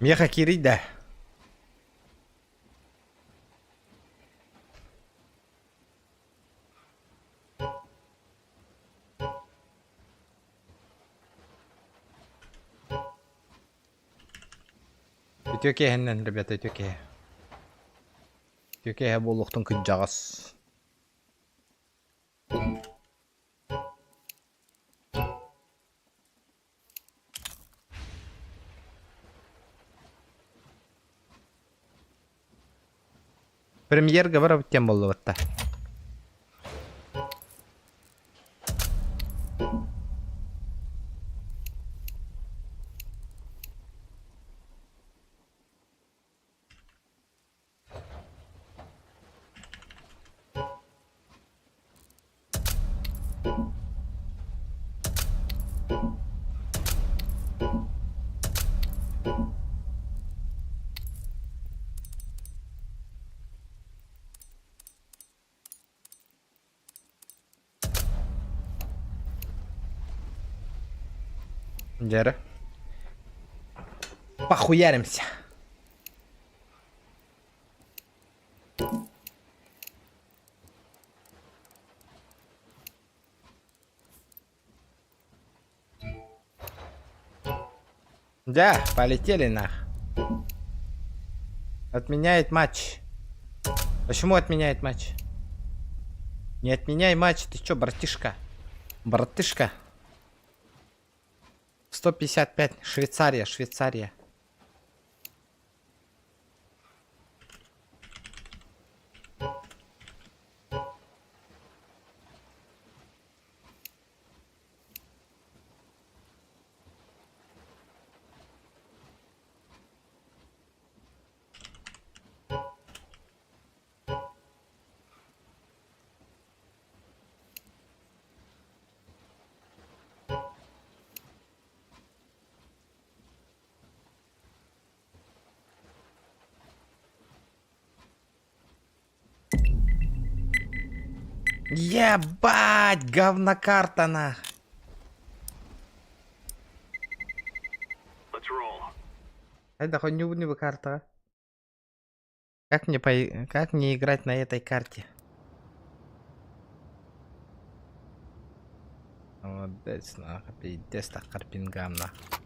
Миэхэ киирий да. Үтүө киэһэннэн, ребята, үтүө киэһэ. Үтүө киэһэ буолуохтун кыдьаҕас. Премьерга барабыт диэн буоллубатта. Дьэ Похуяримся. Да, полетели нах. Отменяет матч. Почему отменяет матч? Не отменяй матч, ты чё, братишка? Братышка. 155, Швейцария, Швейцария. Ебать, говнокарта нах. Айда хонньуубун бу картаҕа. Как мне по... как мне играть на этой карте? Молодец, нахуй, пиздец, так карпингам, нахуй.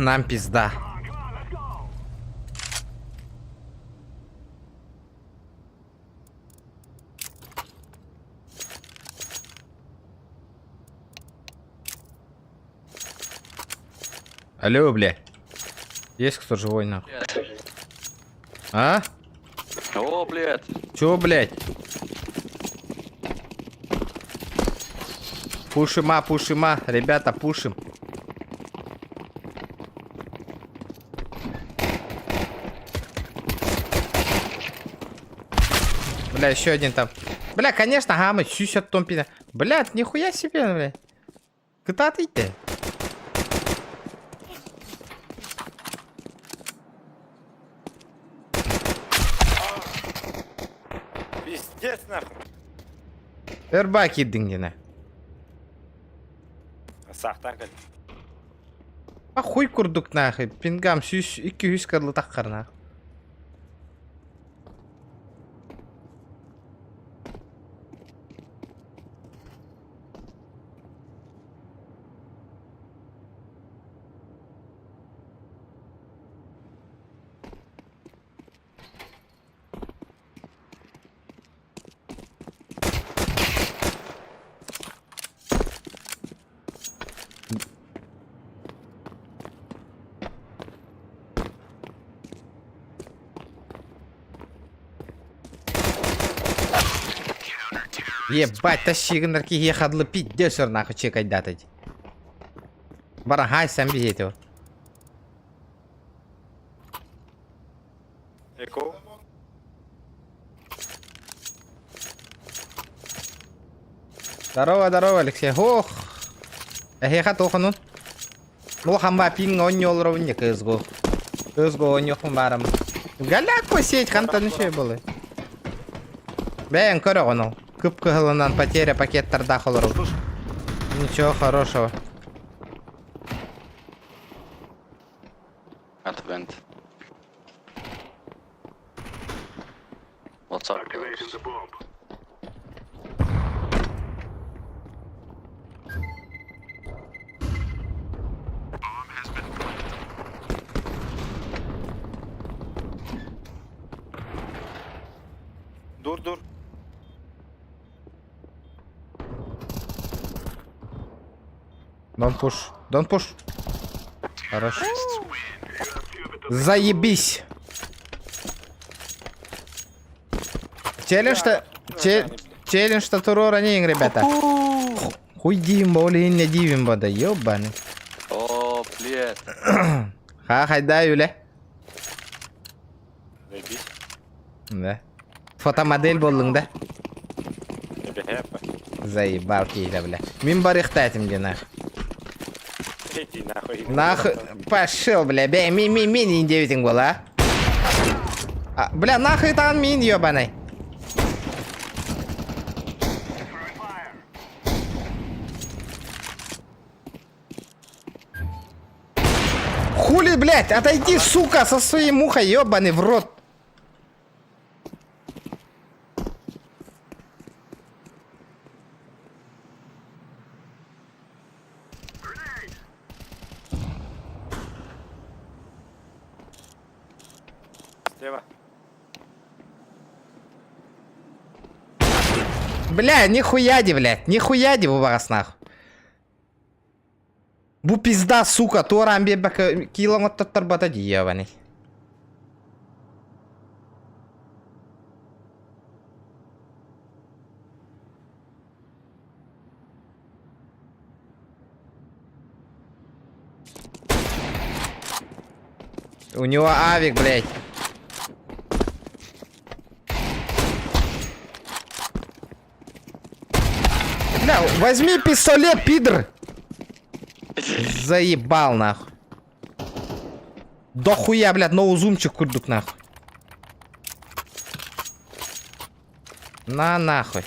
Нам пизда. Алло, бля. Есть кто живой, нахуй? А? О, блядь. Чего, блядь? Пушима, пушима, ребята, пушим. Бля, еще один там. Бля, конечно, гамы, сюсят томпина. Бля, нихуя себе, бля. Кытаатый ты. Пиздец нахуй. Өрба киирдиҥ диэнэ. Саахтаан кэллим. А хуй курдук нахуй. Пингам сүүс 200 кырлы таххар нах. Ебать, тащи гыннар киһиэхэ дылы пиздец өр нахуй чекайдатыть. Барахай сам биһиэтэ. Эко. Здорово, здорово, Алексей. Ох. Эһиэхэ туохунун? Ну, хамба пин оонньуоллоробун не кызгу. Кызгу оонньуохпун баарым. Галяк посеть хантан үчүгэй буолуй. Бэйэҥ көрөҕүн ол. Кып-кыһылынан потеря пакеттардаах олоробут. Ничего хорошего. Advent. What's up, guys? Dur dur. Don't push. Don't push. Хорош. Заебись. Челлендж-то... Челлендж-то туруора нейн, ребята. Хуй дивим, боли не дивим, бода, ёбаный. О, блядь. Ха, хайда, Юля. Заебись. Да. Фотомодель боллуң да. Эбэһэ Заебал киһитэ, бля. Мин барыахта этим диэн нах. Иди нахуй. Нахуй пошел, бля, бля, ми ми ми не девятин была. А, бля, нахуй там мин ебаный. Хули, блядь, отойди, сука, со своей мухой, ебаный в рот. Слева. Бля, нихуя де, блядь, нихуя де бу нахуй. Бу пизда, сука, туораан биэрбэккэ киилэ оҥоттоттор дии ебаный. У него авик, блядь. Бля, возьми пистолет, пидор! Заебал, нахуй. До хуя, блядь, ноузумчик курдук, нахуй. На нахуй.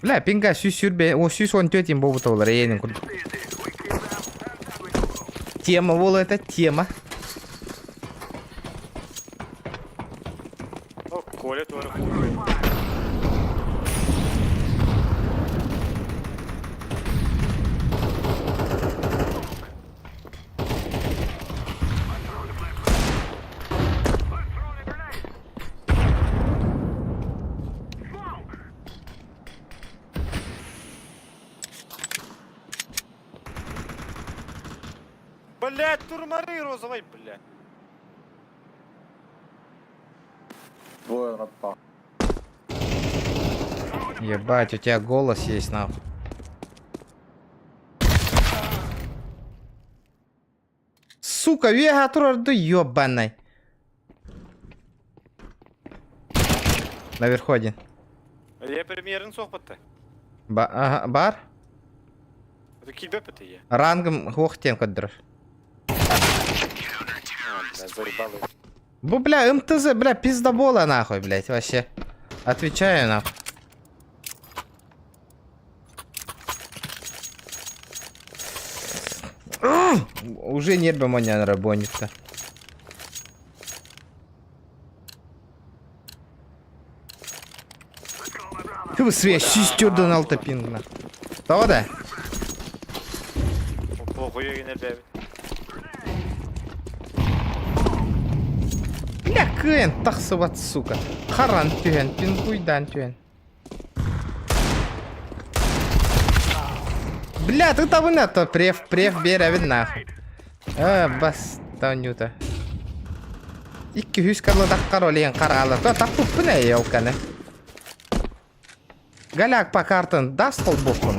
Бля, пинга сүүс сүүрбэ, о 114 буолбута буолар, эйиэнин курдук. Тема буола это тема. О, Коля тоже. Блять, турмары розовый, блядь. Двое рампа. Ебать, у тебя голос есть, нахуй. Сука, вега турарду ёбаный. Наверху один. Я премьерин соқпатты. Ба ага, бар? Это килбеппет я. Рангом хуохтен көддөрөр. Бля, заебал. Бу, бля, МТЗ, бля, пиздобола нахуй, блядь, вообще. Отвечаю нахуй. Уже нервы меня работает. Ты свет, сестер алта пинг. Того да? Похуй нерве. Бля, кыайан тахсыбат, сука. Харан түһэн, пингуйдаан түһэн. Бля, ты того на то прев, прев, беревин нахуй. А, бас, Танюта. 200 кылыдаххар олиэн хараалар. Таппыппын ээ елканы. Голяк по картам даст холбоххун?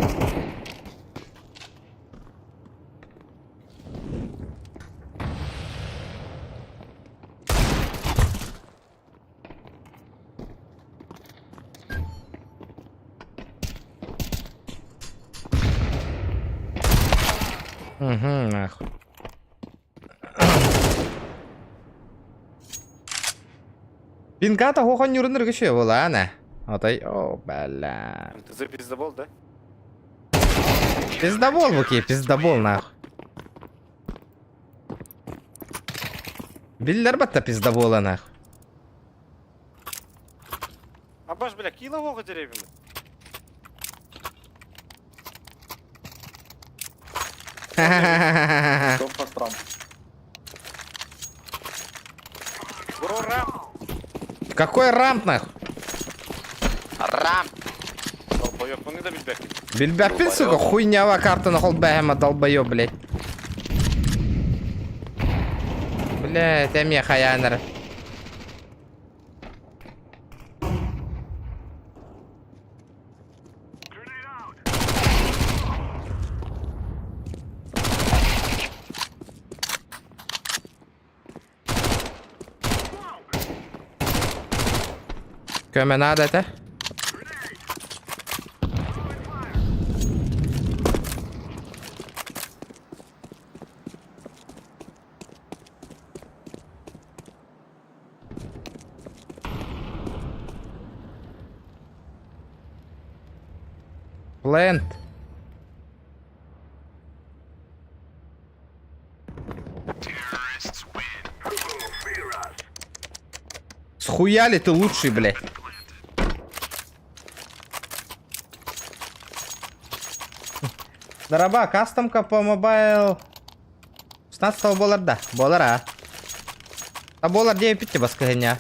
Угу, нахуй. Пингата хохон юрыныр кеше була, Отай, о, бля. МТЗ пиздобол, да? Пиздобол, буки, пиздобол, нахуй. Биллер батта пиздобола, нахуй. Абаш, бля, кило вога деревьями. Кто фастрам? Бро, рам! Какой рамп, нахуй? Рам! Долбоёб, он не да билбек. Билбэппин, сука, хуйнява картаны холбэхэма долбоёб, блядь. Блядь, эмиэ хайаанара. Көмө наада этэ. Плент. Схуяли ты лучший, блядь? Дороба, кастомка по мобайл 16 буолар да? Буолар аа. А буолар диэбиппит баскыһыня.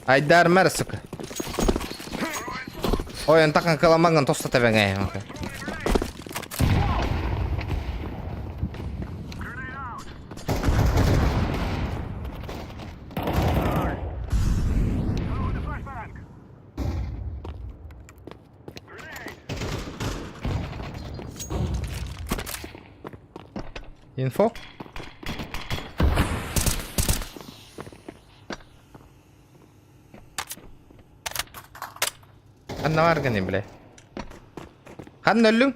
Айдар мэр, сука. Ой, он так каламаган тоста тэбэҥэ. Инфо? Ханна барганы, бля. Ханна өллүҥ?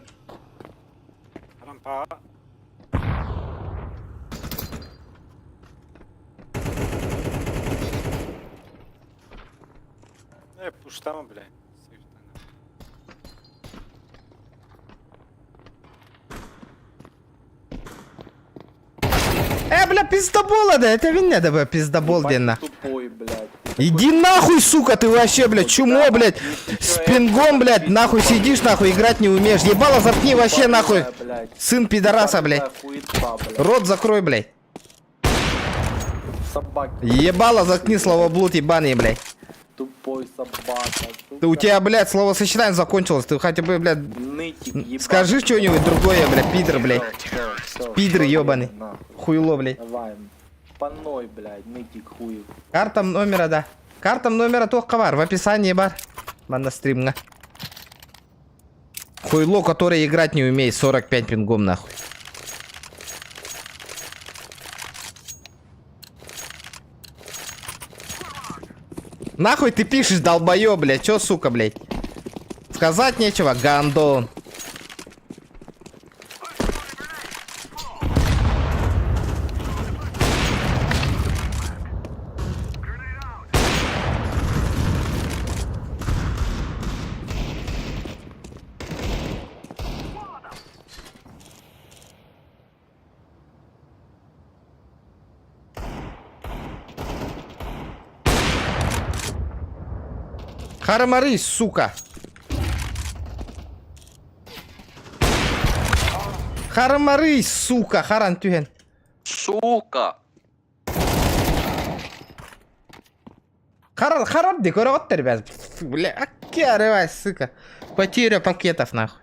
Рампа. Э, пуштама, бля. Э, бля, пиздобола, да, это виння, да, бля, пиздобол, денно. Тупой, блядь. Иди нахуй, сука, ты вообще, блядь, чмо, блядь, с пингом, блядь, нахуй сидишь, нахуй, играть не умеешь. Ебало заткни вообще, нахуй. Блядь. Сын пидораса, блядь. Хуета, блядь. Рот закрой, блядь. Собаки. Ебало заткни, словоблуд ебаный, блядь. Тупой собака. Ты, у тебя, блядь, словосочетание закончилось. Ты хотя бы, блядь, Нытик, ебаный. скажи что-нибудь другое, блядь, пидор, блядь. Всё, всё, Пидор всё, ебаный. нахуй. Хуйло, блядь. Давай. Паной, блядь, нытик хуев. Картам номера, да. Картам номера туохха баар, в описании баар. Манна стримҥа. Хуйло, который играть не умеет, 45 пингом нахуй. Нахуй ты пишешь, долбоёб, блядь, чё, сука, блядь? Сказать нечего, гандон. Харамары, сука. Харамары, сука, харан түһэн. Сука! Харан, харан ди, көрөҕүт ребят. Бля, аккерывай, сука. Потеря пакетов, нахуй.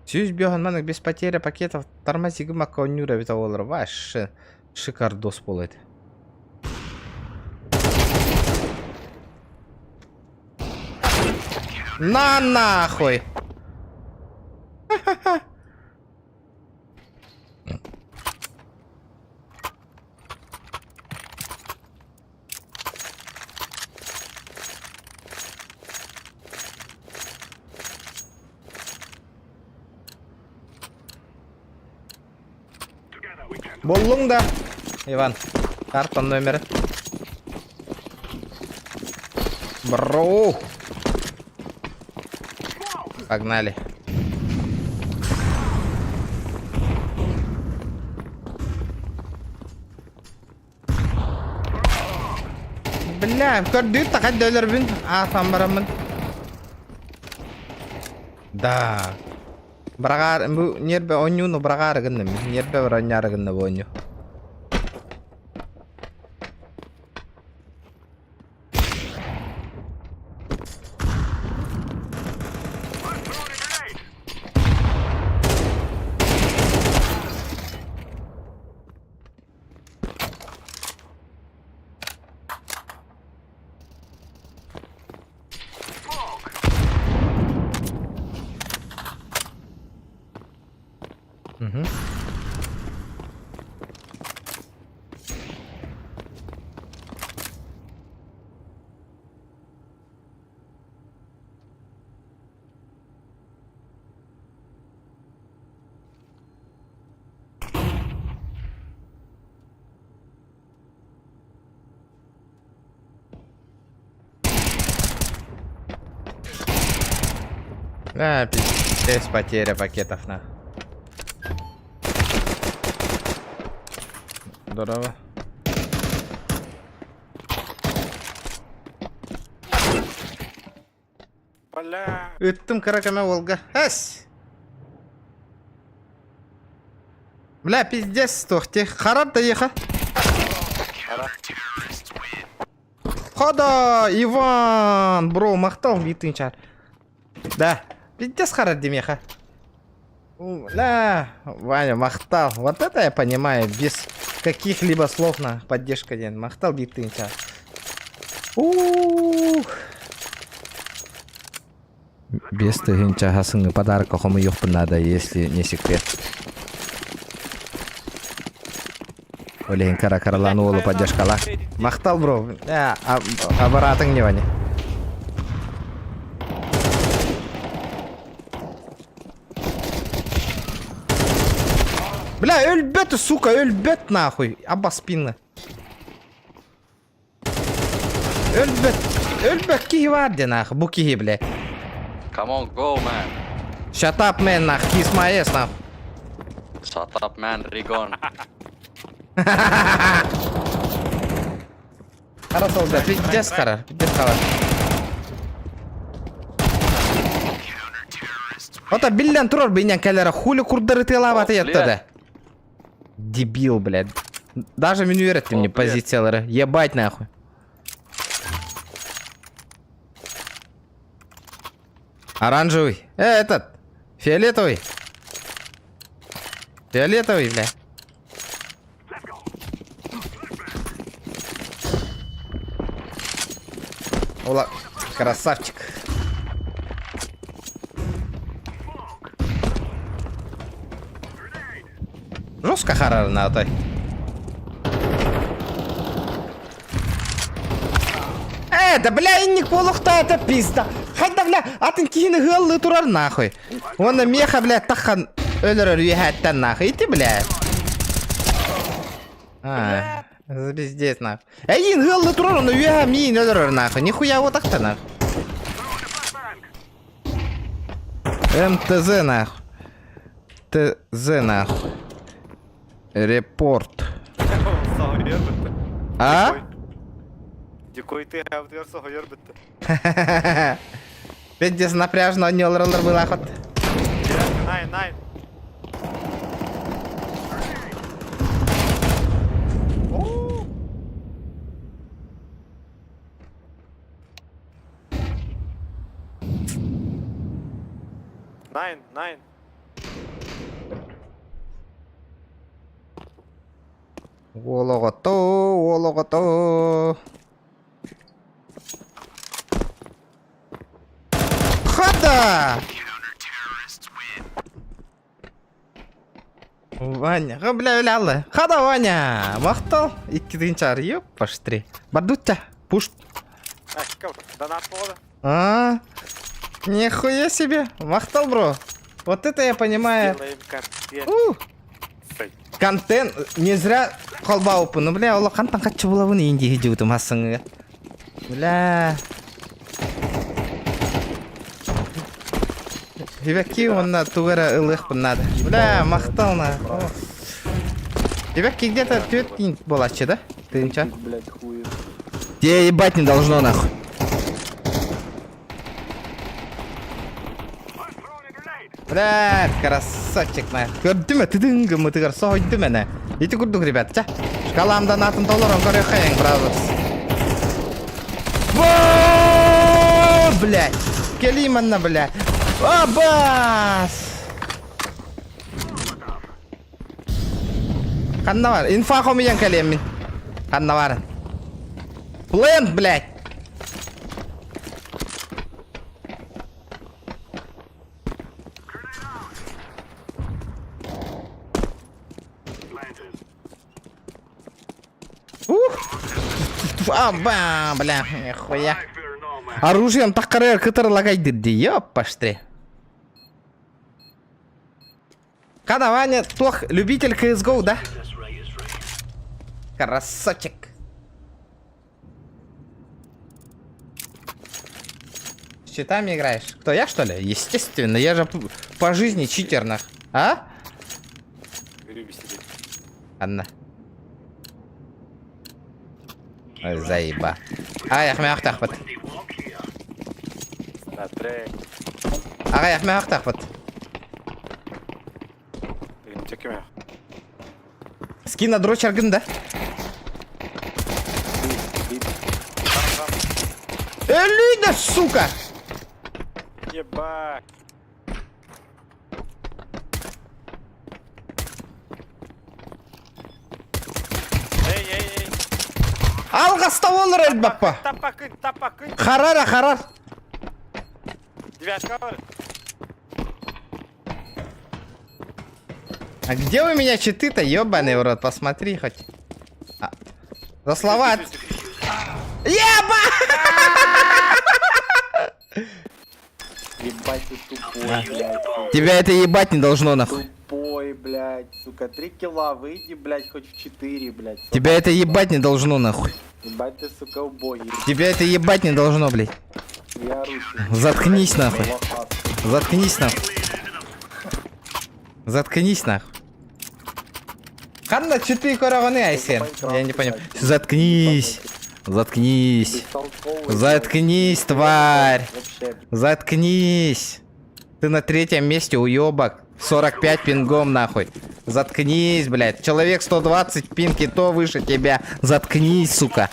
105 маннык без потери пакетов тормози гыммакка оонньуур эбит оҕолор вообще шикардос буолуо этэ. На нахуй! Буллуҥ да, Иван. Картан номеры. Бро. Погнали. Бля, көрдүүр таха өлөрбүн аасан бараммын. Да. Бырагаар бу ньиэрбэ оонньууну бырагаары гынным. Ньиэрбэ оонньоору гынна бу оонньуу. Мгм. А, пиздец, потеря пакетов на. Здорово. Бля. Ыттым кыра көмө уолга. Эс! Бля, пиздец, туох Харар да еха. Хода, Иван, бро, махтал витынчар. Да, пиздец харар демеха. Да, Ваня, махтал. Вот это я понимаю, без каких-либо слов на поддержка ден. Махтал витынчар. Ух. Без тыһыынча хасыҥҥы подарка хомуйуохпун наада, если не секрет. Ол иһин кара каралаан уолу поддержкала. Махтал, бро. Э, аппаратыҥ не Ваня. Бля, өлбөт, сука, өлбөт нахуй. Абба спина. Өлбөт, өлбөт киһи баар диэн аах, бу киһи, бля. Come on, go man. Shut up, man, нах, kiss my ass, нах. Shut up man, Rigon. Хара солда, пиздец хара, пиздец хара. Ота биллэн турар бинен кэлэрэ хули курдары тыалаабата ятта да. Дебил, блядь. Даже мин үөрэттим мне позициялары. Ебать нахуй. Оранжевый. Э, этот. Фиолетовый. Фиолетовый, бля. Ола, красавчик. Жестко харарына атай. Э, да бля, инник буолуохта это пизда. Хайда, бля, атын киһини ыаллыы турар нахуй. Уонна меха, бля, тахан өлөрөр үөһээттэн нахуй. Ити, бля. А, пиздец нахуй. Эйин ыаллыы турар, онно үөһэ миин өлөрөр нахуй. Нихуя вот так-то нахуй. МТЗ нахуй. ТЗ нахуй. Репорт. Соһуйар бүттэ. А? Дикой ты хавдыгар соһуйар бүттэ. Пиздец напряжно оонньуулар былаахат. Найн, найн. Найн, найн. Уол оҕото, уол оҕото. Хада! Ваня, бля, бля, алла. Хада, Ваня! Махтал! Икки тыынчаар, ёппаштри. Бардутта, пуш. Донат буолла. А, нихуя себе. Махтал, бро. Вот это я понимаю. Сделаем контент. У. Контент не зря холбаупы. Ну, бля, ол хантан хаччы булабын инди хижибутум хассыңы. Бля. Ибэки онна тугара ылыахпын надо. Бля, махтал на. Ибэки где-то түөрт буолааччы да? Тыынча. Блядь, хуев. Тебе ебать не должно нахуй. Блядь, красавчик нахуй. Көрдүм тыдын гымытыгар соһуйдум эне. Ити курдук, ребят, ча. Шкаламдан атын толорон көрүөххэйиҥ, brothers. Во, блядь. Кэлиий манна, блядь. Абас! Ханна бар? Инфа хомуйан кэлиэм мин. Ханна барын? Плент, блядь! Ух! Аба, бля, нихуя. Оружием таххарыгар кытары лагайдыр дии, ёппаштри. Хана, Ваня, туох, любитель CSGO, да? Красавчик. С читами играешь? Кто, я что ли? Естественно, я же по жизни читер, нах. А? Анна. Ой, заеба. Аҕыйах мөөхтөхпүт. Аҕыйах мөөхтөхпүт. Скина дрочаргын да? Өлүү да, сука! Ебать. Эй, эй, эй. Алҕаста олор өлбөппө. Тапакын, тапакын. Харара, харар. Девятка бар. А где у меня читы-то, ебаный в рот, посмотри хоть. А, за слова... Еба! Ебать ты тупой, блядь. сука. Тебя это ебать не должно, нахуй. Тупой, блядь, сука. Три килла, выйди, блядь, хоть в четыре, блядь. сука. Тебя это ебать не должно, нахуй. Ебать ты, сука, убогий. Тебя это ебать не должно, блядь. Я русский. Заткнись, нахуй. Лоха. Заткнись, нахуй. Заткнись, нахуй. Ханна, что ты көрөҕүнүй, Айсен? Я не понимаю. Заткнись. Заткнись. Бестолковый, Заткнись, блядь. тварь. Вообще, Заткнись. Ты на третьем месте, уебок. 45 пингом, нахуй. Заткнись, блядь. Человек 120 пинг и то выше тебя. Заткнись, сука.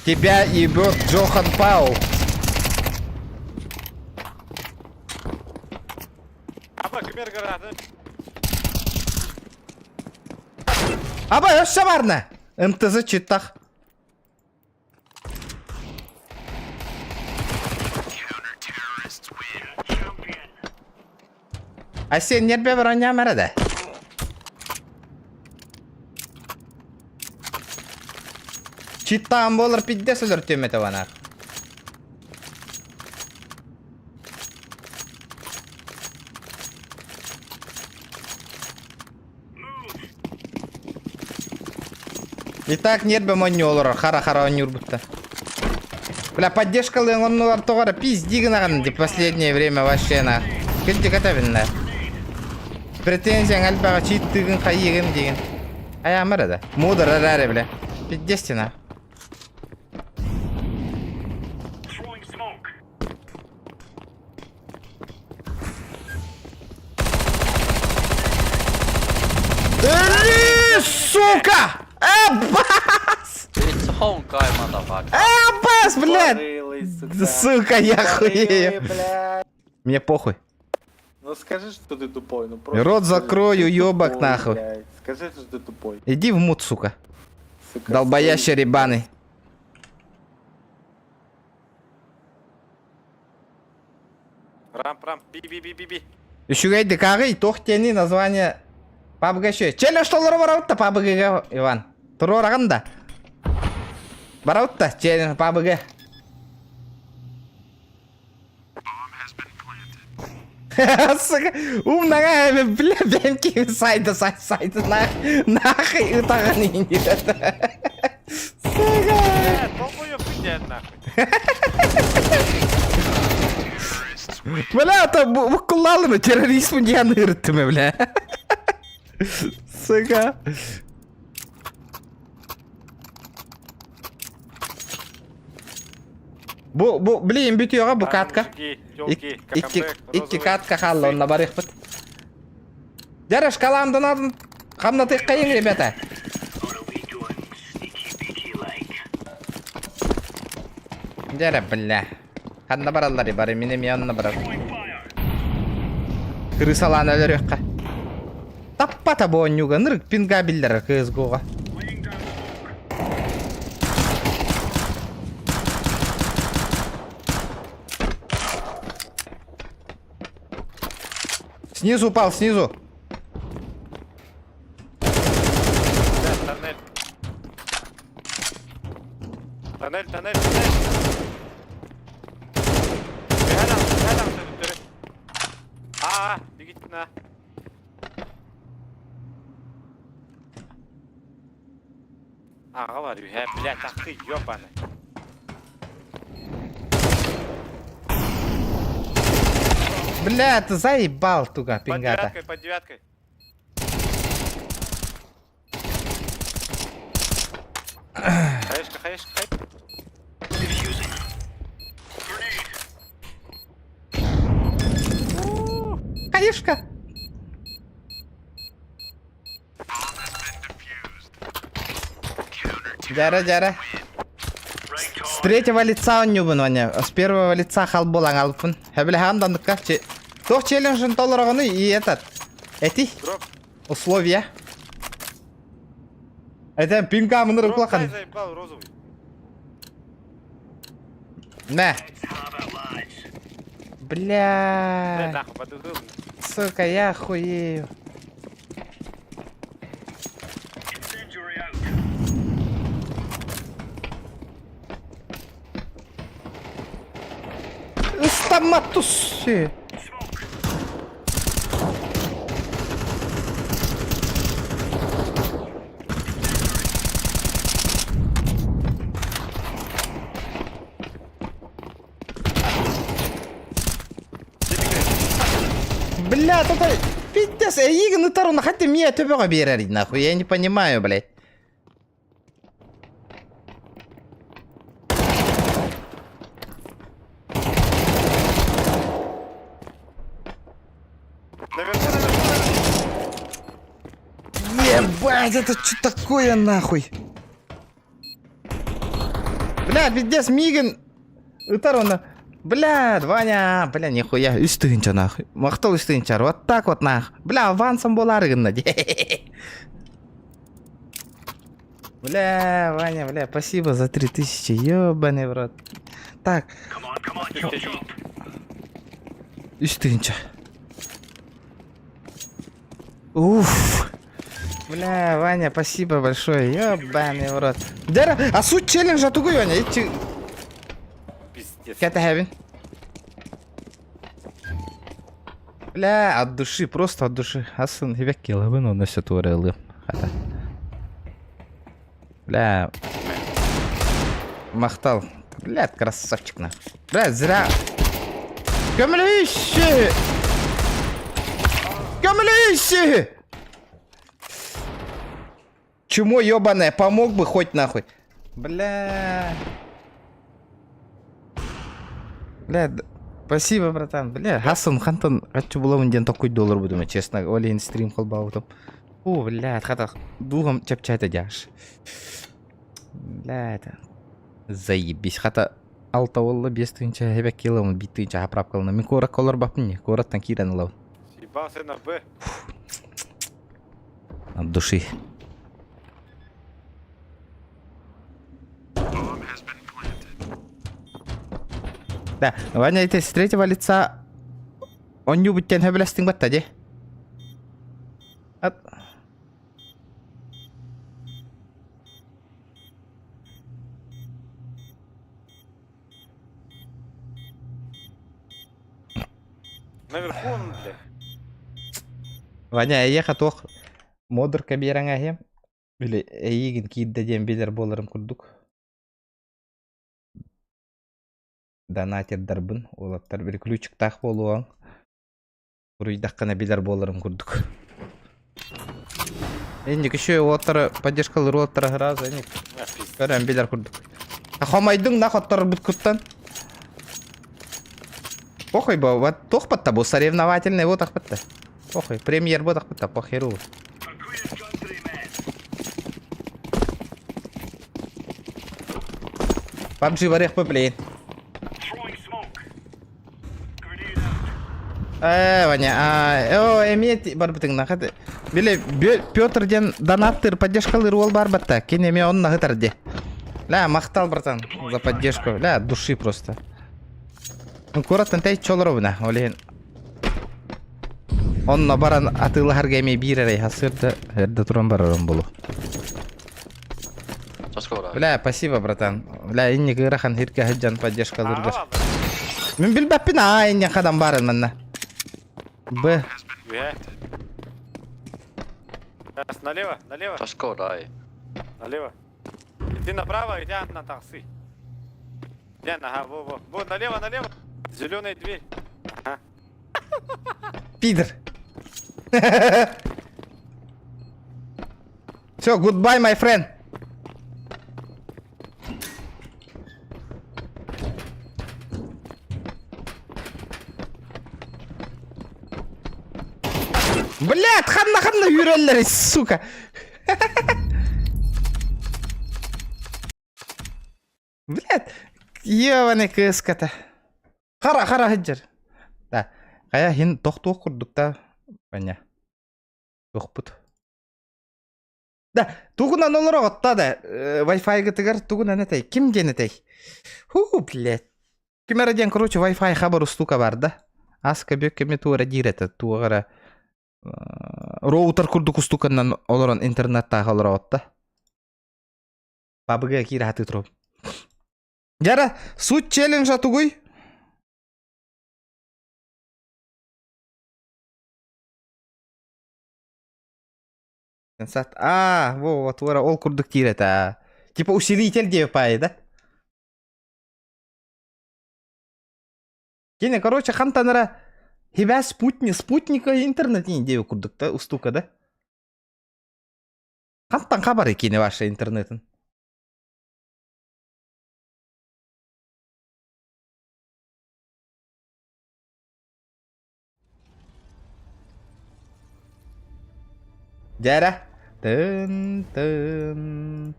Тебя ебет Джохан Паул. Аба, кимер гранаты. Аба, өссө барна. МТЗ читтах. А сен нербе броня да? Читтаан буолар пиздец өлөртүөм этэ банар. Итак, нербе монню олорор, хара-хара онньуурбутта. Бля, поддержкалыын оннулар тоҕо эрэ пизди гынаҕын ди последнее время вообще на. Кырдьык этэбин да. Претензияҥ элбэҕэ чииттыыгын хайыыгын диигин. Айаамар да. Мудр эрээри бля. Пиздестина. Өлүү, сука! Аббас! It's Honkai, motherfucker. Аббас, блядь! Тупорылый, сука. Сука, я Тупорылый, хуею. блядь. Мне похуй. Ну скажи, что ты тупой, ну просто. Рот скажи, закрой, ты уёбок, тупой, нахуй. блядь. Скажи, что ты тупой. Иди в мут, сука. Сука, Долбоящий скажи. ребаный. Рамп, рамп, би, би, би, би, би. Үчүгэй дыкагый туох диэни название PUBG еще. Челлендж толору барабыт да PUBG-га, Иван. Туруораҕын да. Барабыт да, челлендж PUBG. Сука, умнаға бля, бэм киһи сайда сай сайда нах нахуй ытаҕын Сука. Бля, долбоёб ты нахуй. Бля, это буккулалымы терроризм диэн ырыттым, бля. Сука. Бу, бу, блин, бүтүөҕэ бу катка. Мужики, Икки, икки катка хаалла, онно барыахпыт. Дьэ, шкаламдан хамнатыаххайыҥ, ребята. Дьэ, бля. Ханна бараллар, бары мин эмиэ онно барар. Крысалаан өлөрүөххэ. Таппата бу оонньууга, нырык пинга биллэрэр CSGO-ҕа. Снизу упал, снизу. Тоннель. Тоннель, тоннель, тоннель. Аа, бигитна. Аҕалар үһэ, блядь, ах ты ёбаный. Бля, ты заебал туга, пингата. Под девяткой, под девяткой. Хаешка, хаешка, хаешка. Хаешка. Дьара, дьара. С третьего лица оонньуубун, Ваня. С первого лица хал буолан алпын. Хэбилэһэҕин данныкка. Туох челленджин толороҕуну и этот. Эти условия. Это пинга мыныр улахан. заебал розовый. Мэ. Бля. Сука, я хуею. Ыстаммат Бля, тут пиздец, эйигин ытар уна хотя мия төбөҕө биэрэр нахуй, я не понимаю, блядь. Наверху, наверху, наверху. Ебать, это что такое нахуй? Бля, пиздец, миигин ытар уна. Бля, Ваня, бля, нихуя, үс тыһыынча нахуй. Махтал үс тыһыынча, вот так вот нах. Бля, авансом буолаары гынна. Бля, Ваня, бля, спасибо за 3000, ебаный в рот. Так. Үс тыһыынча. Уф. Бля, Ваня, спасибо большое, ебаный в рот. Дьэ, а суть челленджа тугуй, Ваня, эти... Пиздец. Кэтэһэбин. Бля, от души, просто от души. Асын хибек килабын, он все туорелы. Хата. Бля. Махтал. Бля, красавчик на. Бля, зря. Көмөлөһүөй! Көмөлөһүөй! Чмо ебаное, помог бы хоть нахуй. Бля. Бля, спасибо, братан. Бля, Хасан хантан хаччы булабын диэн толкуйдуу олорбутум, честно. Ол иһин стрим холбообутум. О, бля, хата дууһам чэпчээтэ дьааш. Бля, это... Заебись. Хата алта уолла 5 тыһыынча эбэкки ылабын, 1 тыһыынча заправкалана. Мин куоракка олорбаппын не, куораттан киирэн ылабын. Ебался на Б. От души. Да, Ваня, это с третьего лица он любит тен хөбүлэстиҥ батта дии. От... Наверху он, бля. Ваня, эйиэхэ туох модерка биэрэҥ эһиэм? Били эйиигин киирдэ диэн билэр буоларым курдук. Донатердарбын, уолаттар били ключиктаах буолуоҥ. Суруйдаххына билэр буоларым курдук. Инник еще уолаттары поддержкалыыр уолаттара сразу инник көрөн билэр курдук. Хомойдуҥ на хотторбут куттан. Похуй бо, вот туох батта бу соревновательный вот батта. Похуй, премьер вот батта, похеру. PUBG барыах блин. Ээ, Ваня, а, о, эмиэ барбытыҥ хат. Били Петр диэн донаттыр, поддержкалыыр уол бар батта. Кини эмиэ онно ыһытар дии. Ля, махтал, братан, за поддержку. Ля, от души просто. Ну, куораттан тэйччи олоробуна, ол иһин. Онно баран атыылаһарга эмиэ биир эрэй хасыырда эрдэ туран барарым болу. Бля, спасибо, братан. Бля, инник ыарахан хиргэ сылдьан поддержкалыыргар. Мин билбэппин аа инне хадан баарын манна. Б. Сейчас, налево, налево. Тоскорай. Налево. Иди направо, иди на такси. Иди, ага, во, во. Во, налево, налево. Зеленая дверь. Ага. Пидор. Все, goodbye, my friend. Блядь, ханна ханна үрэллэр, сука. Блядь, ебаный кыската. Хара хара сылдьар. Да. Хайа хин тохтуох курдук да Ваня. Туохпут. Да, тугунан олороҕутта да, Wi-Fi-гытыгар тугунан этэй? Ким диэн этэй? Ху, блядь. Ким эрэ диэн, короче, Wi-Fi хабар устука бар да. Аска бүк кими туора диир этэ, туох эрэ роутер курдук устуканан олорон интернеттаах олороҕутта. Бабыга киирэ хатыы туруом. Дьара, суть челленджа тугуй? Сенсат. А, во, вот, ура, ол курдук диир этэ. Типа усилитель диэбит паайы да? Кини, короче, хантан эрэ хибэ спутник, спутника интернет диэбит курдук да, устука да? Хантан хабары кини ваша интернетин? Дьэ Тын тын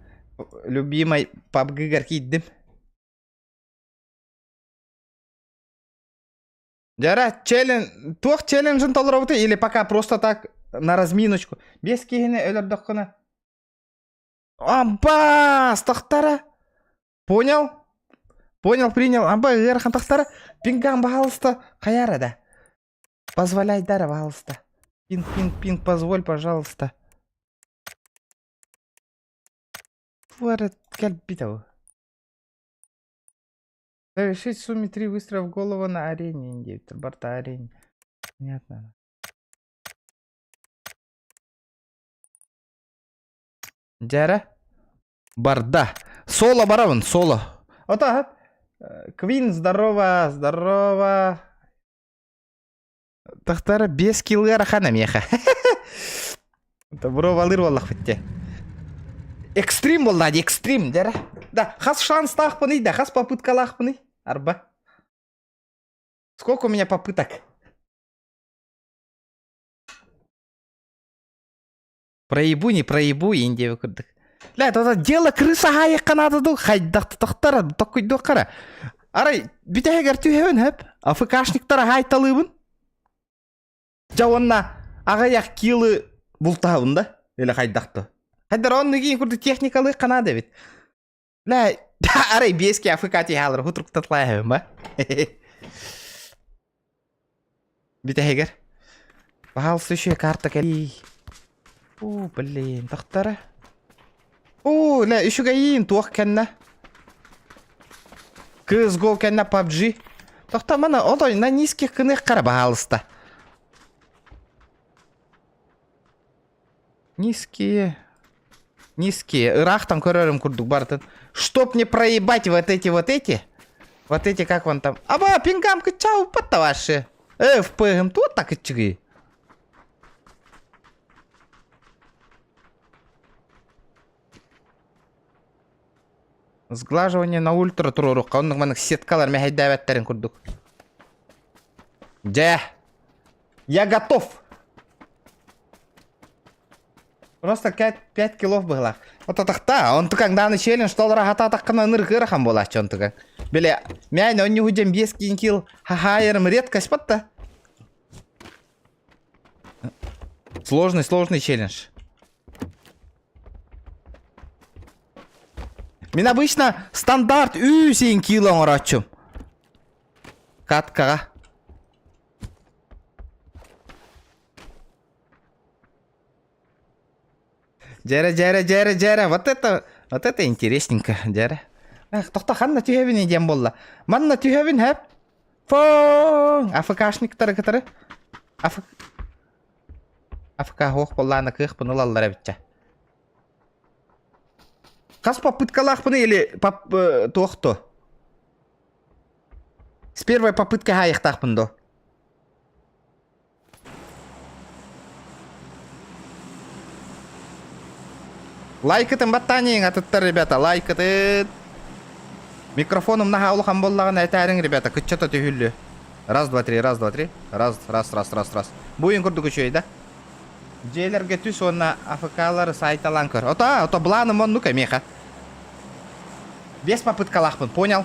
Любимай PUBG-гар киирдим. Дьэ челлендж туох челленджин толоробутуй или пока просто так на разминочку? Без киһини өлөрдөххүнэ Ампаас тахтара. Понял? Понял, принял. Амба ыарахан тахтара. Пинган, пожалуйста. Хайара да. Позволяй, дара, пожалуйста. Пинг, пинг, пинг, позволь, пожалуйста. Туара кэлбит Совершить в сумме три выстрела в голову на арене, индейца, борта арене. Понятно. Дьэрэ. Барда. Соло барабын, соло. Ото Квин, здорово, здорово. Тахтара 5 килл ыарахан эмиэхэ. Добро буоллахпыт дии. Экстрим буолла дии, экстрим дьэрэ. Да, хас шанстаахпыный да, хас попыткалаахпыный. Арба. Сколько у меня попыток? Проебу, не проебу, индия курдук. Ля, это дело крыса хаайыкка наада дуу, хайдах тохтара, токкуйдуоххара. Арай, бүтэһигэр түһэбин хөп, АФКшниктара хаайталыыбын. Дьэ уонна аҕыйах килы бултаһабын да? Или хайдах да? Хайдар оннук курдук техникалыы ханаада эбит. Лэ, арай биэске АФК тиһаалар хутруктатлаһым ба. Бүтэһигэр. Пожалуйста, еще карта кэлий. О, блин, тахтара. О, лэ, үчүгэйин туох кэннэ. CSGO кэннэ PUBG. Тохто мана отой на низких кыныах кара баһаалыста. Низкие. Низкие. Ыраахтан көрөрүм курдук барытын. Чтоб не проебать вот эти вот эти. Вот эти как вон там. Аба, пингам кычау паттаваши. Э, ФПГм туот так иччиги. Сглаживание на ультра туруорукка. Оннук маннык сеткалар мэһэйдээбэттэрин курдук. Дьэ. Я готов. Просто 5, 5 килов быһылаах. Отатахта, онтукаҥ дааны челлендж толора хатаатаххына ыныр кыарахан буолааччы онтукаҥ. Били, мээн онньуһу дьэн 5 киин килл хахаайарым редкость батта. Сложный, сложный челлендж. Мин обычно стандарт үс кило оҥорооччум. Каткаҕа. Дьэрэ, дьэрэ, дьэрэ, дьэрэ. Вот это, вот это интересненько, дьэрэ. Эх, тохто ханна түһэбин диэн буолла. Манна түһэбин, хэп. Фоң! АФКшниктары кытары. АФ... АФК хуох буоллаана кыахпын ылаллар эбитчэ. Хас попыткалаахпын или поп, э, туох то? С первой попытки хаайыахтаахпын до. Лайкытын баттааньыҥ атыттар, ребята, лайкытын. Микрофоном наһаа улахан буоллаҕына этээриҥ, ребята, кыччата түһүллү. Раз, два, три, раз, два, три. Раз, раз, раз, раз, раз. Бу уйун курдук үчүгэй да? Дьиэлэргэ түс уонна АФК-лары сайталаан көр. Ото, ото планым оннук эмиэхэ. Без попыткалаахпын, понял?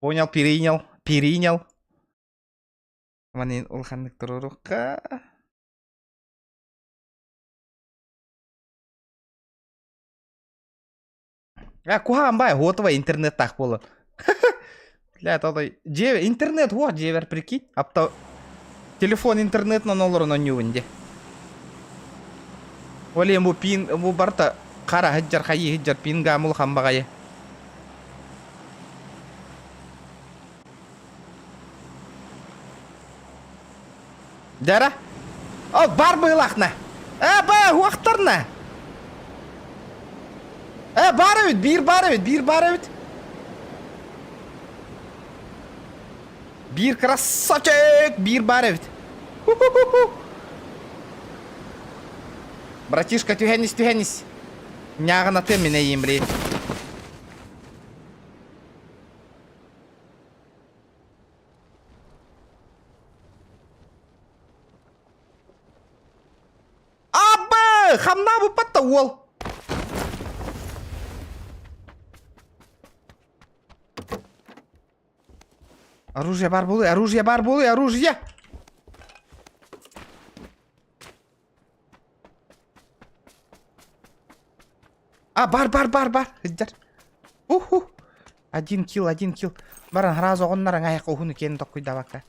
Понял, перенял, перенял. Маны улаханнык туруорукка. А куһаан бай, уотуба интернеттаах буолан. Бля, тотой дьиэ интернет уох дьиэбэр прикинь. Апта телефон интернетынан олорон онньуубун дьэ. Олен бу пин бу барта хара сылдьар хайыы сылдьар пингаам улахан баҕайы. Дьара. Ол бар быһылаахна. Э, ба, уохтарна. Э, бар эбит, биир бар эбит, биир бар эбит. Биир красавчик, биир бар эбит. Ху-ху-ху-ху. Братишка, түһэн ис, түһэн ис. Ньааҕынатыам мин эйиим, блин. Абы! Хамнаабыппат да уол. Оружие бар буолуй, оружие бар буолуй, оружие! А, бар, бар, бар, бар. Сылдьар. Уху. Один килл, один килл. Баран сразу оҕоннорон айах уһуну киэн токкуйдабакка.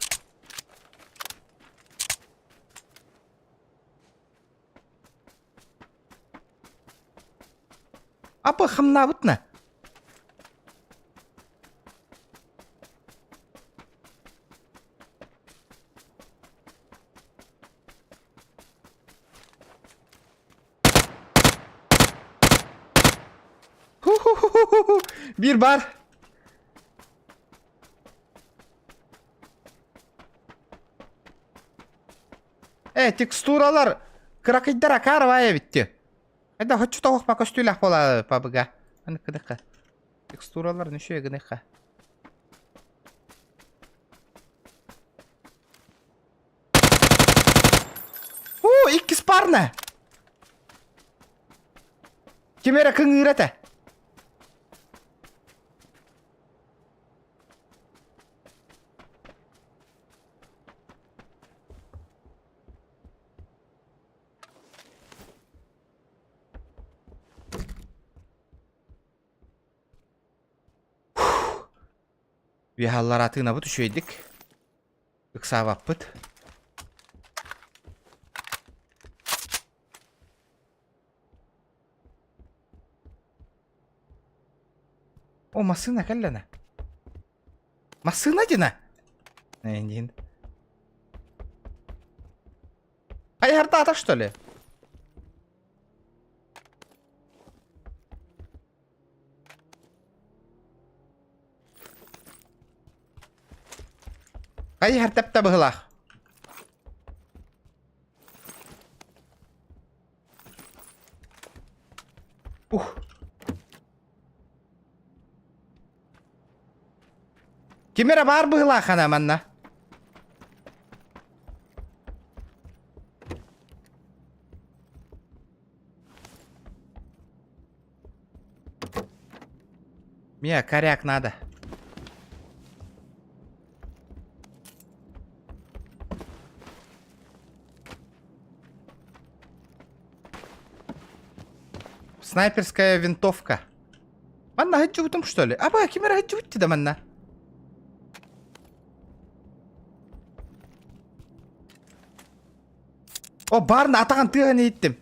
Апа хамнаабытна. Биир бар. Э, текстуралар кыракыйдар акаарабай эбитти. Эда хочу тоҕох көстүүлээх буола пабыга. Аны кыдыка. Текстуралар нүшүө гыныха. Уу, иккис парна. Ким эрэ кыҥыыр этэ. Үөһаллар атыынабыт үчүгэйдик. Ыксаабаппыт. О, массыына кэллэнэ. Массыына дина. Диин. Хайыһардаата, что ли? Хайыһар тэптэ быһылаах. Ух. Ким эрэ баар быһыылаах ана манна. Мне коряк надо. Снайперская винтовка. Манна сылдьыбытым что ли? Аба, ким эрэ сылдьыбыт да манна. О, баарна атаҕын тыаһын иһиттим.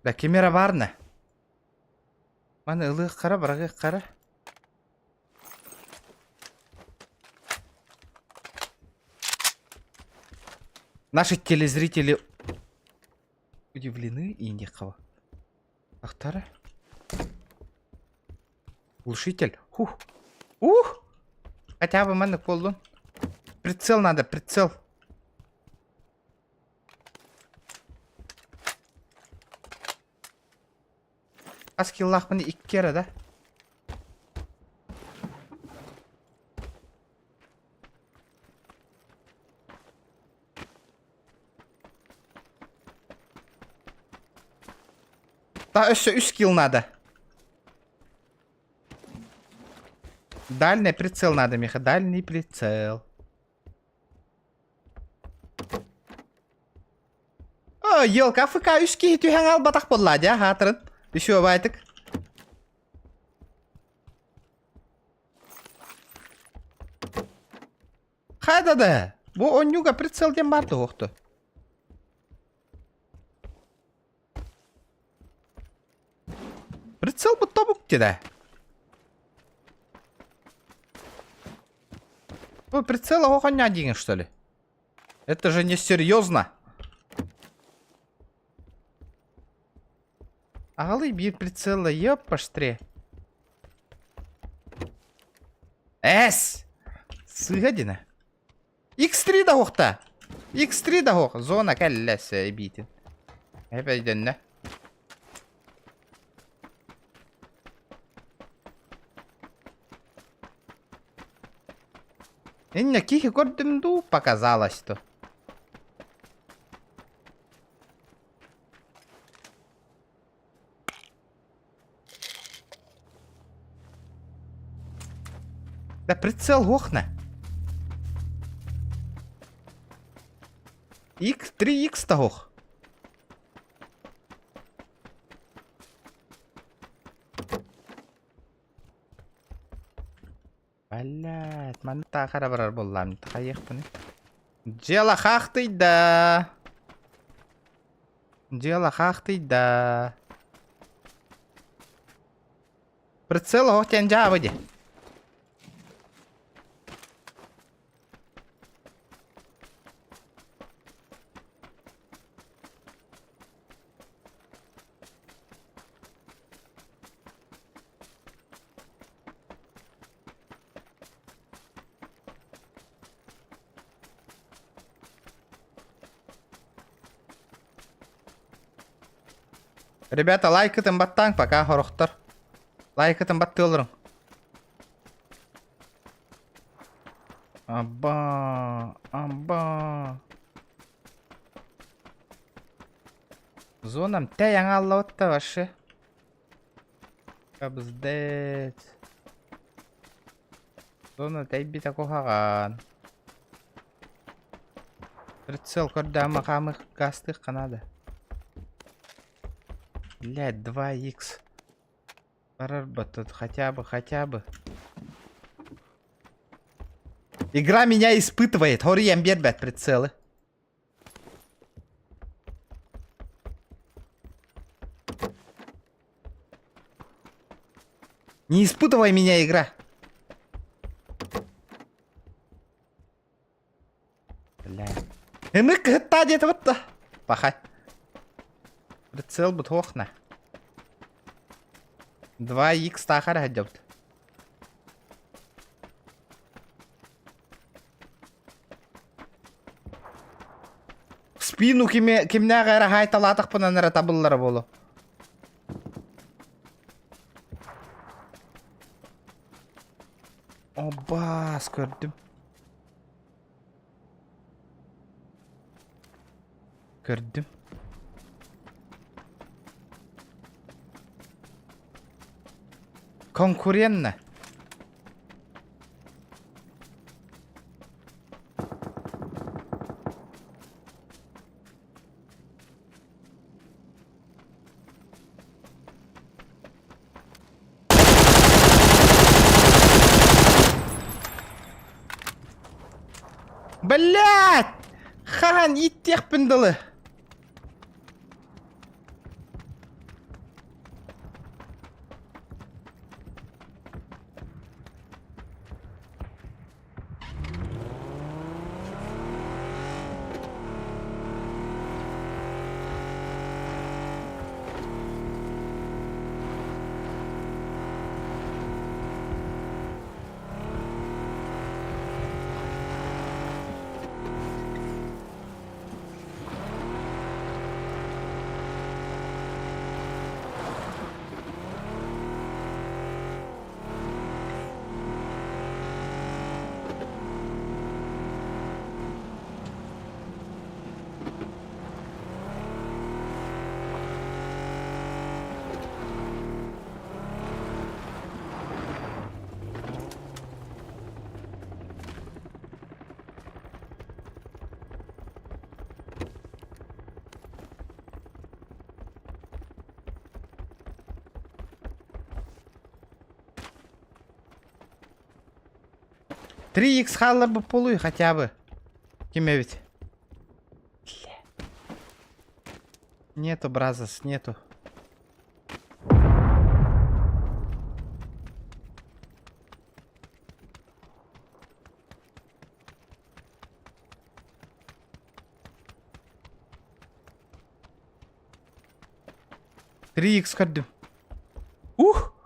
Да ким эрэ баарна. Маны ылыаххара, быраҕыаххара. Наши телезрители удивлены и нехова. Ахтара. Глушитель. Хух. Ух! Хотя бы маннык буоллун. Прицел надо, прицел. Хас киллаахпын икки эрэ да. Та өссө үс килл надо. Дальний прицел надо, Миха, дальний прицел. О, елка АФК үс киһи түһэн албатах буолла дьэ, хаатырын. Үсүө баайтык. Хайда да? Бу онньууга прицел диэн баар туһуохту. Прицел бу тобук да. Бу прицел оҕо диҥ что ли? Это же не серьезно. Аҕалый биир прицела ёппаштре. Эс! Сыыһа динэ. X3 да уохта. X3 да уох. Зона кэллэсэ эбиитин. Эп өйдөннө. Инне киһи көрдүм дуу показалось то. Да прицел гохна. X 3X тагох. Блядь, манна таахара барар буоллаам, хайыахпыный? Дьыала хаахтыйда. Дьыала хаахтыйда. Прицел оһох диэн дьаабы дии. Ребята, лайкытын баттааҥ пока хорохтор. Лайкытын баттыаларың. Аба, аба. Зонам тэй аҥааллабыт да вообще. Кабыздец. Зона тэйбитэ куһаҕан. Прицел көрдөөн хаамых гастыахха наада. Блядь, 2х. Барар бы тут хотя бы, хотя бы. Игра меня испытывает. Хорием биэрбэт прицелы. Не испытывай меня, игра. Бля. Ынырык кыһыттаа диэтэ да. Пахай. Прицел бут хуохна. 2х таахар сылдьабыт. Спину кими кимнээх эрэ хаайталаатахпынан эрэ табыллара буолуо. Обаас көрдүм. Көрдүм. Конкурентно. Блядь! Хаһан ииттиэхпин дылы. Три икс хаалларбыт буолуй хотя бы. Ким эбит? Нету, бразос, нету. Три икс көрдүм. Ух!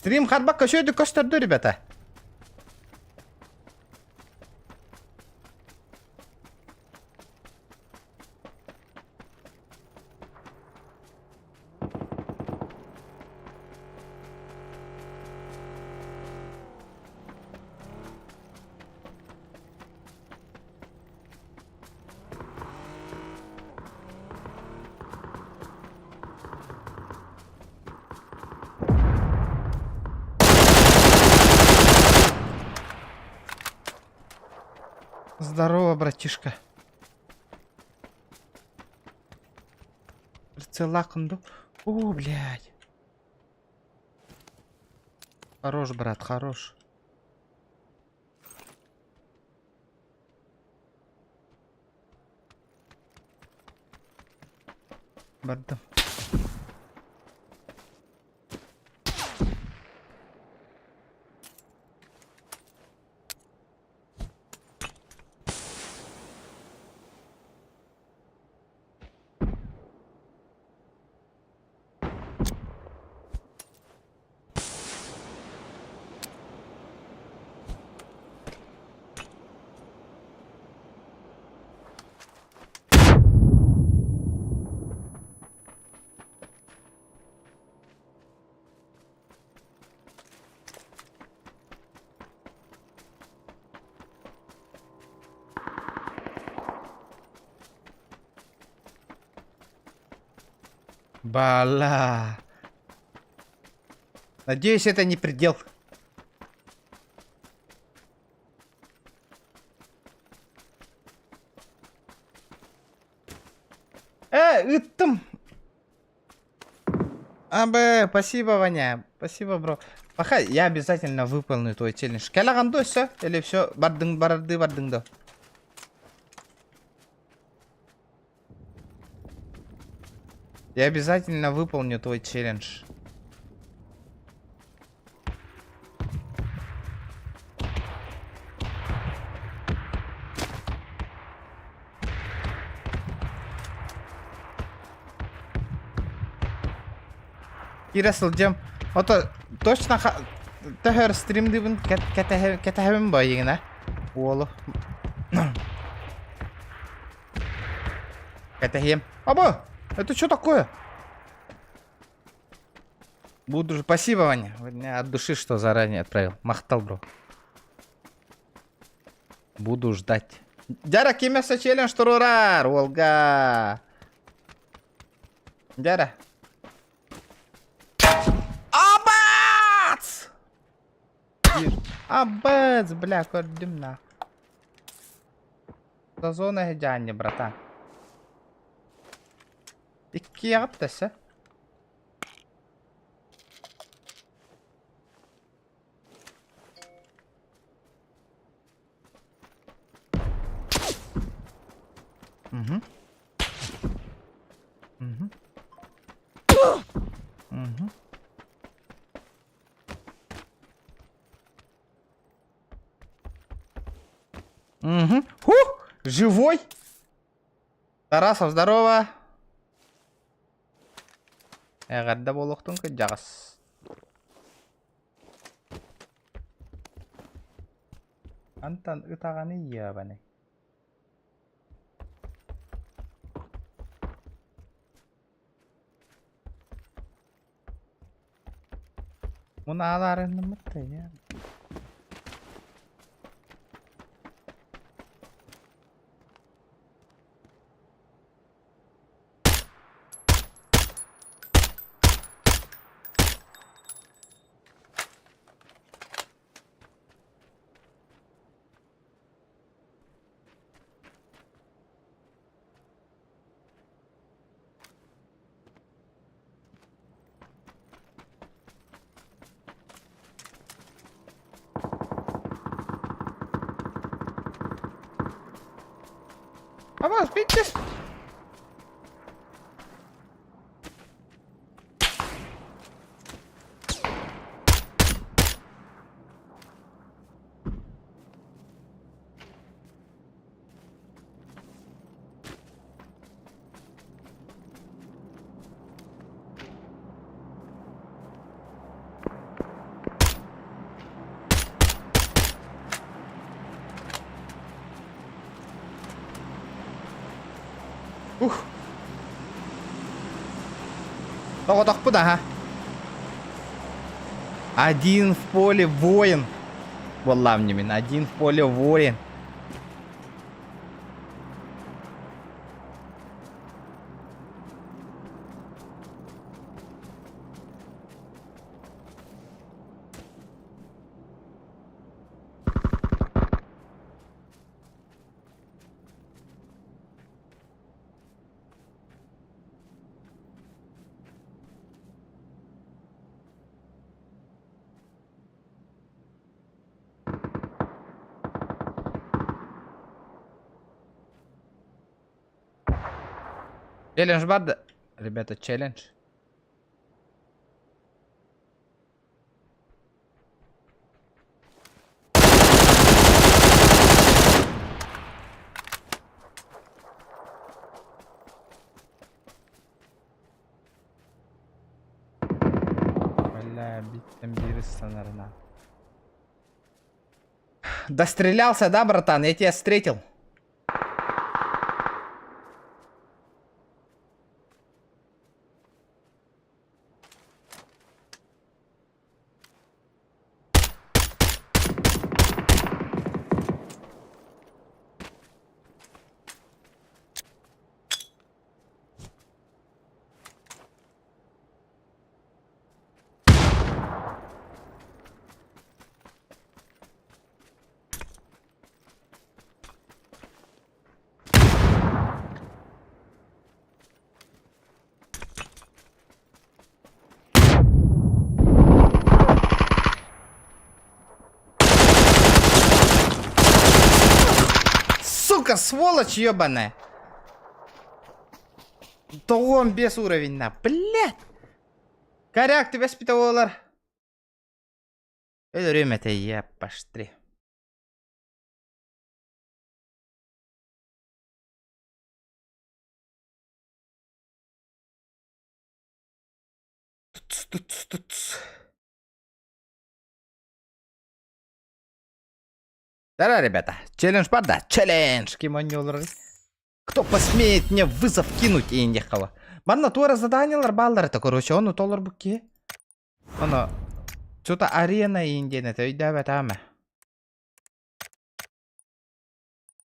Стрим харбакка үчүгэйдик көстөрдө, ребята. Здорово, братишка. Прицеллааххын дуу? О, блядь. Хорош, брат, хорош. Бардым. Бала. Надеюсь, это не предел. Э, ыттым. Абэ, спасибо, Ваня. Спасибо, бро. Пока я обязательно выполню твой челлендж. Кэлэҕин дуо все? Или все бардың барарды бардың да? Я обязательно выполню твой челлендж. Киирэ сылдьыам. Ото точно төһөр стримдибин кэтэһэбин бо эйигинэ. Уолу. Кэтэһиэм. Аба! Это что такое? Буду... Спасибо, Ваня. Ваня, от души, что заранее отправил. Махтал, бро. Буду ждать. Дяра, кимэсэ челлендж турурар, уолга. Дяра. Абац! Абац, бля, көрдүм на. Зона эһэдьаанньа, братан. Иккиэҕит дэсэ. Угу. Угу. Угу. Угу. Фух, живой. Тарасов, здорово. Эҕэрдэ буолуохтун кырдьаҕас. Антан ытаҕаны иэбэний. Мунаалаарынныммыт да Абаас, bitches! Ух. Тоҕотохпут аха. Один в поле воин. Буоллаам мин. Один в поле воин. Челлендж бар да? Ребята, челлендж. Бля, биттем биир ыстанарына. Дострелялся, да, братан? Я тебя встретил. Сука, сволочь ебаная! Тоҕуон без уровень на, блядь! Коряк түбэспитэ буолар. Өлөрүөм этэ, епаштри. Туц, туц, туц. Да, ребята, челлендж бар да, челлендж ким оонньуулар Кто посмеет мне вызов кинуть индихова. Манна туора заданиялар бааллар это, короче, ону толорбут киһи. Ону что-то арена иин диэн этэ, өйдөөбөт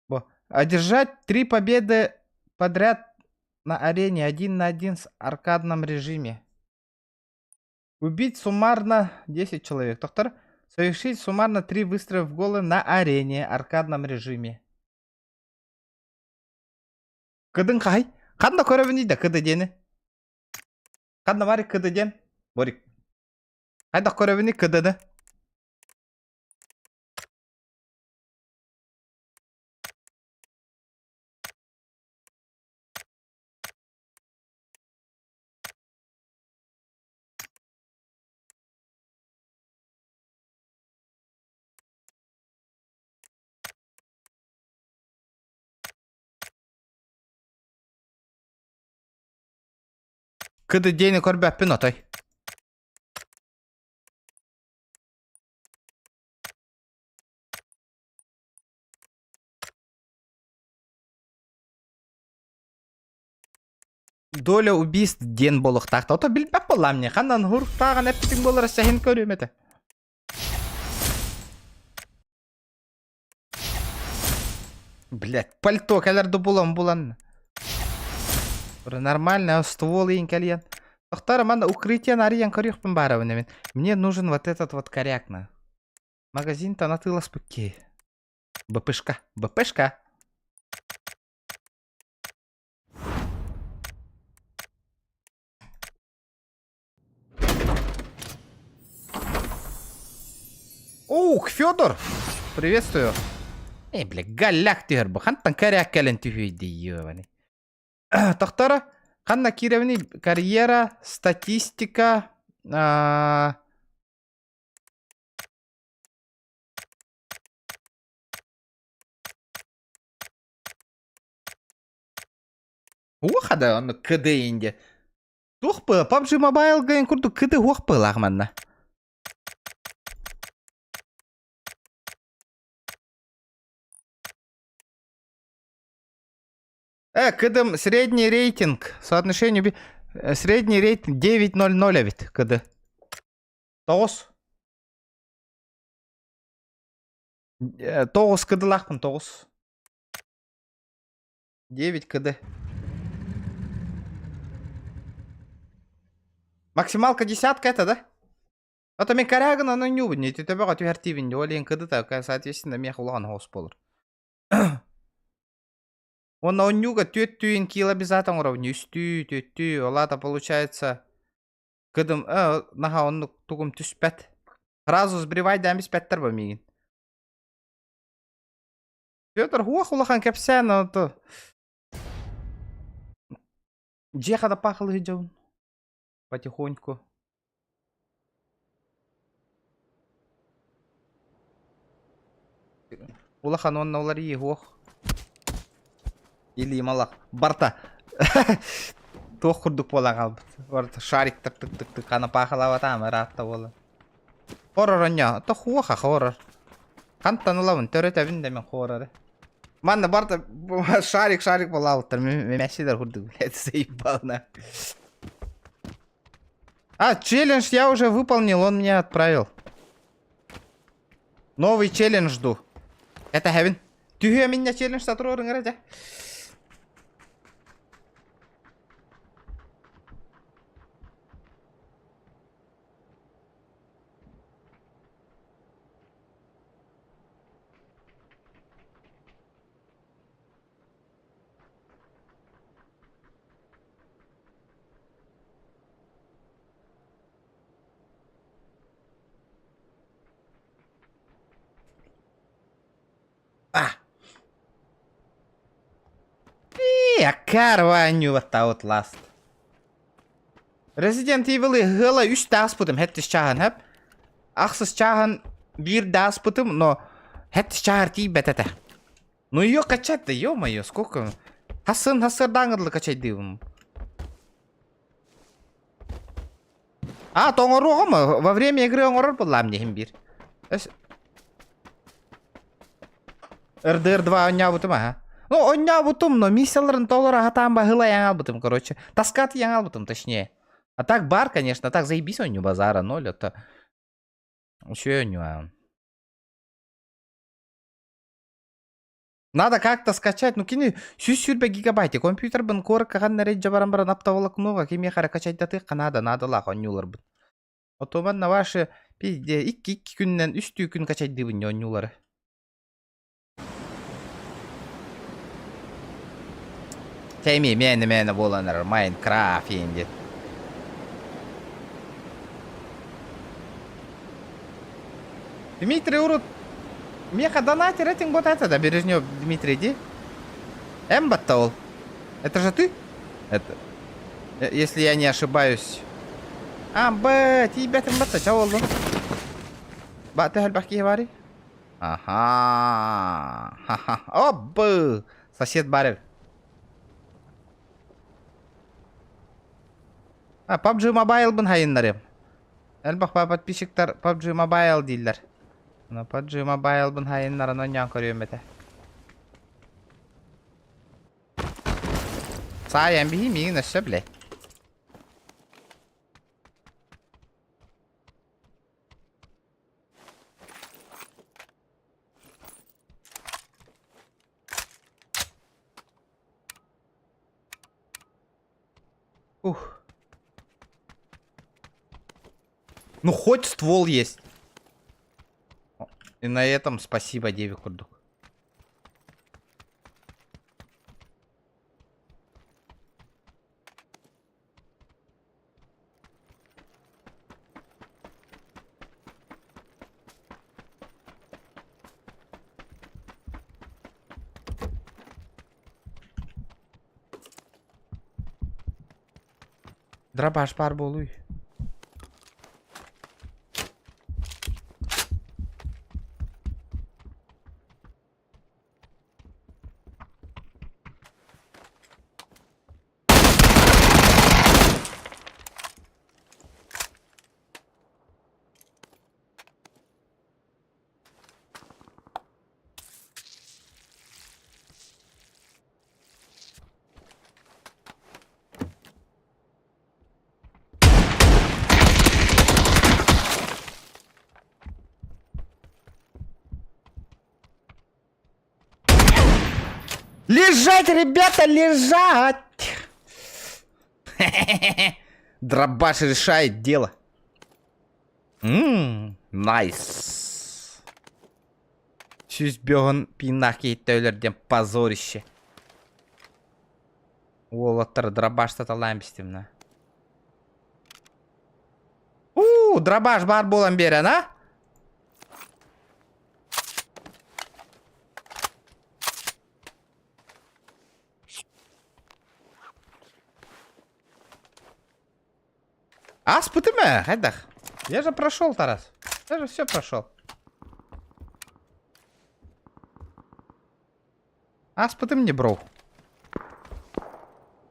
Бо. Одержать три победы подряд на арене один на один с аркадном режиме. Убить суммарно 10 человек. Доктор, совершить суммарно три выстрела в голову на арене аркадном режиме. Кыдын хай? Ханна көрөбүн да кыды диэни? Ханна бари кыды диэн? Борик. Хайдах көрөбүнүй кыдыны? Кыды диэни көрбөппүн отой. Доля убийств диэн буолуохтаах. Ото билбэт буоллаам не. Ханан хуруктааҕын эппитиҥ буолар сэһин көрүөм этэ. Блять, пальто кэлэр да булан булан. Нормально, ствол иин кэлиэн. Тохтор, манна укрытие арыйан көрүөхпүн баарабын мин. Мне нужен вот этот вот коряк на. Магазин-то натыласпыкки. БПшка, БПшка. Ух, Федор! Приветствую. Эй, бля, галляк түһэр бу. Хантан коряк кэлэн түһүй дии, ебаный. Тохтора, ханна киирэбиний карьера, статистика, а... Уоха да онно КД инде. Туох бы, PUBG Mobile гэн курдук КД уох быылаах манна. КД средний рейтинг, соотношение средний рейтинг 9.00 эбит КД. Тоҕус. Тоҕус КДлаахпын, тоҕус. 9 КД. Максималка десятка это, да? Это мен корягын аны нюбун, не төбөҕө түһэртиибин, ол иһин КД-та, соответственно, миэхэ улахан хоос буолар. Уонна онньууга түөрт түүн кило обязательно оҥоробун, үстүү, түөртүү, ол аата получается кыдым, наһаа оннук тугум түспэт. Сразу сбривайдаан биспэттэр бо миигин. Петр уох улахан кэпсээн ото дьиэхэ да пахлыы дьон потихоньку. Улахан уонна уларыйыы уох. Или малах барта туох курдук буолан хаалбыт. Барта шариктар тык-тык-тык хана паахалаабатаам ыраатта буолан. Хорор онньо, то хуоха хорор. Хантан ылабын, төрөтөбүн да мен хороры. Манна барта шарик шарик буолаабыттар, мессилер курдук, блядь, заебал на. А, челлендж я уже выполнил, он мне отправил. Новый челлендж жду. Это Хевин. Түһүө минне челлендж сатырорың эрэ А! Акар оонньуубатта Outlast. Resident Evil ыала үс тааспытым хэттис чааһын хэп. Ахсыс чааһын биир дааспытым, но хэттис чааһар тиийбэт этэ. Ну ее качать-то, ё-моё, сколько? Хасын хасырдааҥырлы качайдыыбын. А, тоҥоруоҕум, во время игры оҥорор буоллаам диһин биир. РДР 2 оонньообутум аха. Ну, оонньообутум, но миссияларын толору аһатаан баһылайан албытым, короче. Таскатыйан албытым, точнее. А так бар, конечно, так заебись оонньуу базара ноль, это... Үчүгэй оонньуу аан. Надо как-то скачать, ну кини 120 гигабайт, компьютербын куоракка ханна эрэ илдьэ баран баран оптоволокноҕа кимиэхэ эрэ качайдатыахха наада, наадалаах оонньууларбын. Отуоман на ваши пизде икки-икки күнүнэн үстүү күн качайдыыбын оонньуулары. Чэ эмиэ мээнэ мээнэ буолан эрэр Майнкрафт иэн диэн. Дмитрий урут миэхэ донатер этиҥ вот это да Бережнев Дмитрий ди. Эн батта ол. Это же ты? Это если я не ошибаюсь. А, Б, тиийбэтим батта, ча болду. Бата элбэх киһи баарый? Аха. Ха-ха. Оп, сосед баар А, PUBG Mobile-бын хайыннарым. Элбэх подписчиктар PUBG Mobile дииллэр. Аны PUBG Mobile-бын хайыннаран оонньоон көрүөм этэ. Саайан биһи миигин өссө блядь. Ух. Ну хоть ствол есть. И на этом спасибо, Деви курдук. Дробаш баар буолуй. Лежать, ребята, лежать! Дробаш решает дело. Ммм, найс. Сүүс бөҕүн пиннаах киһиттэ өлөр диэн позорище. Уолаттар дробаштаталаан бистим на. У, дробаш баар буолан биэрэн, а? Ааспытым ээ, хайдах? Я же прошел, Тарас. Я же все прошел. Ааспытым не бро.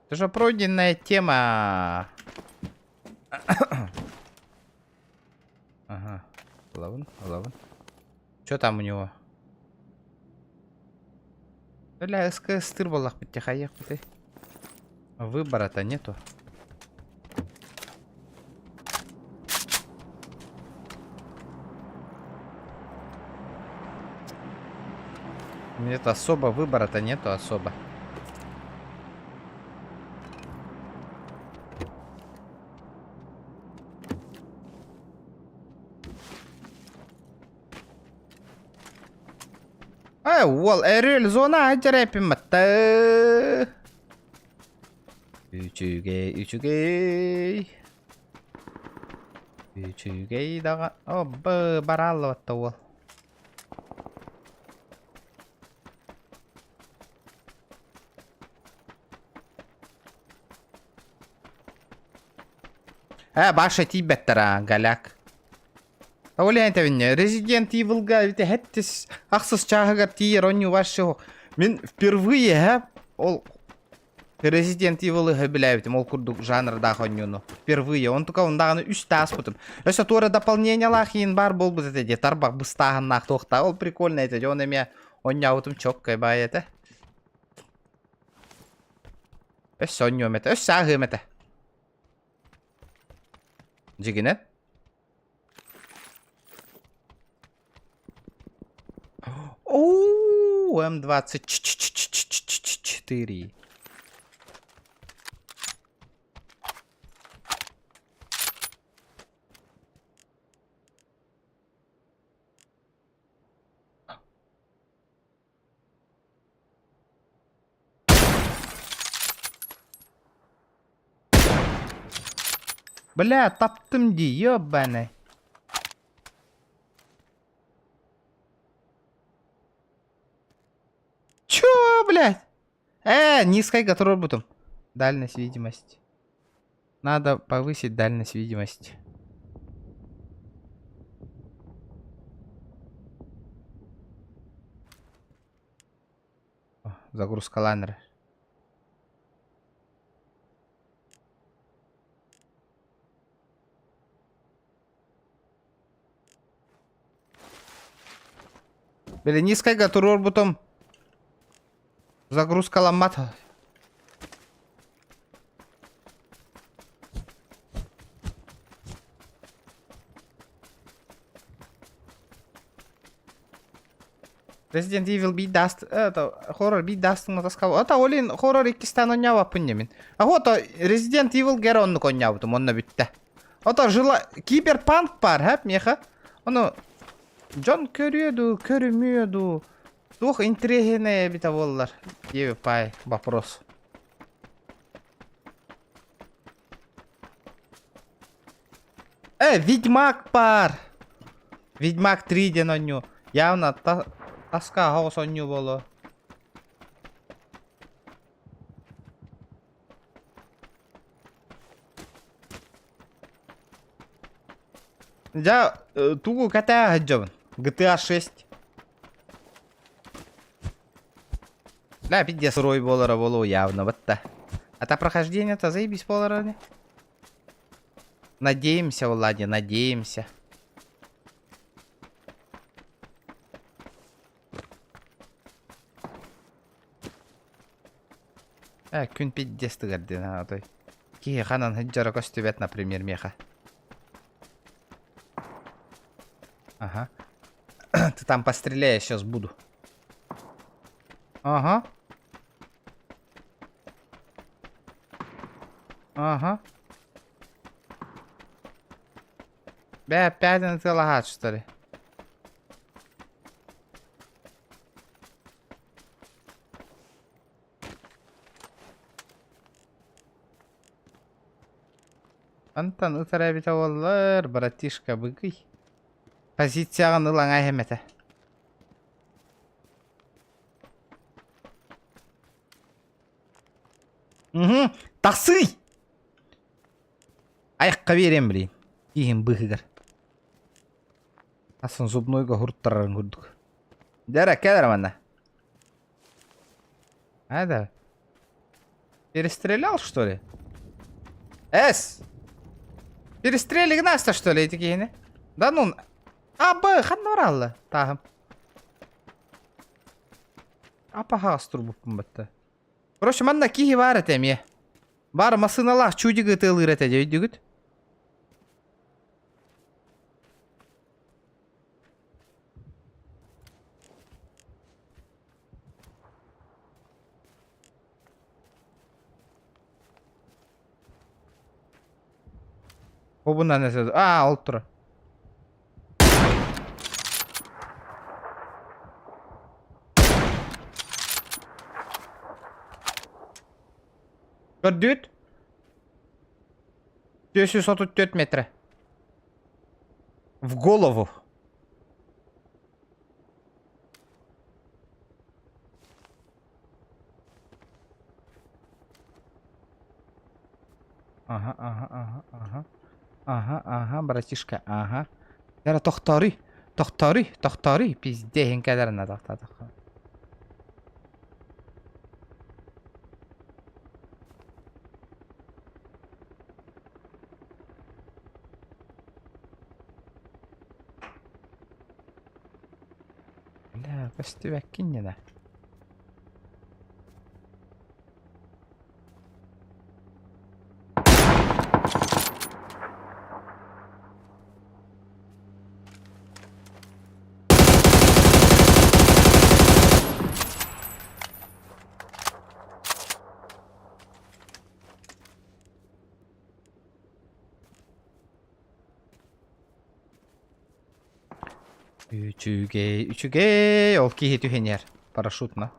Это же пройденная тема. Ага. Лавн, лавн. Что там у него? Бля, СКС тыр буоллахпыт хайыахпытый. Выбора-то нету. Нет особо выбора-то нету особо. Ай, уол, эрэл зона дьэрэпиммэтэ. Үчүгэй, үчүгэй. Үчүгэй даҕа. О, б барааллыбатта уол. Э, баша тиийбэттэр аа, голяк. Ол иһин этэбиннэ, Resident Evil-га ити хэттис ахсыс чааһыгар тиийэр оонньуу вообще Мин впервые һэ, ол Resident Evil-ы сөбүлээбитим, ол курдук жанрдаах оонньууну. Впервые. Онтука ондаҕаны үс тааспытым. Өссө туора дополнениялаах иин баар буолбут этэ дии, тарбах быстааһыннаах туохтаах. Ол прикольно этэ, дьон эмиэ оонньообутум чоккай баай этэ. Өссө оонньуом этэ, өссө ааһыам этэ. Дьигинэн. О, М24. Бля, таптым дии, ёбаный. Чё, блядь? Низкой турбутум. Дальность видимости. Надо повысить дальность видимости. Загрузка лайнера. Били низкайга туруорбутум. Загрузкаламмат. Resident Evil биир даст это хоррор биир дастын таскал. Ата олин хоррор иккистэн онньообаппын ньэмин. А вот Resident Evil гэр оннук онньообутум онно бүттэ. Ото жила киберпанк баар хэп миэхэ. Ону дьон көрүө дуу, көрүмүө дуу. Туох интэриэһинэй эбитэ буоллар диэбит паай вопрос. Ведьмак баар! Ведьмак 3 диэн оонньуу. Явно та таска аһаҕас оонньуу буолуо. Дьэ, тугу кэтээ сылдьабын? GTA 6. Да, пиздец рой буолара буолуо явно батта. А та прохождение-то заебись буолара не? Надеемся, Влади, надеемся. Күн пиздец тыгар диэн анатой. Киһи ханан сылдьара көстүбэт, например, миэхэ. Ага. Ты там постреляй, я сейчас буду. Ага. Ага. Бля, опять лагать, что ли? Антон ытара эбитэ буоллар, братишка быгый. Позицияҕын ылаҥа иһэмэтэ. Угу. Тахсый! Айыққа берем, блин. Киһим быһыгар. Асын зубнойга хурттарарын курдук. Дәрә, кәлер манна. А, да. Перестрелял, что ли? Эс! Перестрели нас что ли, эти киһини? Да ну... А, Б, ханна баралла, тааһым. Апаһаас турбуппун батта. Короче, манна киһи баар этэ эмиэ. Баар массыыналаах чудик ытыалыыр этэ дьэ өйдүгүт? Обунан эсэ. Аа, ол турар. Көрдүгүт? 434 метра. В голову. Ага, ага, ага, ага. Ага, ага, братишка, ага. Яра тохтооруй, тохтооруй, тохтооруй, пиздец, кэлэр тохтоо. Бля, көстүбэккин нена. Үчүгэй, үчүгэй, ол киһи түһэн парашютна.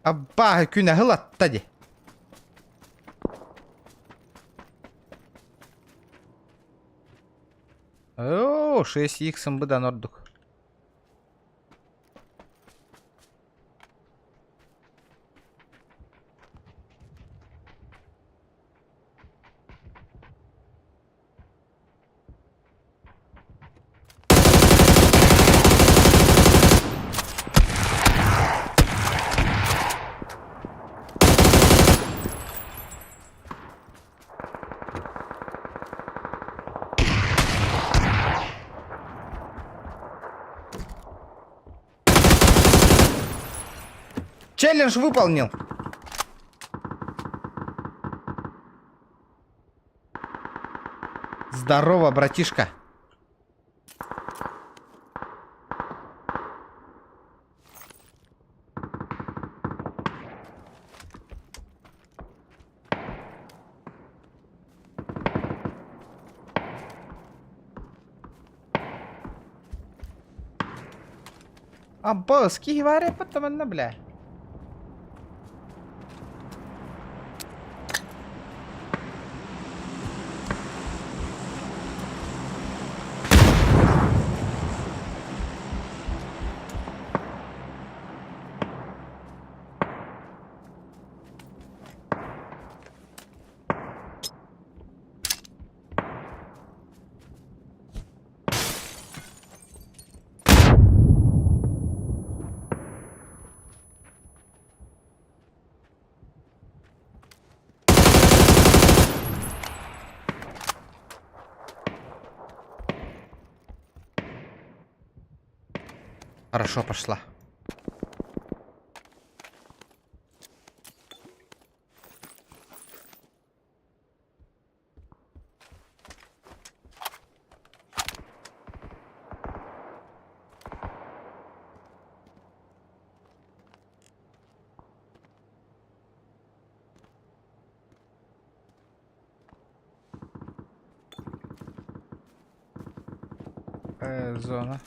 Аббаа күн аһылатта дии. Оо, 6x быдан ордук. Челлендж выполнил. Здорово, братишка. Аббас, киһи баар бля. Хорошо пошла. Зона.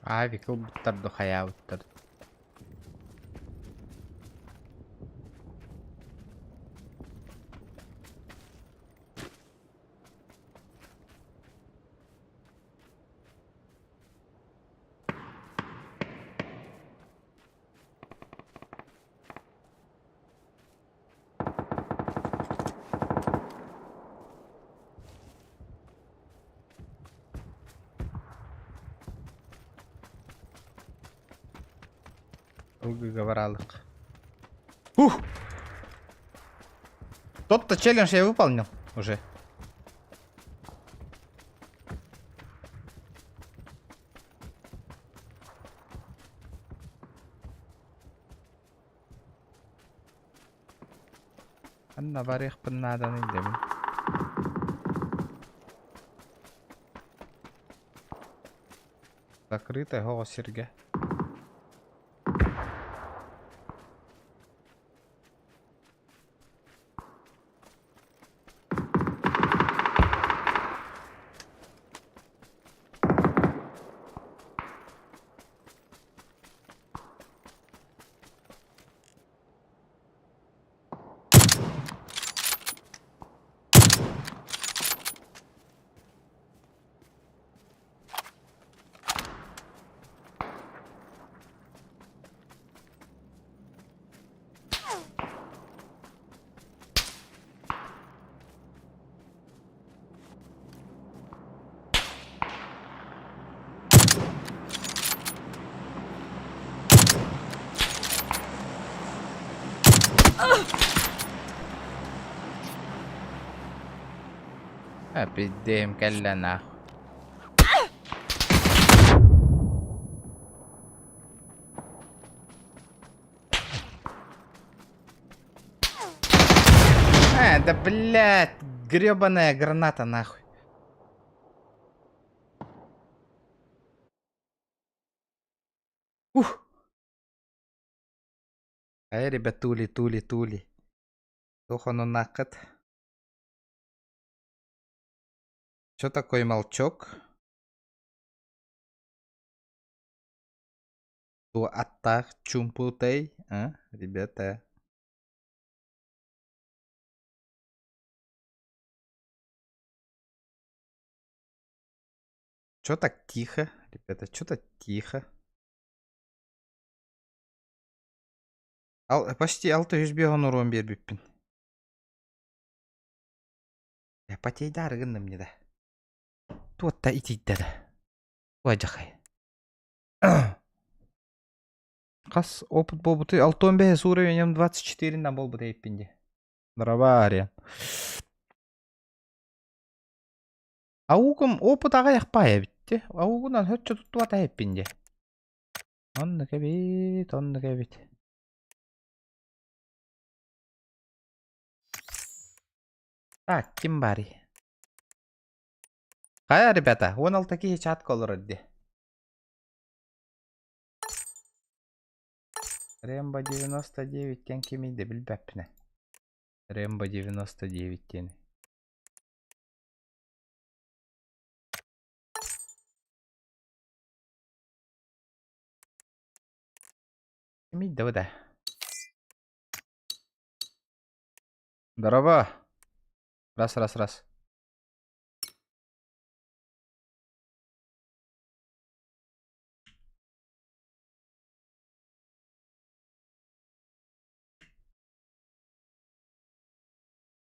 Авик ылбыттар да хайаабыттар. Ылгыга баралык. Ух! Тот-то челлендж я выполнил уже. Ханна барыахпын нааданый дэбин. Закрытая оҕо сиргэ. Эпидем кэллэ нахуй. А, да блядь, гребаная граната нахуй. Ух. Ай, ребятули, тули, тули. Туох онуннааххыт? Чё такой молчок? Туо аттаах чуумпутай, а, ребята? Чё так тихо, ребята, чё-то тихо. Ал, почти алта үс биэһин уруон биэрбиппин. Потейдаары гынным мне да. Туотта итийдэ да. Ой, дьахай. Хас опыт буолбутуй? Алтон бэһис уровенем 24 на буолбут эйиппин дии. Здорово, Аугум опыт аҕыйах баай эбит дии. Аугунан һөччө туттубата эһиппин дии. Оннук эбит, оннук эбит. Так, ким баарый? Хайа, ребята, 16 киһи чатка олорор дии. Рэмбо 99 диэн кимий да билбэппин ээ. Рэмбо 99 диэни. Кимий да да. Здорово. Раз, раз, раз.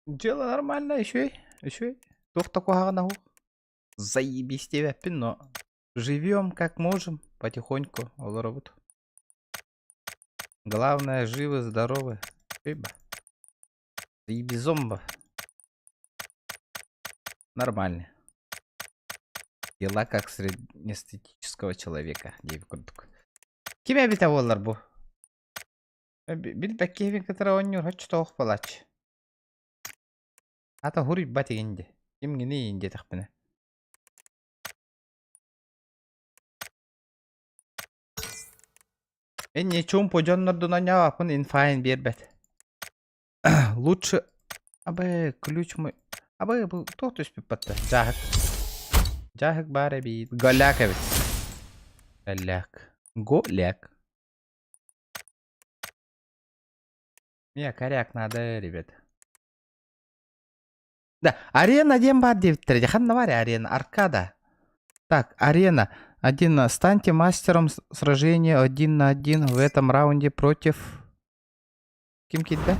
Дело нормально, еще и, еще и. Туох да куһаҕана суох. Заебись диэбэппин, но живем как можем, потихоньку олоробут. Главное, живы, здоровы. Спасибо. Заебизомба. Нормально. Дела как среднестатистического человека диэбит курдук. Ким эбитэ буоллар бу? Билбэккиһибин кытары оонньуур оччотоох буолааччы. Ата хуруйбат игин дии. Кимҥиний диэтэхпинэ. Эн не чуумпу дьоннордун оонньообоппун инфайн биэрбэт. Лучше Абы ключ мой Абы бу туох түспүт батта? Дьааһык. Дьааһык баар эбит. Голяк эбит. Голяк. Голяк. Мне коряк надо, ребят. Да, арена диэн баар диэбиттэрэ. Ханна баар арена? Аркада. Так, арена. Один. Станьте мастером сражения один на один в этом раунде против... Ким киирдэ?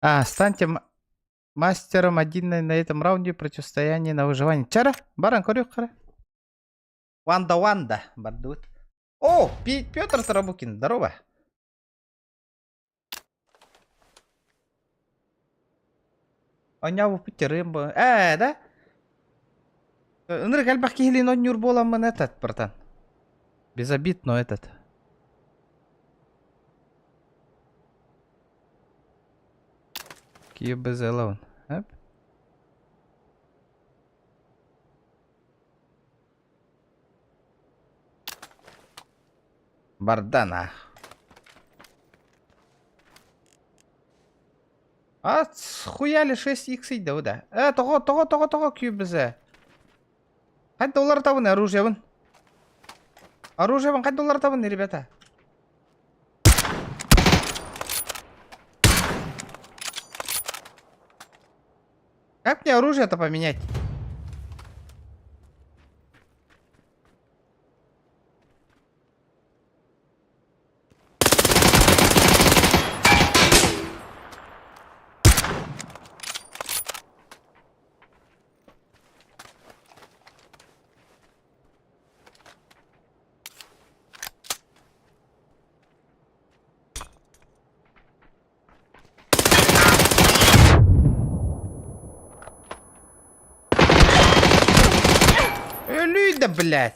А, станьте мастером один на этом раунде противостояние на выживание. Чара, баран көрүөх Ванда Ванда бардыбыт. О, Петр Тарабукин, здорово. Оонньообуппут рымбо. Ээ, да? Ынырык элбэх киһилиин оонньуур буоламмын этот, братан. Без обид, но этот. QBZ Эп. Бардана. А схуяли 6х да да. Э, тоҕо, тоҕо, тоҕо, тоҕо QBZ. Хайда уларытабын оружиебын? Оружиебын хайда уларытабын, ребята? Как мне оружие-то поменять? Өлүй да, блядь.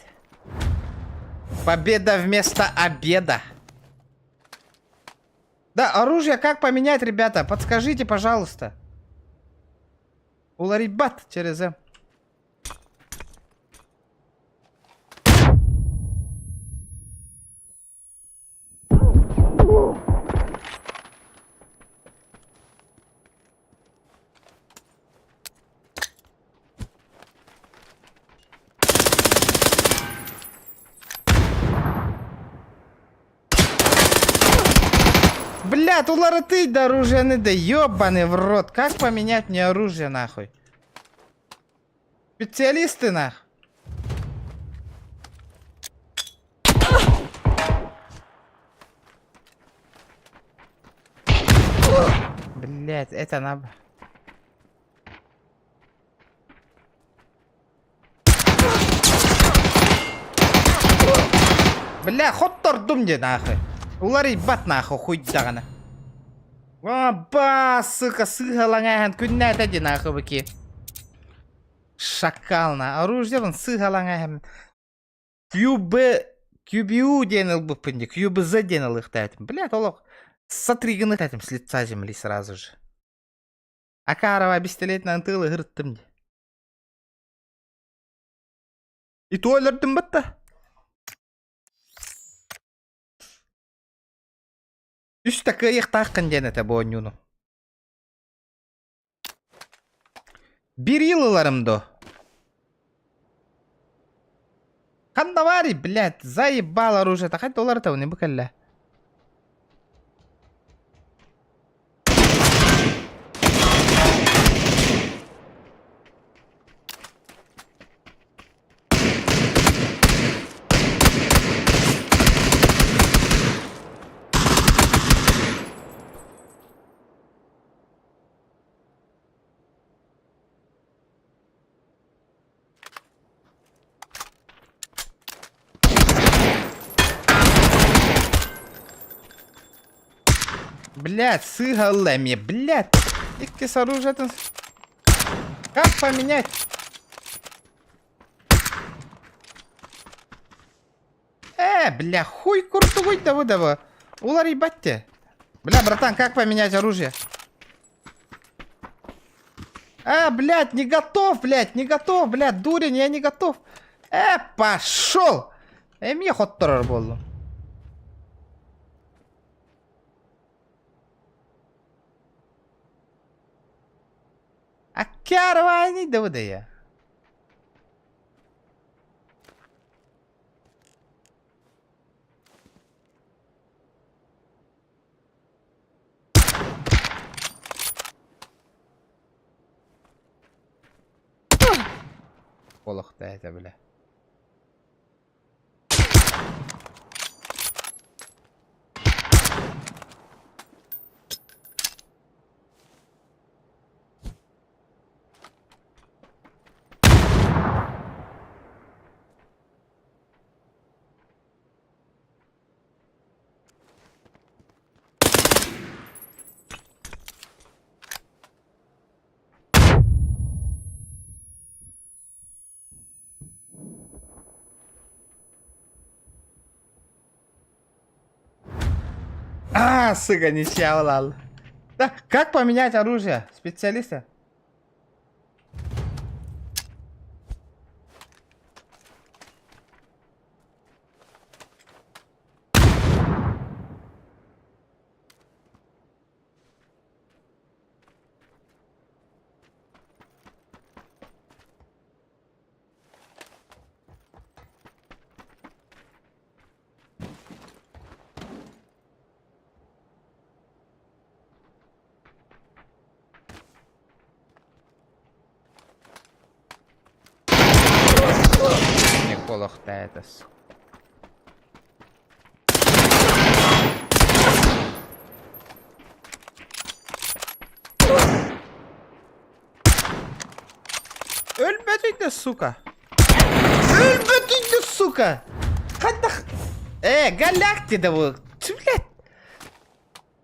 Победа вместо обеда. Да, оружие как поменять, ребята? Подскажите, пожалуйста. Уларибат через М. Блядь, уларытый да оружие да ёбаный в рот. Как поменять мне оружие нахуй? Специалисты нах. Блять, это надо. Бля, хоттордум дии нахуй. Уларыйбат нахуй хуйдаҕына. Ба, сука, сыыһалаҥааһын күннээтэ дии нахуй быки. Шакал на оружиебын сыыһалаҥааһын QB QBU диэн ылбыппын дии, QBZ диэн ылыахтаатым. Блядь, олох сотри гыныахтаатым с лица земли сразу же. Акарова пистолетынан тыалы ыһырыттым дии. И то өлөрдүм батта. Үс да кыайыахтааххын диэн этэ бу оонньууну. Бирил ыларым дуо? Ханна баарый, блядь, заебал оружие-то, хайда уларытабын бу кэллэ. Блядь, сыыһа ылла эмиэ, блядь. Иккис оружиетын... Как поменять? Э, бля, хуй куртугуй да выдава. Уларыйбат те. Бля, братан, как поменять оружие? А, блядь, не готов, блядь, не готов, блядь, дурень, я не готов. Э, пошел! Эмиэ хотторор буоллум. Кярвайный да выдая. Олохто этэ бile. А, сука, ничья ылал. Да, как поменять оружие? Специалисты? Олохтоотос. Өлбөтүй да, сука! Өлбөтүй да, сука! Хайдах... Э, галякти да вы... Блядь!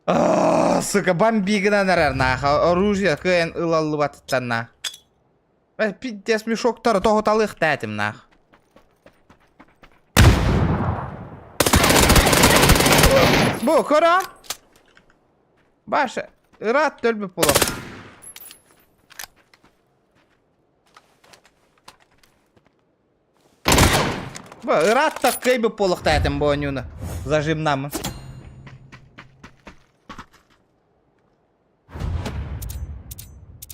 А, сука, бомбигынан эрэр нах. Оружие кыайан ылаллыбатыттан нах. Пиздец мешоктары тоһуталыахтаатым нах. Бу көрө. Баша, ыраат өлбүт буолуох. Бу ыраатта кыайбыт буолуохтаатым бу оонньууну. Зажимнаммын.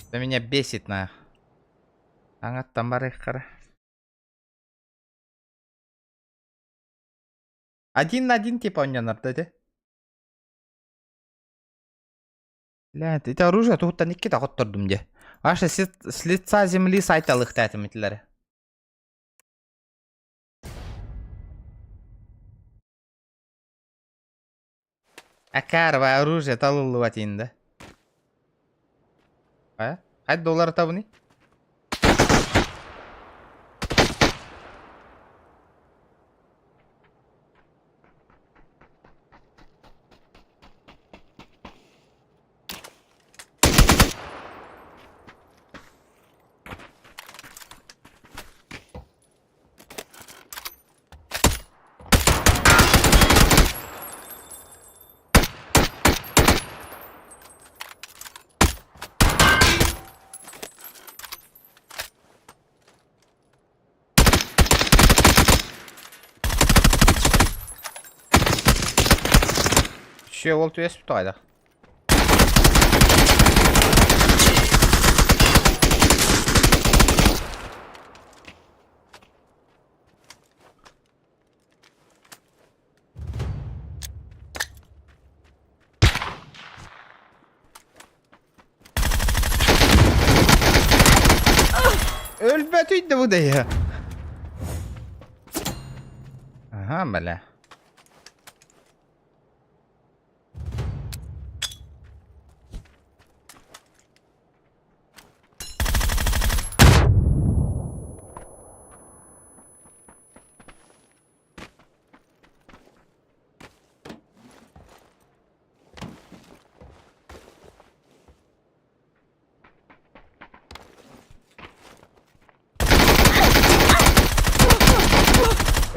Это меня бесит на. Аҥаттан барыаххара. Один на один типа оонньонор да ити. Блядь, ити оружие туһуттан иккитэ хоттордум дии. Аша с лица земли сайталыхтаатым итилэри. Акаарба оружие талыллыбат иин да. Хайа? Хайда доллар табыный? Үчүгэй уол түбэспит тоҕойдох. Өлбөтүй да бу дэйэ. Ага, бля.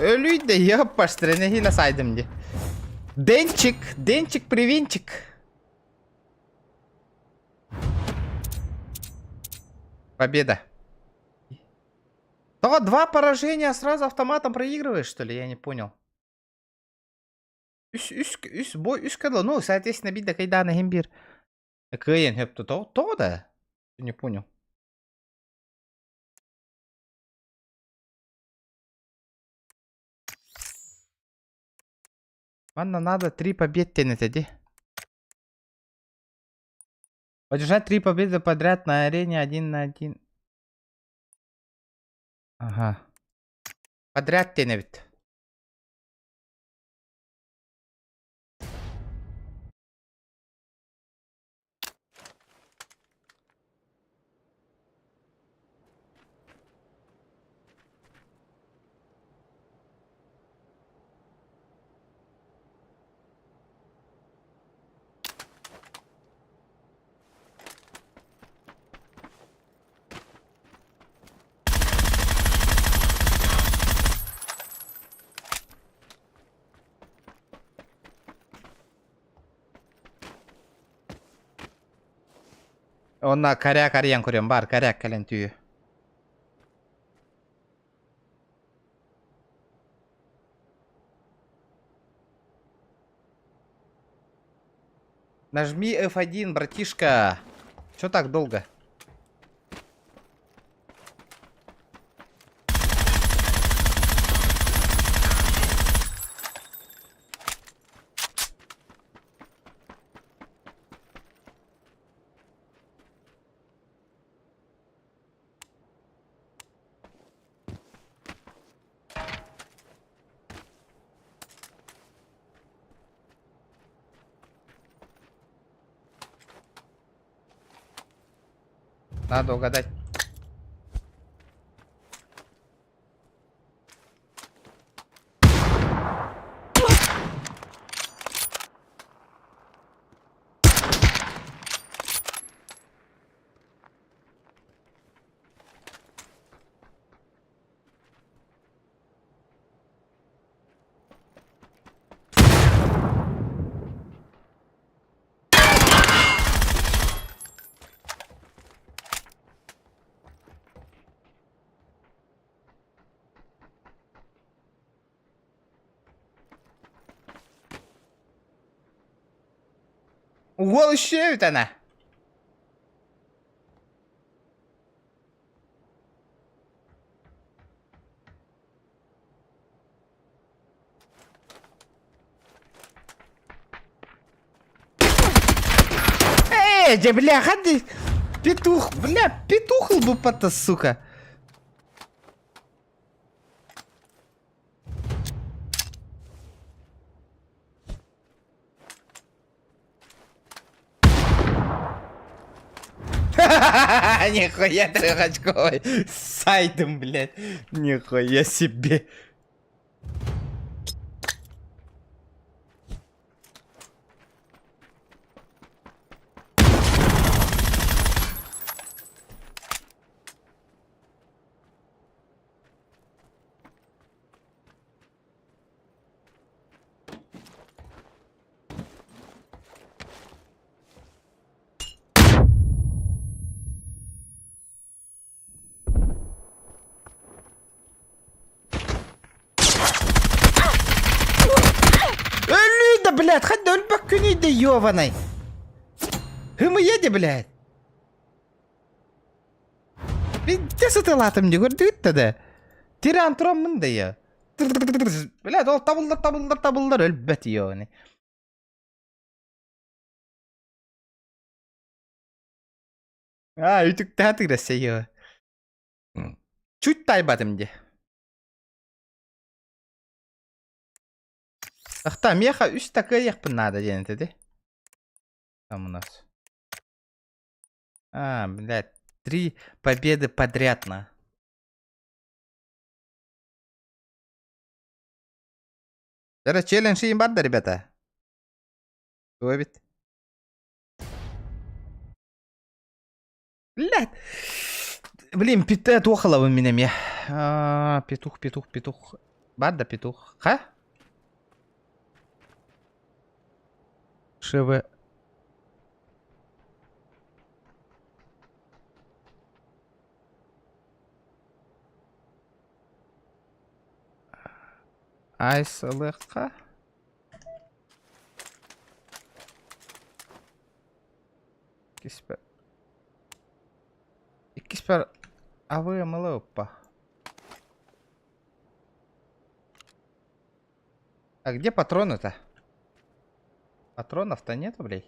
Өлүй да ёппаштыр, нэһиилэ сайдым дии. Денчик, Денчик, привинчик. Победа. Того два поражения сразу автоматом проигрываешь, что ли? Я не понял. Үс, үс, үс, бой, үс кадла. Ну, соответственно, биир да кайдаана иһин биир. Кыайан хөптө. Тоҕо да? Не понял. Манна надо три побед диэн этэ дии. Одержать три победы подряд на арене один на один. Ага. Подряд диэн эбит. Онно коряк арыйан көрүөм баар коряк кэлэн түһүө. Нажми F1, братишка. Чё так долго? Надо угадать. Уол үчүгэй ана. Эй, дьэ, бля, ходи. Петух, бля, петух лбупата, сука. Нихуя трехочковый. С сайтом, блядь. Нихуя себе. Өлүү да, блядь, ханна өлбөккүнүй да ёбаный. Ымыйа де, блядь. Биирдэ сытыылаатым дии көрдүгүт да да. Тирээн тураммын да я. Блядь, ол табыллар, табыллар, табыллар өлбөт ёбаный. Аа, үтүктээх тыгырасса ёо. Чуть тайбатым дии. Ахта, миэхэ үс такыайахпын наада диэн этэ дии. Там у нас. А, блядь, три победы подряд на. Эрэ челлендж иин бар да, ребята? Туга эбит? Блядь! Блин, питэ туох ылабын мин эмиэ. Аа, петух, петух, петух. Бар да петух. Ха? ШВ. Айс ылыахха. Иккиспэр. Иккиспэр АВМ ылыппа. А где патроны-то? Патронов-то нету, блядь.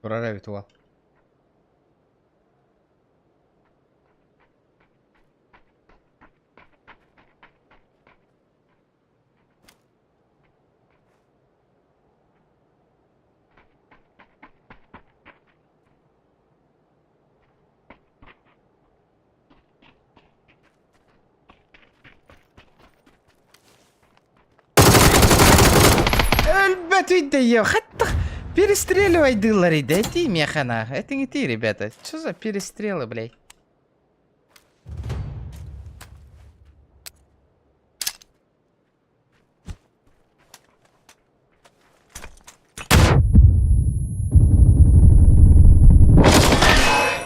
Турар эбит уол. Өлбөт үйдэйиэ, хаттах перестреливайдыыллар идэ, этии миэхэ нах, этиҥ итии, ребята, что за перестрелы, блядь?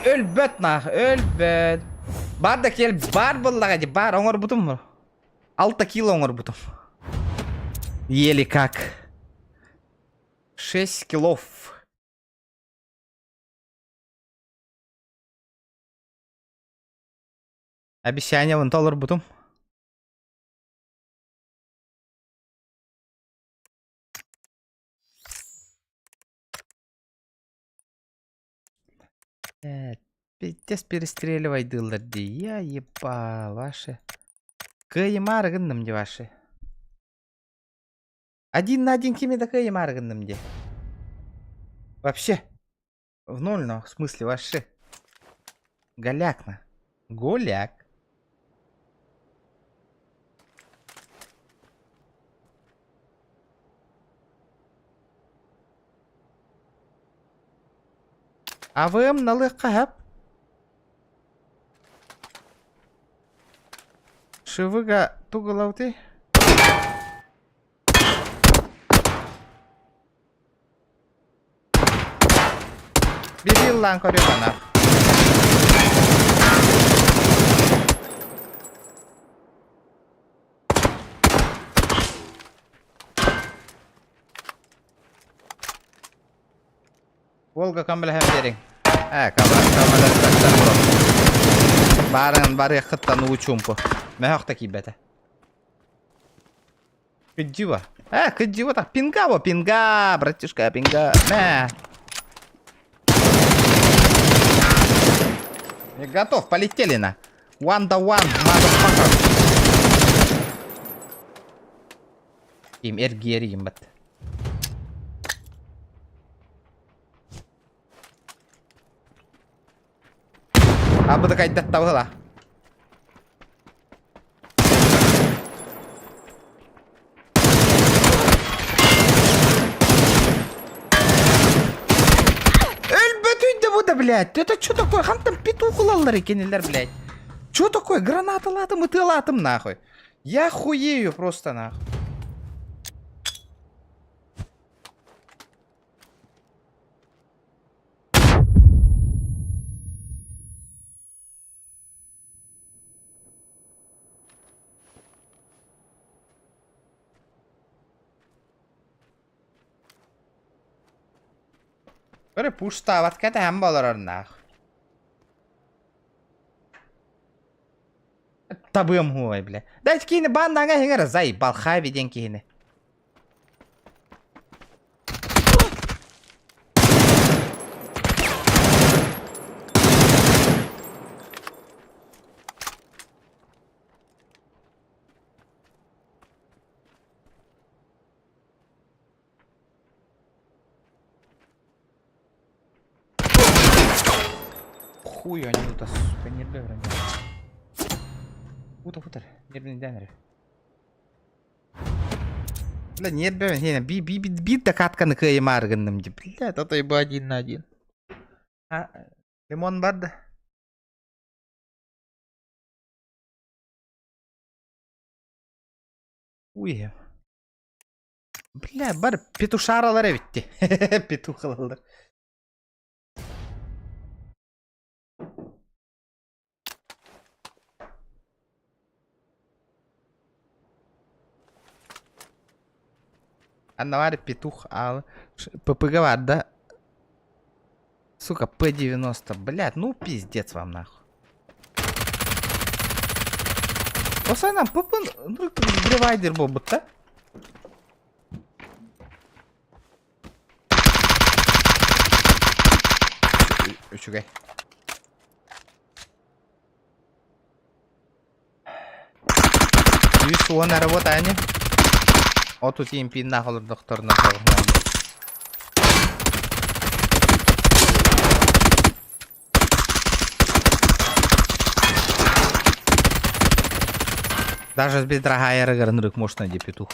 Өлбөт нах, өлбөт. Бар да кел, бар буоллаҕа дии, бар оҥорбутум. Алта кило оҥорбутум. Еле как. Шесть килов. Обещаниебын толорбутум. Э, пиздец перестреливайдыыллар дии. Я ебал, ваши. Кыайымаары гынным дии ваши. Один на один кими да кыайымаары гынным дии. Вообще. В ноль, но в смысле вообще. Голяк на. Голяк. АВМ налыахха сөп. Шивыга тугу ылабытый? Бири ыллаан көрүөх ана. Волга көмөлөһөн биэриҥ. Ээ, көмөлөспөттөр бро. Баарын барыаххыттан уу чуумпу. Мөһөх да киирбэтэ. Кыдьыба. Э, кыдьыба так. Пинга во, пинга, братишка, пинга. Мэ. Я готов, полетели на. One да one, motherfucker. Им эргиэригим бат. Абыда кайдат табыла. Өлбөтүйдө бу да, блядь. Это что такое? Хантан петух ылаллар кинилэр, блядь. Что такое? Гранаталаатым, ытыалаатым, нахуй. Я хуею просто, нахуй. Бары пуштаабат кэтэһэн олорор нах. Табыам хуой, бля. Дайте киһини бандаҥа иһиҥэр заебал хави диэн киһини. Хуй они тут, сука, не бегают. Ута, утар, нервный дэнер. Бля, ньиэрбэ мин би би биир да катканы кыайымаары гынным дии. Бля, то бу один на один. А, лимон бар да? Уй. Бля, бар петушаралар эбитти. Петух ылаллар. Анна бар петух ал ППГ бар да? Сука, П-90, блядь, ну пиздец вам нахуй. Осайнан ПП ну древайдер буолбут да? Үчүгэй. Үс уон эрэ вот ани. Отут импиннаах олордохторуна соҕуһунан. Даже с бедра рынок можно где петух.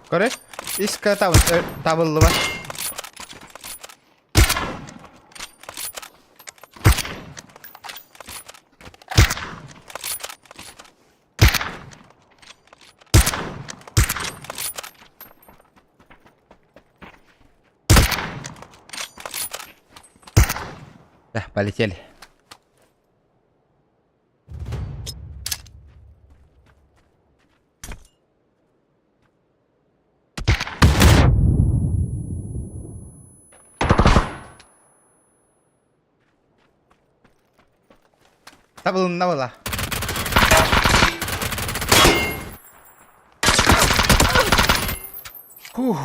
Көрө, иска табыллыбат. Да, полетели. Табылынна была. Фух.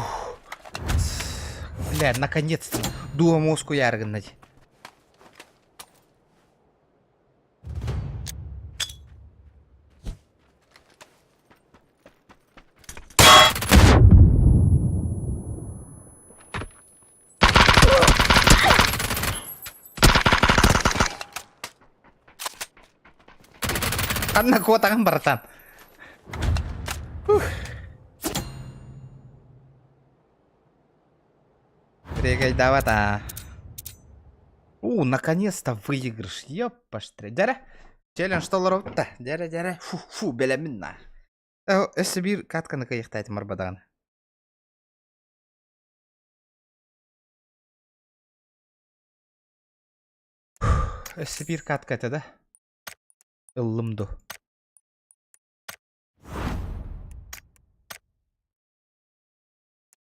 Бля, наконец-то. Дуа мозгу яргнать. Ханна куотаҕын братан. Регайдават а. У, наконец-то выигрыш. Ёппаштре. Дәрә. Челлендж толоробут да. Дәрә, дәрә. Фу, фу, бэлэммин на. Өссө биир катканы кыйыхтаатым барбадаҕына. Өссө биир катка этэ да? Ыллым ду.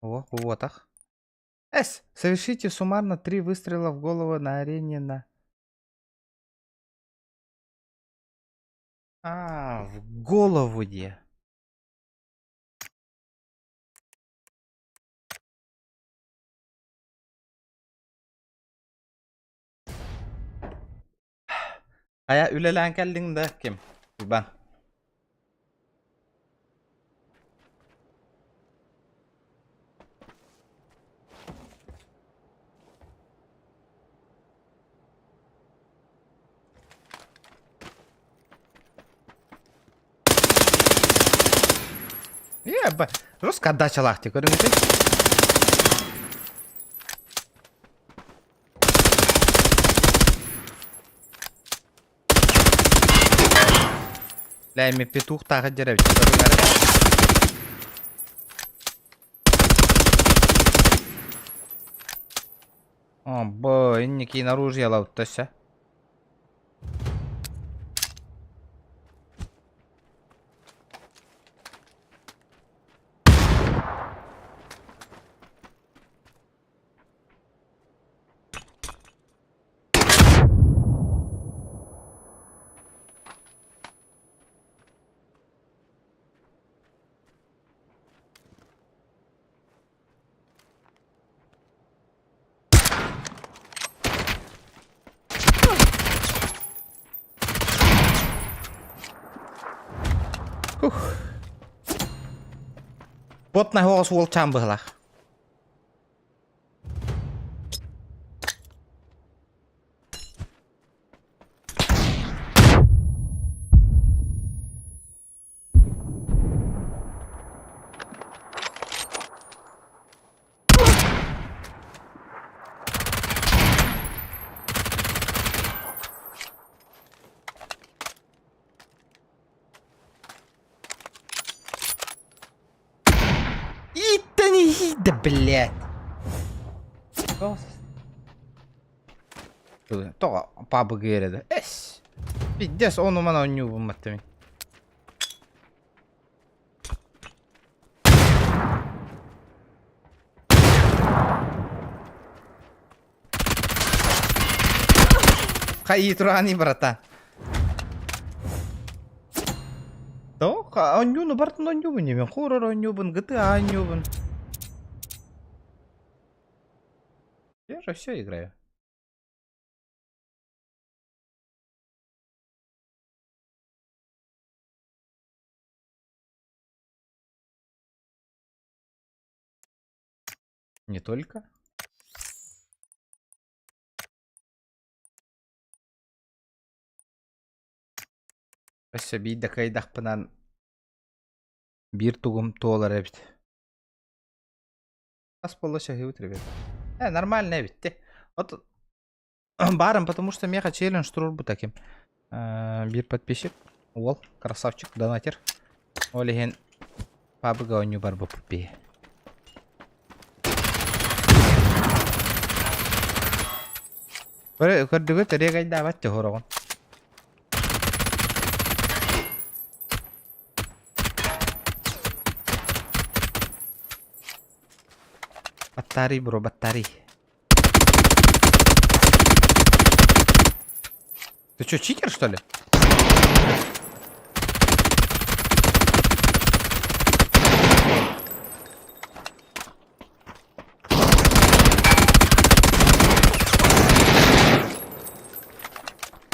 О, вот С. Совершите суммарно три выстрела в голову на арене на... А, в голову де. Хайа үлэлээн кэллиҥ да ким? Уйбаан. Е, жестко отдачалаах дии көрүҥүтүй. Лэми петух тағы деревья. О, бо, инники оружие лауттася. Потнай оҕус уолчаан быһылаах. Ииттэн иһийдэ, блядь. Тоҕо пабыгы эрэ Эс. Пиздец, ону мана оонньуубун маттамин. Хайыы тураный, братан? Тоҕо оонньууну бартын оонньуубун диибин, хуурар оонньуубун, GTA оонньуубун. Я же все играю. Не только. Өссө биир да кыайдахпынан биир тугум туолар эбит. Хас буолла шаһыыбыт, ребят? Э, нормально эбит те. Вот баарым, потому что меха челлендж турбут таким. Биир подписчик, уол, красавчик, донатер. Ол иһин пабыга оонньуу барбыппыт биһи. Көрдүгүт, регайдаабат төхөрөҕүн. Баттаарый, бро, баттаарый. Ты что, читер, что ли?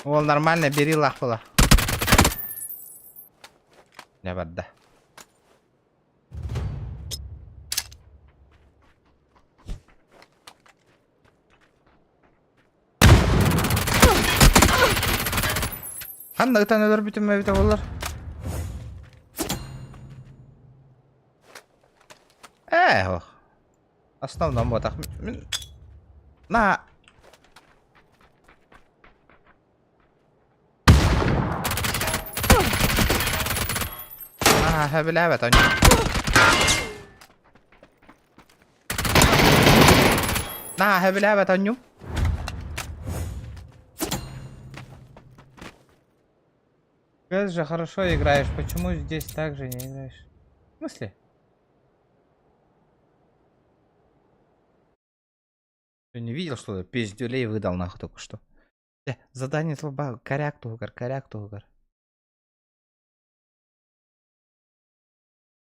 Ол нормально, бери лахпыла. Не барда. Ханна ытан өлөрбүтүм эбитэ буоллар. Ээ, ох. Основном буотах. Мин на Аа, сөбүлээбэт оонньуу. Наһаа сөбүлээбэт оонньуу. Ты же хорошо играешь, почему здесь так же не играешь? В смысле? Ты не видел, что ли? Пиздюлей выдал нахуй только что. Э, задание слаба, коряк туһугар, коряк туһугар.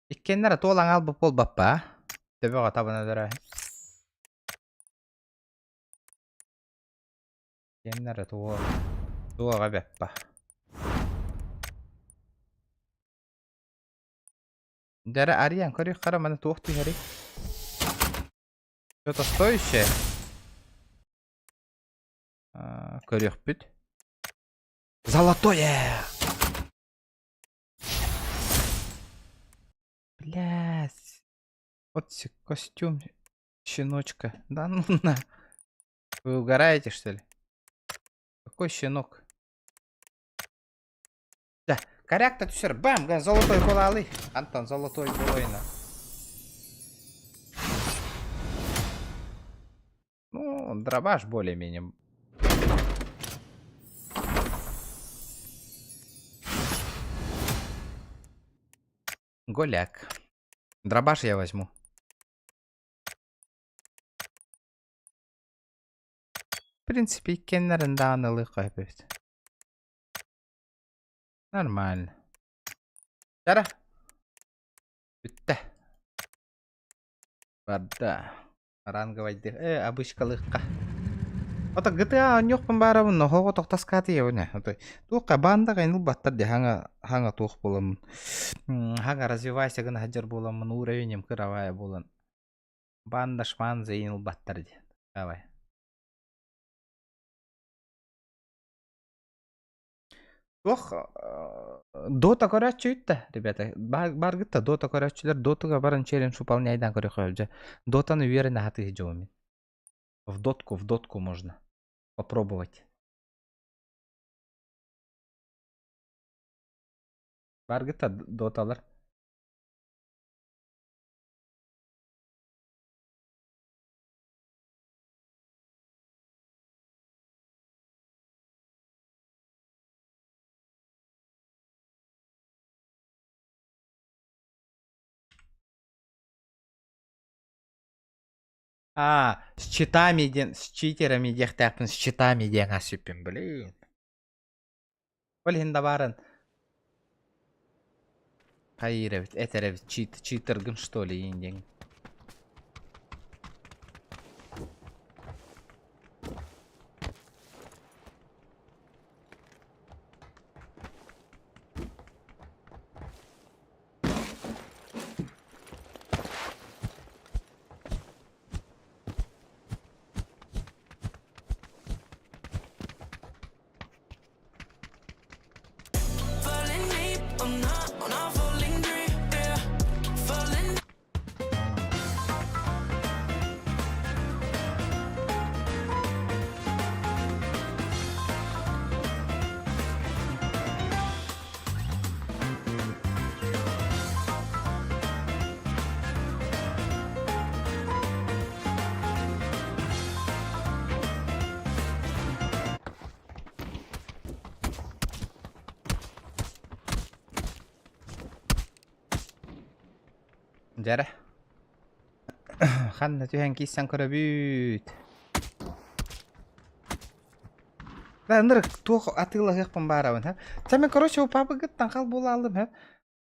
Иккиэннэрэ туол аҥаал буолбаппа, а? Төбөҕө табан өлөрөөһүн. Иккиэннэрэ туол туоҕа бэппа. Дьэрэ арыйан көрүөх хара маны туох түһэрий? Что-то стоящее? Көрүөхпүт. Золотое! Блядь. Вот костюм щеночка. Да ну на. Вы угораете, что ли? Какой щенок? Да, коряк-то түсер. Бам, золотой буолаалый. Антон, золотой буолуйна. Ну, дробаш более-менее. Голяк. Дробаш я возьму. В принципе, иккиэннэрин даҕаны ылыахха эбит. Нормально. Чара. Бүттэ. Барда. Ранговайдык. Э, обычкалыахха. Ото GTA оонньуохпун баарабын, ноһоҕо тохтоскаатыйабын ээ. Ото туохха баанда кайныл баттар дии хаҥа хаҥа туох буоламмын. Хаҥа развивайся гына сылдьар буоламмын уровенем кыравая буолан баанда шман зейин ылбаттар дии. Давай. Туох Дота көрөөччүгүт да, ребята? Бааргыт да Дота көрөөччүлэр Дотага баран челлендж выполняйдаан көрүөххэ дьэ. Дотаны үөрэнэ сатыы дьоҕум мин. В дотку можно попробовать. Бааргыт да доталар? А, с читами диэн, с читерами диэхтээхпин, с читами диэн ассыппын, блин. Ол иһин да баарын хайыыр эбит, этэр эбит, чит, читергын что ли диэн. Дьэрэ. Ханна түһэн киирсэн көрөбүт. Да, ынырык туох атыылаһыахпын баарабын, һэ. Чэ, мен, короче, упаабыгыттан хал буолаалым, һэ.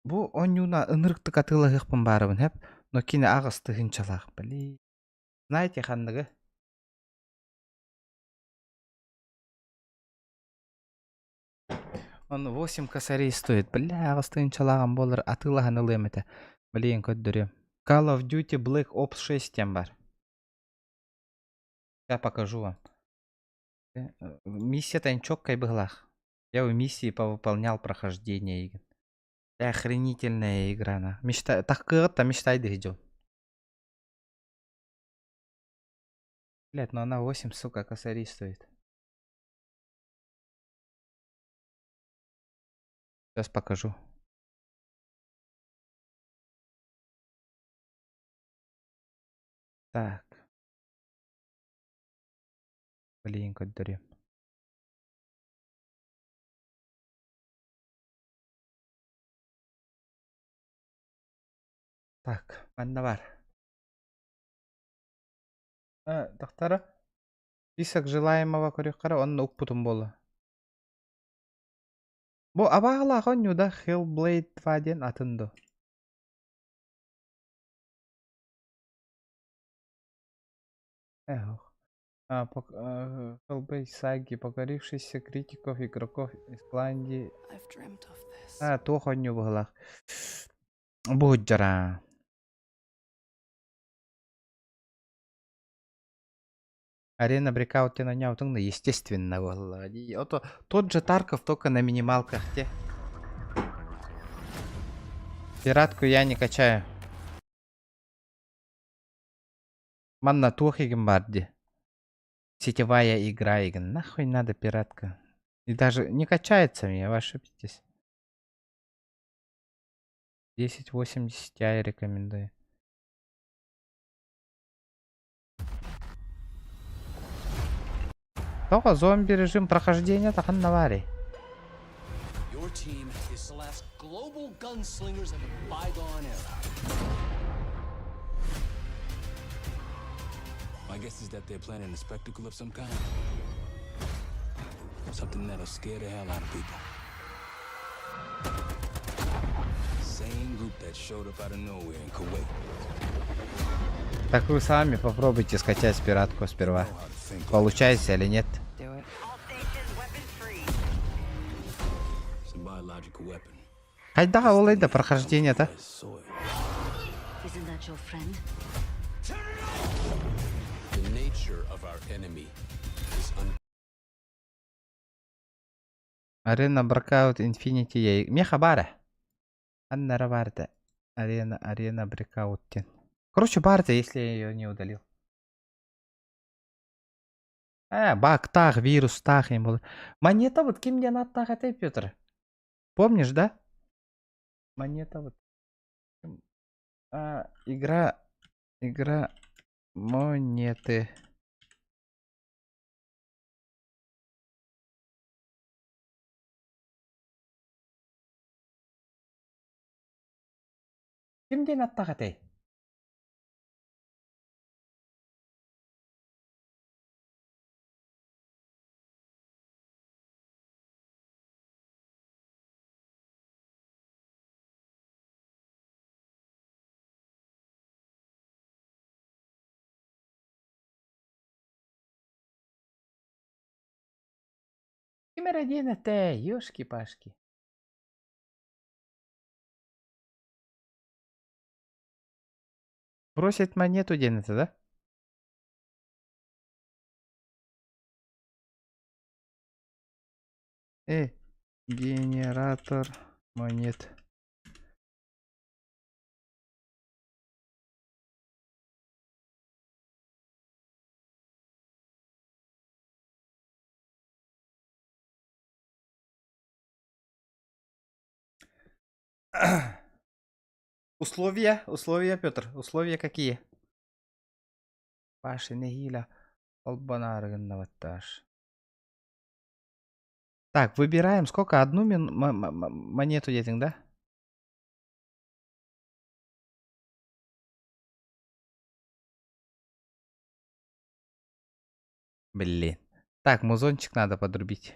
Бу оонньууна ынырыктык атыылаһыахпын баарабын, һэп. Но кини аҕыс тыһыынчалаах, блин. Знаете, ханныгы? Он 8 косарей стоит. Бля, аҕыс тыһыынчалааҕым буоллар атыылаһан ылыам этэ. Блин, көрдөрүөм. Call of Duty Black Ops 6 диэн бар. Я покажу вам. Миссия-то четкая быһылаах. Я в миссии повыполнял прохождение игр. Охренительная игра на. Мечта... Так мечтай дьон. Блядь, ну она 8, сука, косарей стоит. Сейчас покажу. Так. Блин, көрдөрүөм. Так, манна бар. Доктора, список желаемого көрүөххэ онно укпутум буолла. Бу абаалаах оонньуу да Hellblade 2 диэн атын дуо? Эх. Hellblade саги, покорившийся критиков игроков Исландии. А, туох оонньуу быһыылаах. Буһуддьара. Арена Breakout диэн оонньообутуҥ да естественно буолла дии. Ото тот же Тарков, только на минималках те. Пиратку я не качаю. Манна туох игин баар дии. Сетевая игра игин. Нахуй надо пиратка. И даже не качается мне, вы ошибетесь. 1080 Ti рекомендую. Тоҕо зомби режим прохождения ханна баарый? Your team is the last global gunslingers of a bygone era. My guess is that they're planning a spectacle of some kind. Something that'll scare the hell out of people. Same group that showed up out of nowhere in Kuwait. Так вы сами попробуйте скачать пиратку сперва. Know how to think. Получается или нет? It's a biological weapon. Хайдах ол да прохождение-то? Soil. Isn't that your friend? The nature of our enemy is un- Arena Breakout Infinity я меха баара. Аннара баарда. Арена, Арена Breakout диэн. Короче, баарда, если я ее не удалил. Э, багтаах, вирустаах им был. Монета вот ким диэн ааттаах этэй, Петр? Помнишь, да? Монета вот. А, игра, игра монеты. Ким диэн ааттаах этэй? Ким эрэ диэн этэ, ёшки-пашки. Бросить монету диэн этэ, да? Э, генератор монет. Условия, условия, Петр, условия какие? Паша, нэһиилэ холбонаарыгыннабаттааш. Так, выбираем сколько? Одну монету диэтиҥ, да? Блин. Так, музончик надо подрубить.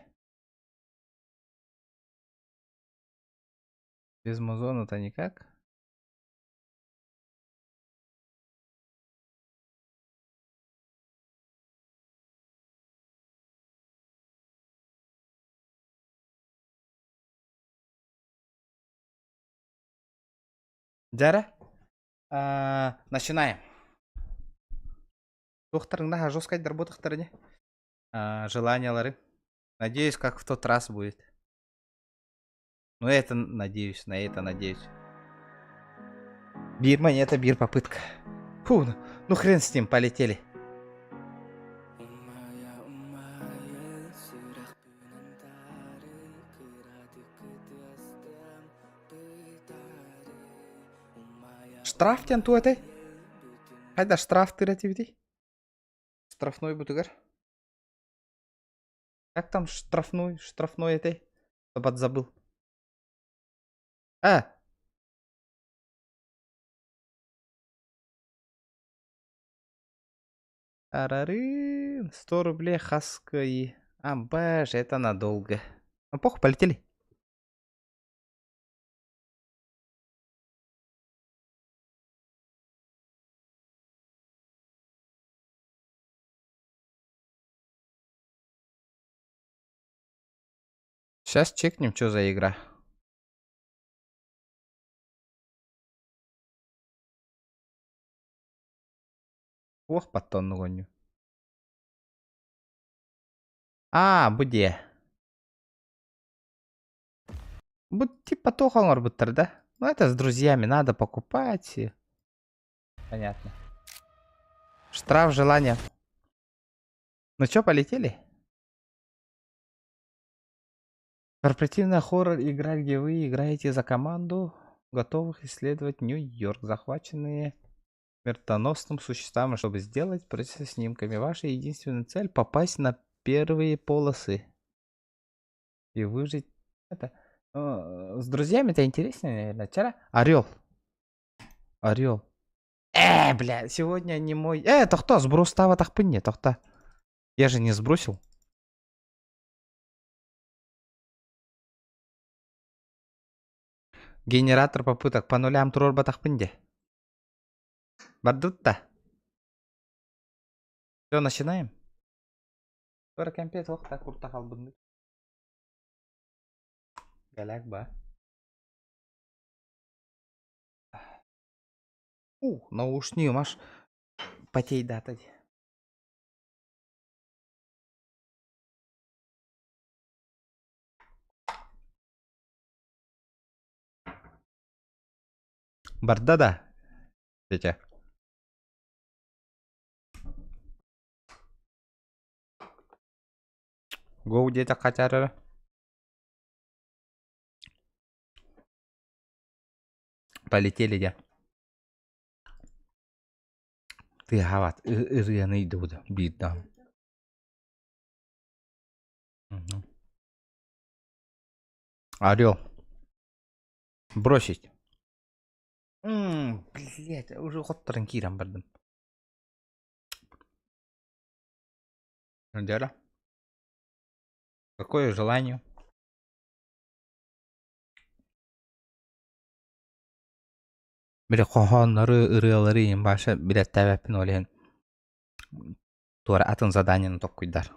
Без музона-то никак. Дьэ, начинаем. Туохтарыҥ жесткай дорботахтарыне. Желаниялары. Надеюсь, как в тот раз будет. Ну, это надеюсь, на это надеюсь. Биир монета, биир попытка. Фу, ну, ну хрен с ним, полетели. Штраф диэн туох этэй? Хайда штрафтыыр этибитий? Штрафной бутугар. Как там штрафной, штрафной этэй? Подзабыл. А! Арарын, 100 рублей хаской. А, боже, это надолго. Ну, похуй, полетели. Сейчас чекнем, что за игра. Ох, подтонну гоню. А, бу дии. Бу типа туох оҥорбуттар, да? Ну это с друзьями надо покупать. И... Понятно. Штраф желания. Ну чё, полетели? Корпоративная хоррор игра, где вы играете за команду, готовых исследовать Нью-Йорк, захваченные смертоносным существам, чтобы сделать процесс снимками. Ваша единственная цель попасть на первые полосы и выжить. Это с друзьями-то интереснее, наверное. Вчера Орел. Орел. Бля, сегодня не мой. Это кто? Сбросьтаабатахпын, тохтоо. Я же не сбросил. Генератор попыток по нулям туруорбатахпын дии. Бардыт да. Все, начинаем. Туора кэмпиэт суох да куртах албыннык. Галак ба. У, наушник маш потейдата дии. Барда да, тетя. Гоу диэтэххэ чаарара. Полетели дьэ. Тыаһаабат ырыаны ыйдыбыт биир даҕаны. Орел. Бросить. Блять, уже хотторон киирэн бардым. Дера. Какое желание? Били хоһооннору, ырыалары иһин баша билэттээбэппин ол иһин туора атын заданиены токкуйдар.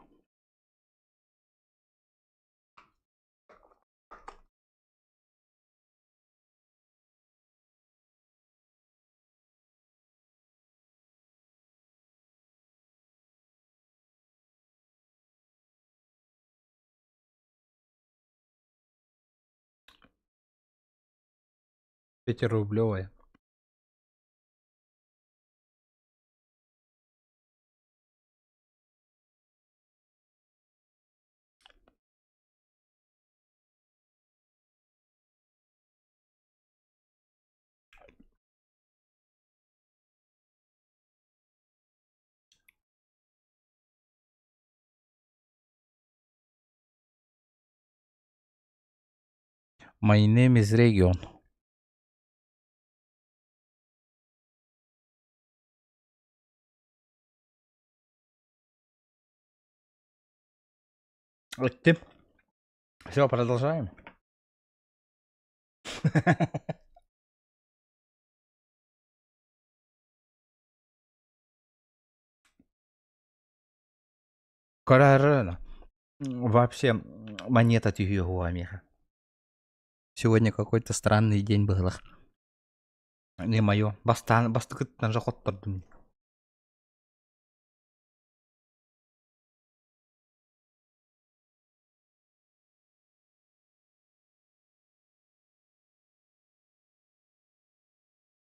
Пятирублевая. My name is Region. Эттим. Все, продолжаем. Корона. Вообще, монета түһүө миэхэ. Сегодня какой-то странный день был. Не мое. Бастаан бастакыттан же хоттордум.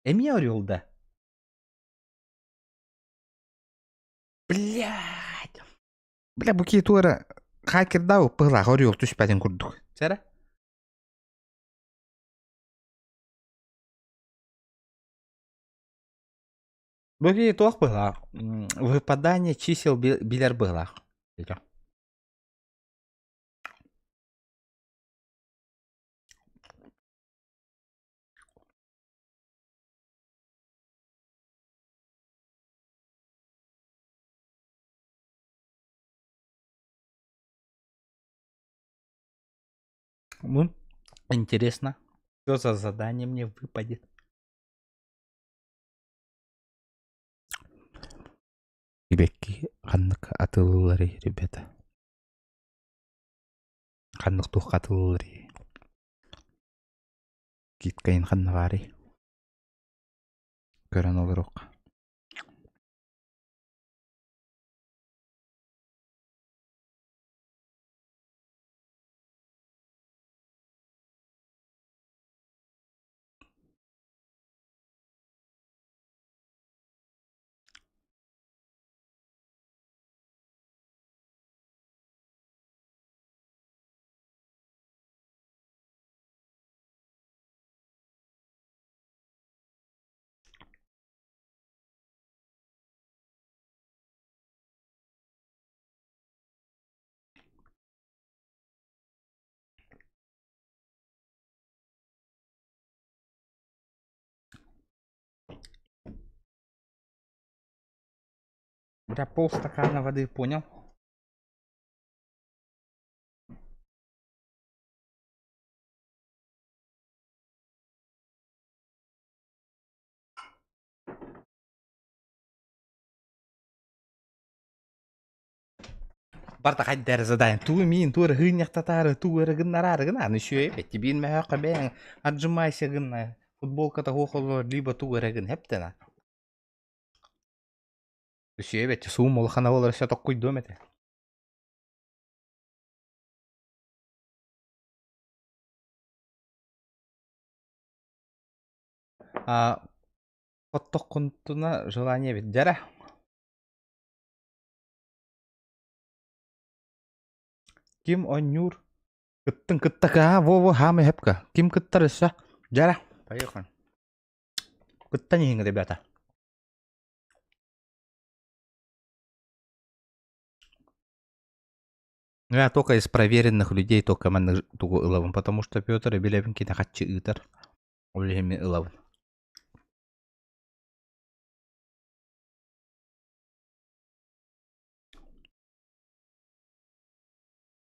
Эмиэ орел да? Блядь! Бля, бу киһи туора хакердаа быһылаах орел түспэтин курдук. Сэрэ? Бу киһи туох быһылаах? Выпадание чисел билэр быһылаах. Ну, интересно, что за задание мне выпадет. Сибэкки ханнык атылыларый, ребята? Ханнык туохха атылыларый? Киткайын ханна баарый? Көрөн олоруохха. Бля, полстакана воды, понял? Барта хайда эрэ задание. Туу миин, туу эрэ хыынньахтатаары, туу эрэ гыннараары гына, аны үчүгэй эбит. Биир мөһөөххө бэйэҥ отжимайся гынна, футболката суох олорор, либо туу эрэ гын, хэптэнэ. Үчүгэй эбит, суум улахана буолар өссө токкуйдуом этэ. А оттоххунтуна желание эбит. Дьэрэ. Ким оонньуур? Кыттын кытта каа во-во хаамай хэпка. Ким кыттар өссө? Дьэрэ. Поехали. Кыттан иһиҥ, ребята. Ну, я только из проверенных людей только маннык тугу ылабын, потому что Петр билэбин кини хаччы ыытар. Ол иһин мин ылабын.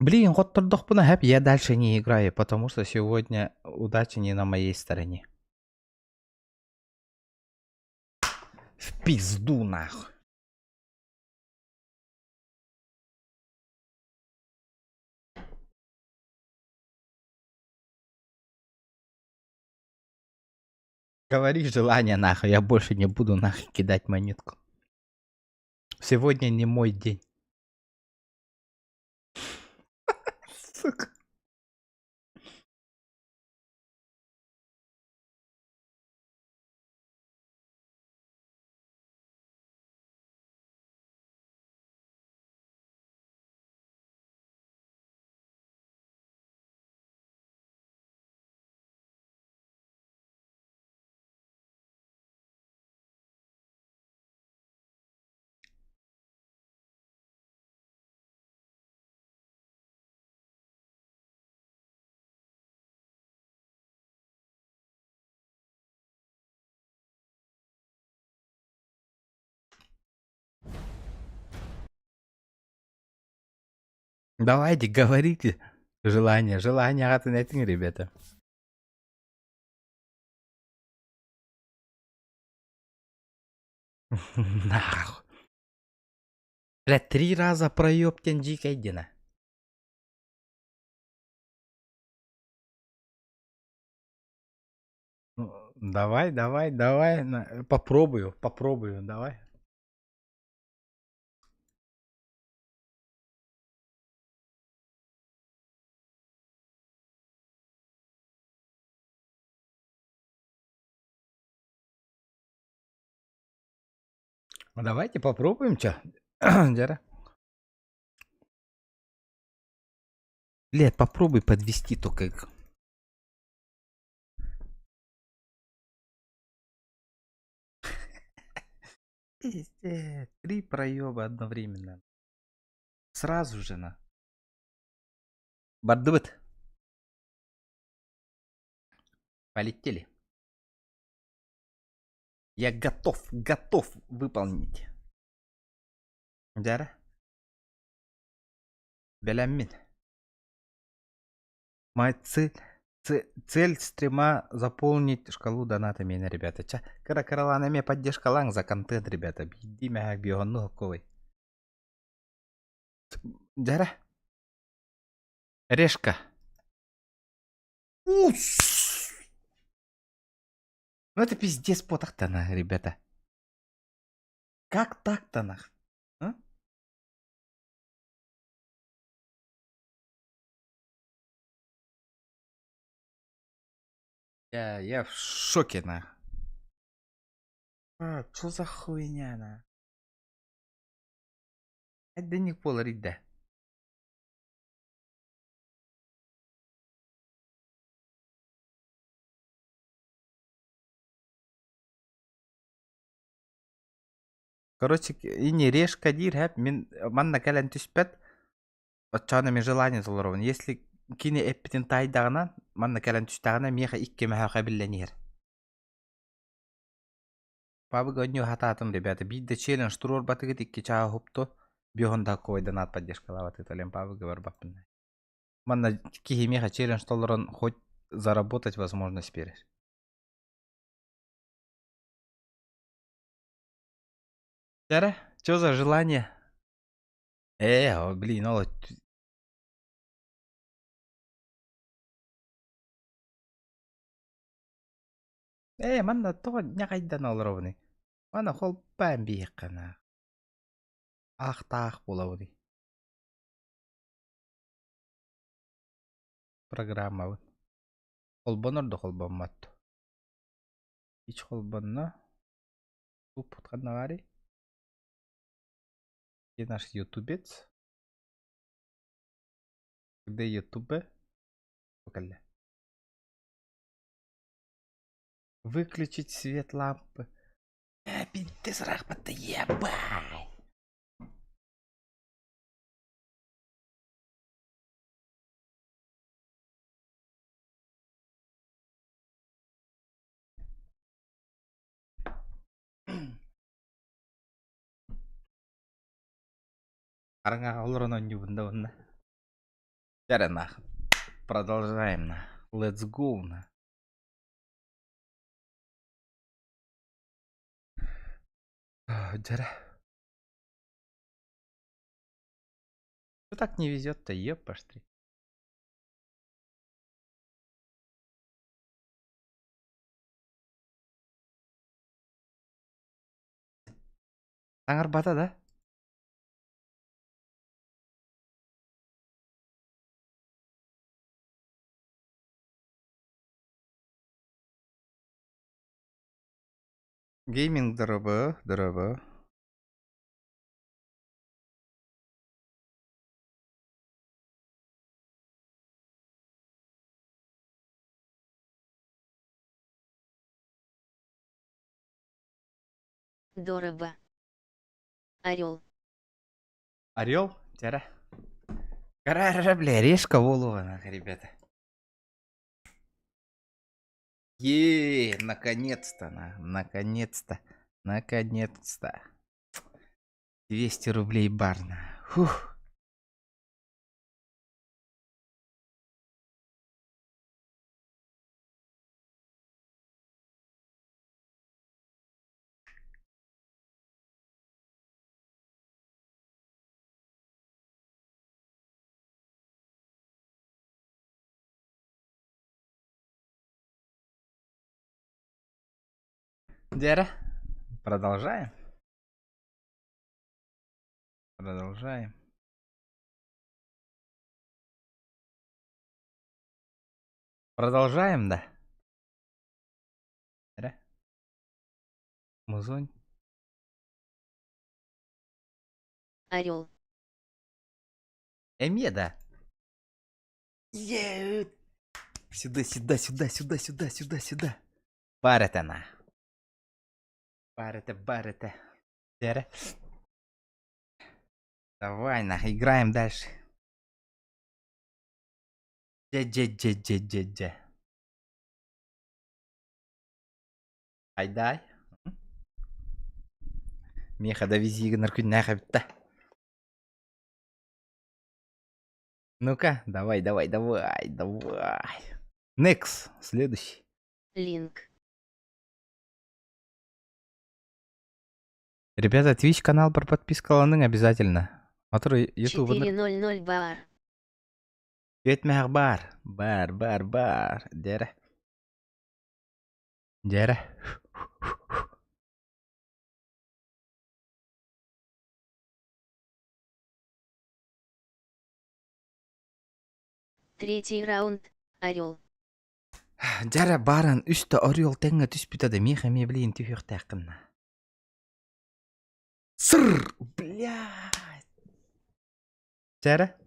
Блин, хоттордохпуна хэп, я дальше не играю, потому что сегодня удача не на моей стороне. В пизду нахуй. Говори желание нахуй, я больше не буду нахуй кидать монетку. Сегодня не мой день. Сука. Давайте, говорите. Желание, желание аҕатын этиҥ, ребята. Нахуй. Бля, три раза проеб диэн дьиикэйдинэ. Ну, давай, давай, давай, попробую, попробую, давай. Давайте попробуем, чё? Дьэ. Блядь, попробуй подвести только. Пиздец. Три проеба одновременно. Сразу же на. Бардыбыт. Полетели. Я готов, готов выполнить. Дьэ. Бэлэммин. Моя цель, цель стрима заполнить шкалу донатами, ребята. Ча, кыра кыралаан эмиэ поддержкалааҥ за контент, ребята. Биирдии мэһэк биоһонну хокковый. Дьэ. Решка. Ус! Ну это пиздец потах-то, на, ребята. Как так-то, нах? А? Я в шоке, на. А, что за хуйня, на? Эдденик буолар идэ. Короче, ини решка диир һэп мин манна кэлэн түспэт оччоҕуна мин желание толоробун. Если кини эппитин таайдаҕына, манна кэлэн түстэҕинэ миэхэ икки мөһөөх эбиллэн иһэр. Пабыга онньуу хатаатым, ребята. Биирдэ челлендж туруорбатыгыт икки чааһы уһупту. Биоһун да донат поддержкалаабатыгыт олен пабыга барбаппын. Манна киһи миэхэ челлендж толорон хоть заработать возможность биэрэр. Дьэ, что за желание? Э, блин, ол Ээ, манна тоҕо ньаҕайдан олоробунуй? Манна холбоон биһиэххэ наах. Аахтаах буолабыный. Программабын. Холбонор да холбоммот. Ич холбонно. Туппут ханна баарый? Где наш ютубец? Где ютубе? Кэллэ. Выключить свет лампы. Э, пиздец, рахмат, ебать! Хараҥаҕа олорон оонньуубун да уонна. Дьэ нах. Продолжаем на. Let's go на. Дьэрэ. Что так не везет-то, епаштри. Саҥарбата да? Гейминг дорообо, дорообо. Дороба. Орел. Орел, тяра. Гора, бля, решка волова, нахуй, ребята. Е, наконец-то, на, наконец-то, наконец-то. 200 рублей барна. Фух. Дера, продолжаем. Продолжаем. Продолжаем, да? Дера. Музонь. Орел. Эмиэ да? Е Сюда, сюда, сюда, сюда, сюда, сюда, сюда. Баар этэ на. Баар этэ, баар этэ. Дьэрэ. Давай, на, играем дальше. Дьэ, дьэ, дьэ, дьэ, дьэ, дьэ. Айдай. Миэхэ да вези гынар күннээх эбит да. Ну-ка, давай, давай, давай, давай. Next, следующий. Линк. Ребята, Twitch канал про подпискаланың обязательно. Который YouTube 4.00 бар. Үөтмээх бар. Бар, бар, бар. Дьэрэ. Дьэрэ. Третий раунд. Орел. Дьэрэ баран үстэ орел тэҥҥэ түспүтэ да миэхэ эмиэ билигин түһүөхтээххин. Сыр! Блядь! Дьэрэ.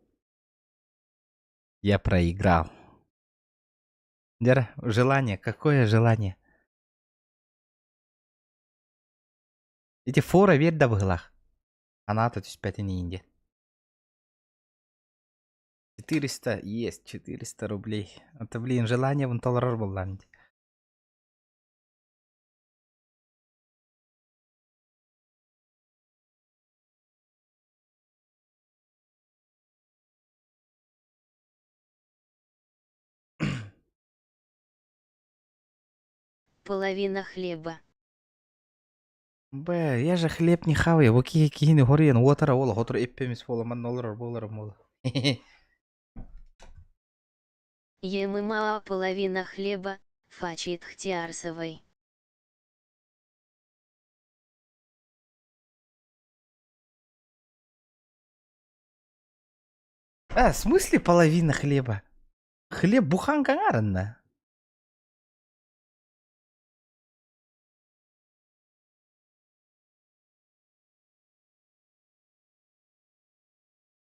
Я проиграл. Дьэрэ, желание. Какое желание? Ити фора биэр да быһылаах. Анаата түспэтин иин диэн. 400 есть, 400 рублей. Это, блин, желание вон толорор буоллаҕым дии. Половина хлеба. Бэ, я же хлеб не хаваю, бу киһи киһини хоруйан уотара уола хотур эппэмис буола манна олорор буоларым буола. ЕММА половина хлеба, фачит Хтиарсовой. А, в смысле половина хлеба? Хлеб буханка аҥаарынна.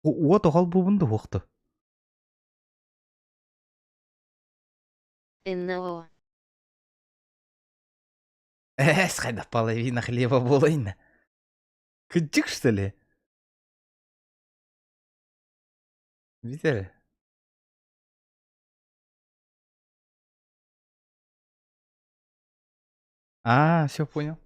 Уот оҕолбуубун да уохту. НО. Эс, хайда половина хлеба буолайна. Кыдьык, что ли? Видели? А, все понял.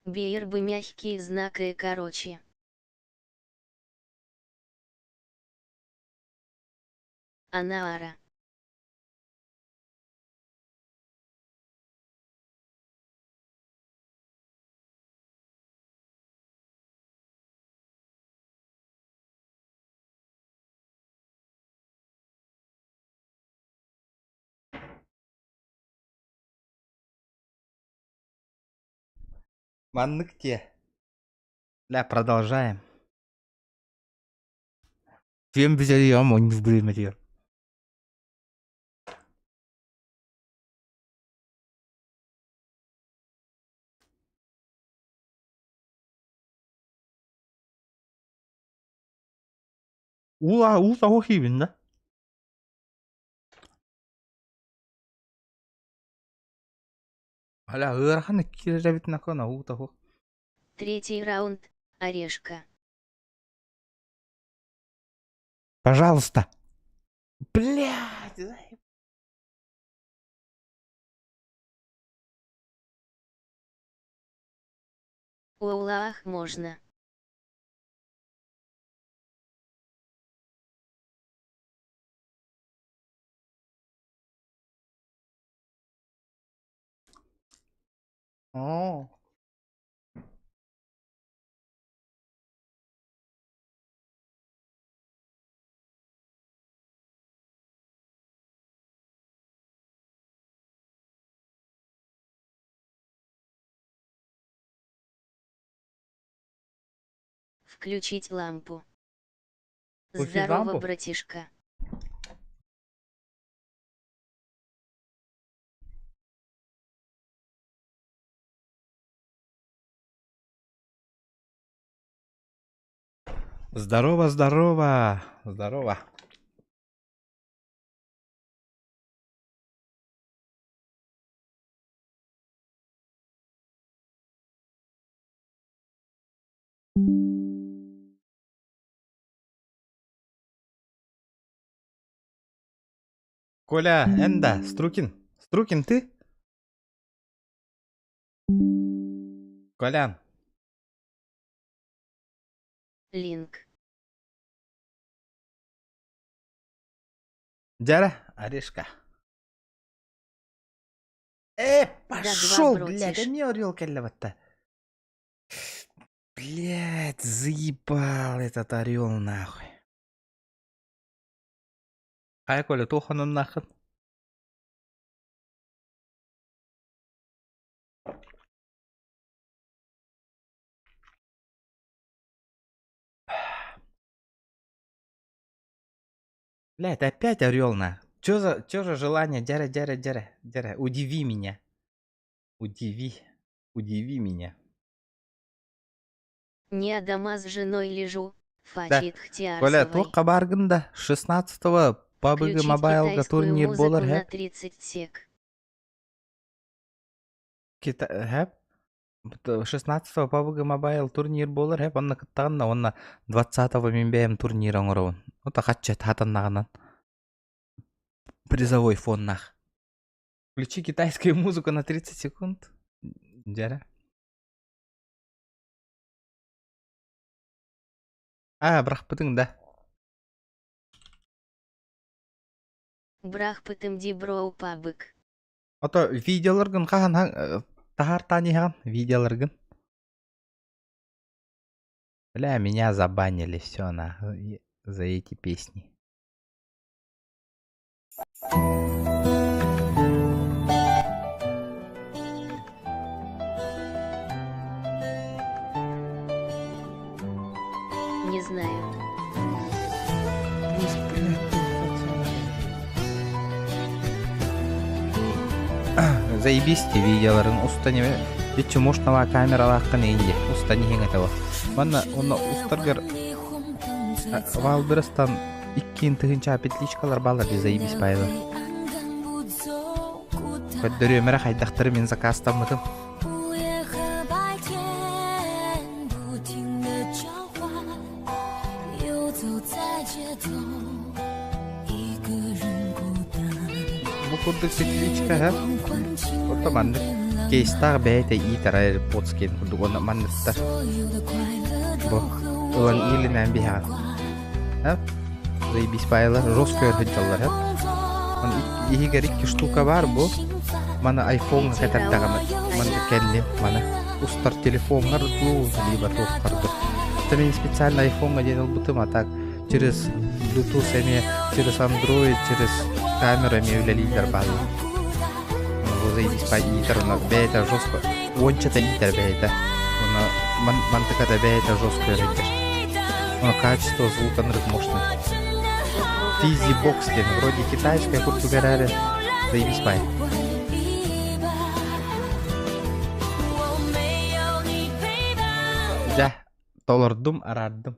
Бейр бы мягкий знак и короче. Анаара. Маннык те. Бля, продолжаем. Всем бизэриям, он в время Уу уу таһуох иибин да? Аля ыарахан киирэр эбит накона уу таһуох. Третий раунд. Орешка. Пожалуйста. Блядь. Улах можно. Оо. Включить лампу. Включить Здорово, лампу? братишка. Здорово, здорово. Здорово. Коля, Энда, Струкин. Струкин, ты? Колян. Линк. Дяра, орешка. Э, пошел, блядь, братиш. а не орел кэллэбэтэ. Блядь, заебал этот орел нахуй. Хайа, Коля, туох нахуй. Блядь, опять орел на. Чё за, чё за желание? Дяря, дяря, дяря, дяря. Удиви меня. Удиви. Удиви меня. Не дома с женой лежу. Фачит Коля, Хтиарсовой. туох хабаргын да 16-го PUBG Включить Mobile китайскую турнир музыку буолар на һэп. 30 сек. Кита һэп. 16-го PUBG Mobile турнир буолар һэп. Онно кыттаҕынна уонна 20-го мин бэйэм турнир оҥоробун. Ота хачча хатаннаҕынан. Призовой фоннах. Включи китайскую музыку на 30 секунд. Дьэрэ. Аа, бырахпытыҥ да. Бырахпытым дии бро пабык. Ото видеоларгын хаһан таһаартаан иһэҕин видеоларгын? Бля, меня забанили, все на за эти песни. Не знаю. Заебись видеоларын устан эме иччи мощного камералааххын инди устан иһиҥ этэ Манна онно устаргар Валберстан иккиэн тыһыынча петличкалар бааллар дии заебись баайлар. Көрдөрүөм эрэ хайдахтары мин заказтаммытым. Бу курдук петличка һэ Ото маннык кейстаах бэйэтэ иитэр AirPods диэн курдук уонна манныктар бу ылан иилинээн биһэҕин һэ заебись баайылар жестко сылдьаллар һэ иһигэр икки штука баар бу маны айфоҥҥа кэтэрдэҕинэ манна кэллин маны устар телефоҥҥар дуу либо туоххар дуу это мин специально айфоҥҥа диэн ылбытым а так через Bluetooth эмиэ через Android через камера эмиэ үлэлииллэр бааллар заебись по иитэр уна бэйэтэ жестко уончата иитэр бэйэтэ уна мантыката бэйэтэ жестко өрөйдер но качество звука нырык мощный Физи бокс диэн вроде китайская курдук эрээри заебись бай Дьэ, толордум, араардым.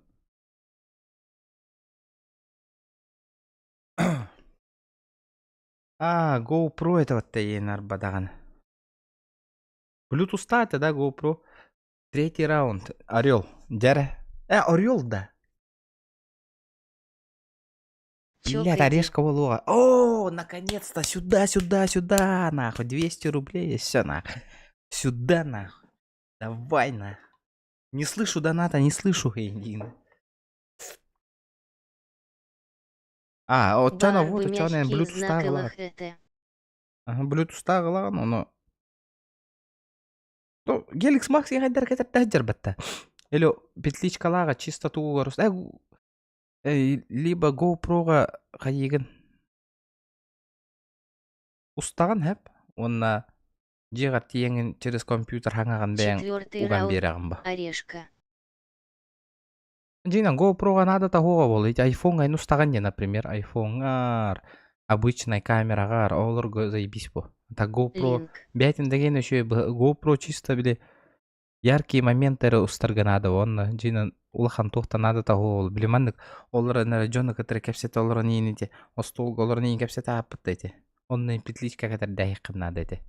А, GoPro это вот иэн арбадаҕын. Bluetooth да GoPro. Третий раунд. Орел. Дьэрэ. Э, Орел да. Блядь, орешка волога. О, наконец-то, сюда, сюда, сюда, нахуй. 200 рублей, и все, нахуй. Сюда, нахуй. Давай, нахуй. Не слышу доната, не слышу, Эйдин. А, оччоно Баар вот бы оччоно мягкий Bluetooth знак тааҕылаҕын. ЛХТ. Аха, Bluetooth тааҕылаҕын, ону Ну, Геликс Макс иһайдар кэтэртэ сылдьарбатта. Или петличкалааҕа чисто тугугар э, либо GoPro-га хайыгын устаҕын хэп уонна дьиэҕэр тиийэҥин через компьютер хаҥаҕын бэйэҥ Четвертый уган раунд. биэрэҕин ба. Орешка. Дьиҥинэн GoPro-га наада тоһуоҕа буолла. Ити айфоҥҥа эн устаҕын дии, например, айфоҥҥар, обычнай камераҕар, оҕолорго заебись бу. Так GoPro Линк. бэйэтин дэгиэн үчүгэй GoPro чисто били яркие моменты эрэ устарга наада уонна дьиҥинэн улахан туох да наада тоһуоҕа буолла. Били маннык олор эрэ дьону кытары кэпсэтэ олорон иин ити остуолга олорон иин кэпсэтэ ааппыт да ити. Онно петличка кэтэрдээһиэххин наада ити.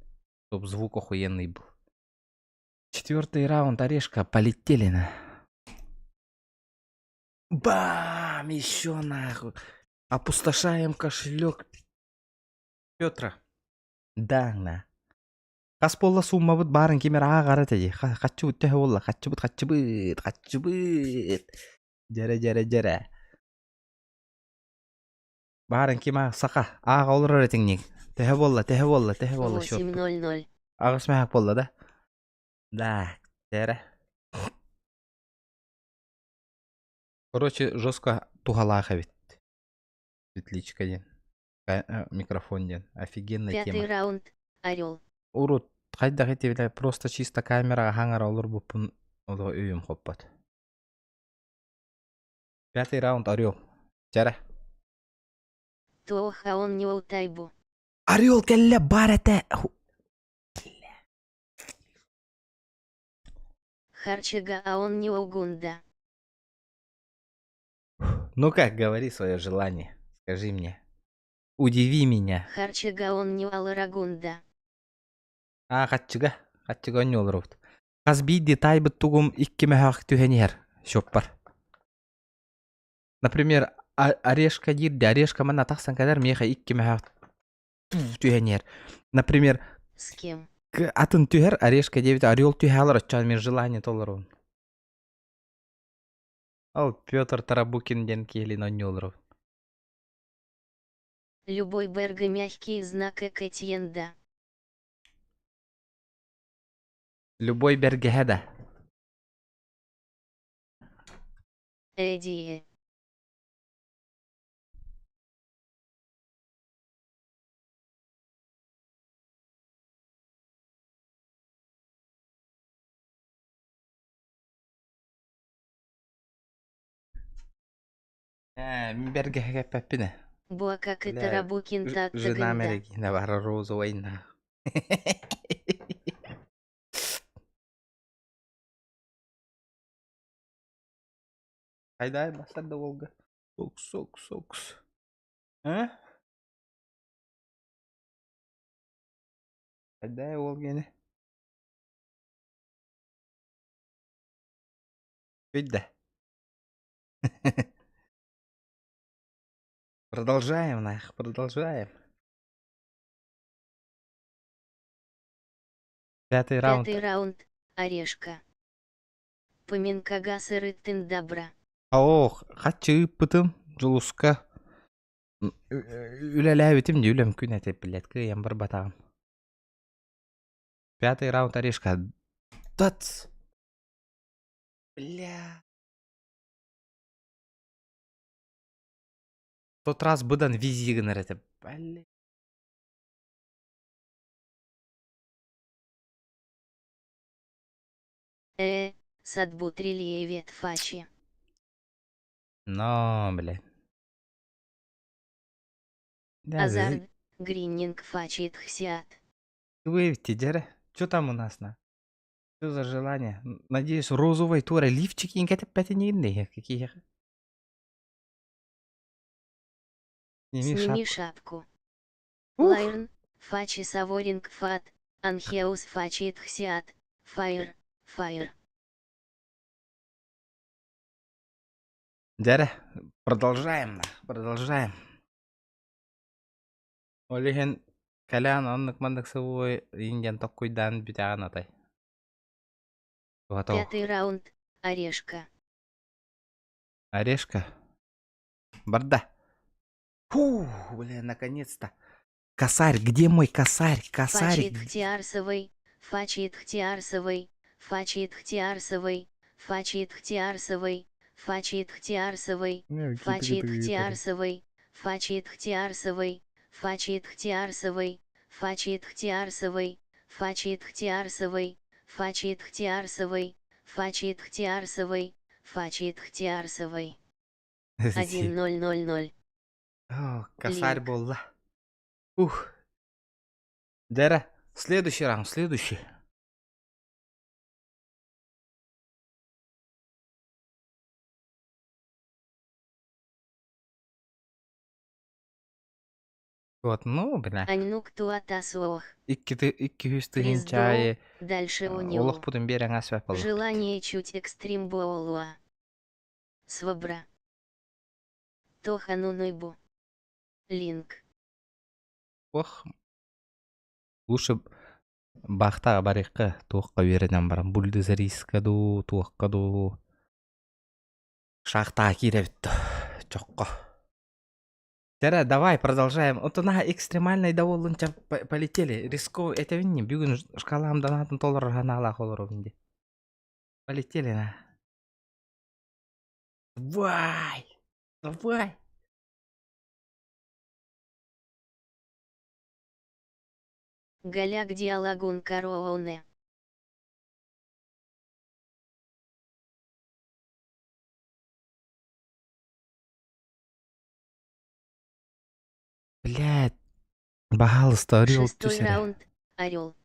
Чтоб звук охуенный был. Четвертый раунд, орешка, полетели на. Бам! Еще нахуй. Опустошаем кошелек Петра. Да, на. Хас буолла сууммабыт баарын ким эрэ ааҕара этэ дии. Хаччыбыт төһө буолла? Хаччыбыт, хаччыбыт, хаччыбыт. Дьэрэ, дьэрэ, дьэрэ. Баарын ким аах саха ааҕа олорор этиҥник. Төһө буолла, төһө буолла, төһө буолла счеппут? 8.00. Аҕыс мэһэк буолла да? Да, дьэрэ. Короче, жестко туһалаах эбит. Петличка диэн. Микрофон диэн. Офигенная Пятый тема. раунд. Орел. Урут хайдах ити просто чисто камераҕа хаҥара олорбуппун олох өйүм хоппот. Пятый раунд орел. Дьэрэ. Туоха он не утайбу. Орел кэллэ бар этэ. Харчыга а он не угунда. Ну как, говори свое желание. Скажи мне. Удиви меня. Харчыга он не аларагунда. Аа, хаччыга. Хаччыга онньу олоробут. Хас биирдии таайбыт тугум икки мөһөөх түһэн иһэр счеппар. Например, орешка диир орешка манна тахсан кэлэр миэхэ икки мөһөөх түһэн иһэр. Например, С кем? Атын түһэр, орешка диэбит, орел түһэ оччоон мин желание толорун. Ол Петр Тарабукин диэн киһилин онньуолоров. Любой берга мягкий знак Экатьенда. Любой бэргэһэ да. Эдие. Ээ, мин бэргэһэ кэппэппин ээ. Буа как Бля, это Рабукин Жена таттагында. мэрэгиинэ бара розовай на. Хайдай басар да Волга. Сокс, сокс, сокс. А? Хайдай Волганы. Видно. Продолжаем, нах, продолжаем. Пятый раунд. Пятый раунд. Орешка. Поминкагасы рыттын добра. Ох, хаччы ыыппытым, Дьулуска. Үлэлээбитим дии, үлэм күн этэ, блядь, кыайан барбатаҕым. Пятый раунд орешка. Тац! Бля. Тот раз быдан визи гынар этэ. Бля. Садбутрильевет фачи. Но, бля. Да, Азард. Гриннинг фачит хсиат. Выведите, дядя. Что там у нас на? Что за желание? Надеюсь, розовый тура лифчики не какие. Сними Сними шапку. шапку. Ух! Лайрн. Фачи саворинг фат. Анхеус фачит хсиат. Фаер. Фаер. Дядя, продолжаем, нах, продолжаем. Ол иһин кэлээн оннук маннык сылуой ингэн токкуйдаан бүтэҕин атай. Готов. Пятый раунд. Орешка. Орешка. Барда. Фу, бля, наконец-то. Косарь, где мой косарь? Косарь. Фачит хтиарсовый. Фачит хтиарсовый. Фачит хтиарсовый. Фачит хтиарсовый. Фачит хтиарсовый. Фачит хтиарсовый. Фачит хтиарсовый. Фачит хтиарсовый. Фачит хтиарсовый. Фачит хтиарсовый. Фачит хтиарсовый. Фачит хтиарсовый. Фачит хтиарсовый. 1000. О, косарь Линк. буолла. Ух. Дера, следующий раунд, следующий. Вот, ну, бля. Аннук туатасуох. Икки икки үс Хриздоу. тыһыынча Дальше у него. олохпутун биэрэн ас буолла. Желание чуть экстрим боолуа. Свобра. Тохану нойбу. Линк. Ох. Лучше бахтаҕа барыахха туохха үөрэнэн баран бульдозериска дуу, туохха дуу. Шахтаҕа киирэбит дуу, чоххо. Тера, давай продолжаем. Вот на экстремальной доволен полетели. Риско это винни. Бүгүн шкалам донатын толорор ханаалаах олоробун дии. Полетели на. Давай! Давай! Голяк диалагун кароуне. Блядь. Баһаалыста орел Шестой түс эрэ. раунд. Орел.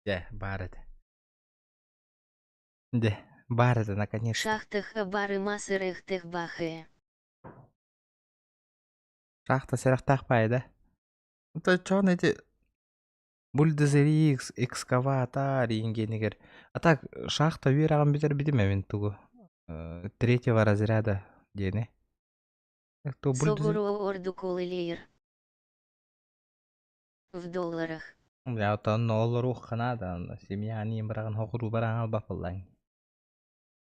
Дьэ, баар этэ. Дьэ, баар этэ, наконец-то. Шахта хабары масырых бахе. Шахта сэрэхтээх баайы да? Это чон эти бульдозери, экскаватор ингенигер. А так шахта үөрэҕин бүтэр битим эбин тугу. Третьего разряда диэни. Согуруо ордук олилейр. В долларах. Бля, оттон олоруохха наада, семьяны быраҕан хоҕуруу бараан албапыллаҥ.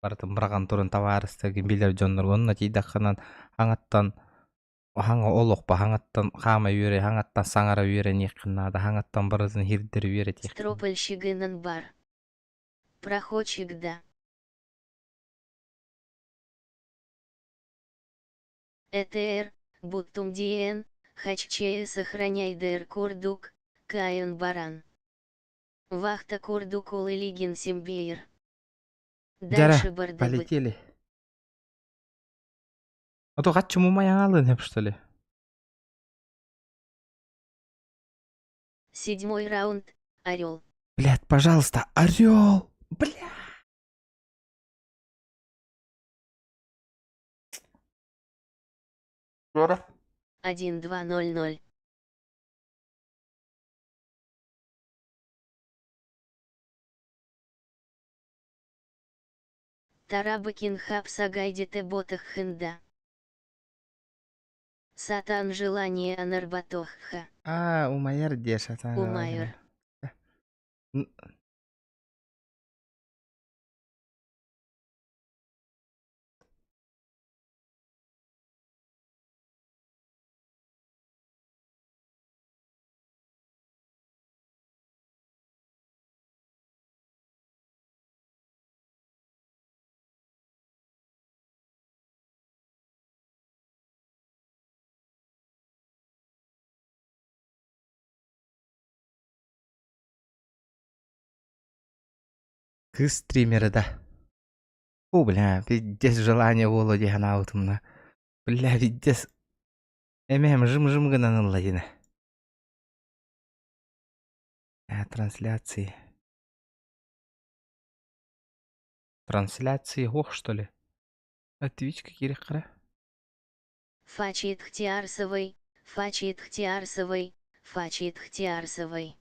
Барытын быраҕан туран табаарыстаргын билэр дьонноргун онно тиийдэххинэн хаҥаттан хаҥа олохпо хаҥаттан хаама үөрэ хаҥаттан саҥара үөрэниэххин наада хаҥаттан барытын иһирдэр үөрэтиэххин. Стропальщигынан бар. Проходчик да. ЭТР, Буттум диэн, Хаччеы сохраняйдыр курдук, кайын баран. Вахта курдук ол илигин симбиир. Дьара, Дальше бардыбыт. полетели. А то хаччы мумай аҥаалыын что ли? Седьмой раунд, Орел. Блядь, пожалуйста, орел! Бля! Жора. 1200. Тарабыкин хапсагайдите ботах хында. Сатан желание анарбатохха. А, умайар диэ сатаан. Умайар. Кыыс стримеры да. О, бля, пиздец желание буолуо дии санаабытым Бля, пиздец. Эмэм жым-жым гынан ылла динэ. Трансляции. Трансляции ох, что ли? А Твичка кириэххэрэ. Фачитхтиарсовый, фачитхтиарсовый, фачитхтиарсовый.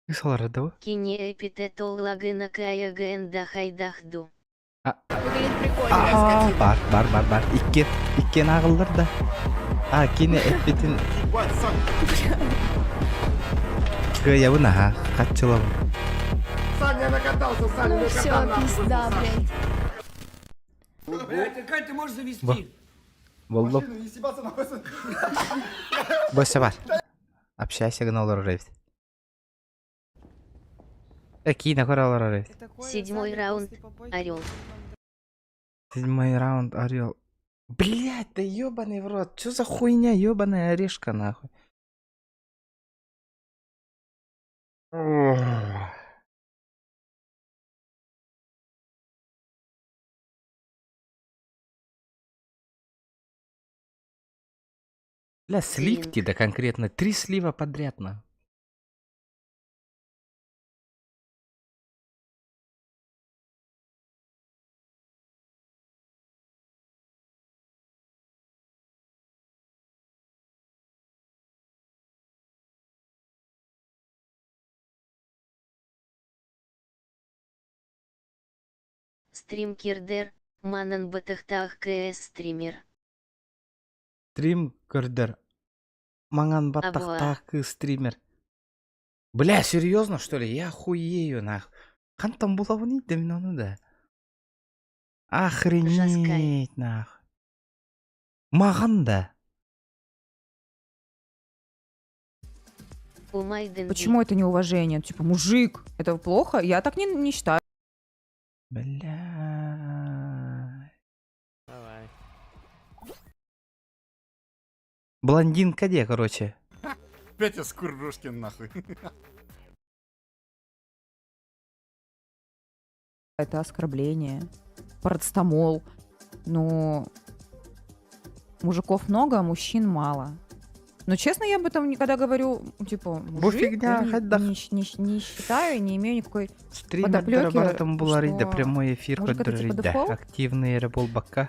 Кыыс олорор да бу? Кини эпитетологына каягын да хайдахду. Выглядит прикольно. Аа, бар, бар, бар, бар. Икки, иккиэн ааҕыллар да. А, кини эппитин кыайабын аһа, хаччылабын. Саня накатался, Саня, Ну все, пизда, блядь. Блядь, как ты можешь завести? Бу. Боллум. Машину, не съебаться нахуй. Босса бар. Общайся гына олорор эбит. Э, киинэ көрө олорор эбит. Седьмой раунд, Орел. Седьмой раунд, Орел. Блять, да ебаный в рот. Что за хуйня, ебаная орешка, нахуй. Ох. Бля, сливки, да конкретно. Три слива подряд, на. Стрим кирдер, манан батахтах КС стример. Стрим көрдөр. Маҥан баттахтаах кыыс стример. Бля, серьезно, что ли? Я хуею, нах. Хантан булабын да мин ону да. Охренеть, нах. Маҕан да. Умайден Почему это неуважение? Типа, мужик, это плохо? Я так не считаю. Бля. Давай. Блондинка где, короче? Петя Скуррушкин нахуй. Это оскорбление. Парацетамол. Ну, мужиков много, а мужчин мало. Но честно, я об этом никогда говорю, типа, мужик, фигня, я не, хоть да- не, не считаю, не имею никакой Стример подоплеки, барытын булар да что прямой эфир мужик это типа көрдөрөр да. дефолт. Активный эрэ буолбакка.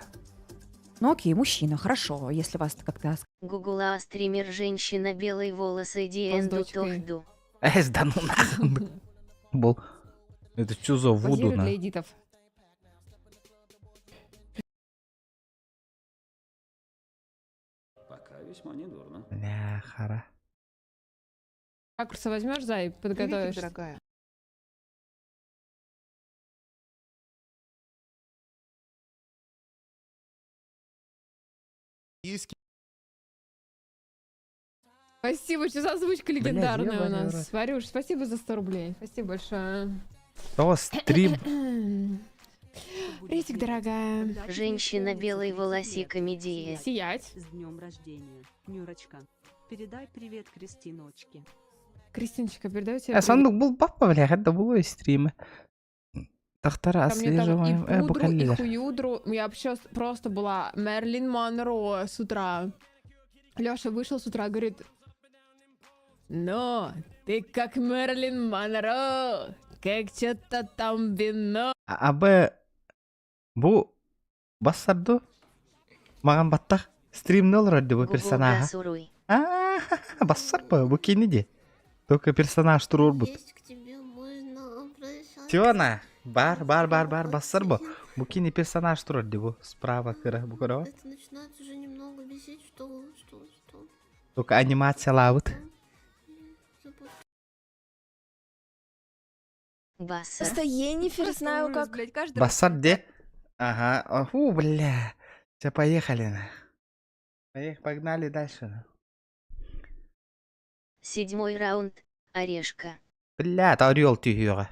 Ну окей, мужчина, хорошо, если вас это как-то Гугула стример женщина белые волосы с диэнду дочкой. тохду. Эс, да ну нахуй. Бол. Это что за вуду Позирует на? для эдитов. Весьма недурно. Бля, хара. Ракурса возьмешь, Зай, подготовишься? дорогая. Спасибо, что за озвучка легендарная у ебаный нас. в рот. Варюш, спасибо за 100 рублей. Спасибо большое. То стрим. Приветик, дорогая. Женщина белой волосиками Дия. Сиять. С днем рождения, Нюрочка. Передай привет Кристиночке. Кристиночка, передаю тебе Э, Сандук был папа, бля, это было стримы. Доктора Ко мне там отслеживаем. и Э, пудру, и букалилер. хуюдру. Я вообще просто была Мерлин Монро с утра. Леша вышел с утра, говорит, ну, ты как Мерлин Монро, как что-то там вино. А Б. Бу бассарду. Маған баттах стримни олорор бу Гугл персонажа. Гасуруй. А, бассар ба, бу кини ди. Только персонаж турурбут. Есть к тебе можно обращаться. Тиона, бар, бар, бар, бар, бассар бу. Бу кини персонаж турар ди бу. Справа кыра, бу кыра. Это начинает уже немного бесить, что, что, что. Только анимация лабыт. Забыл. Бассар. Просто Енифер Просто знаю, ужас, как... блядь, каждый раз Бассар де? Ага, фу, бля. Все, поехали на. Поехали, погнали дальше. на. Седьмой раунд. Орешка. Бля, это орел тюгюга.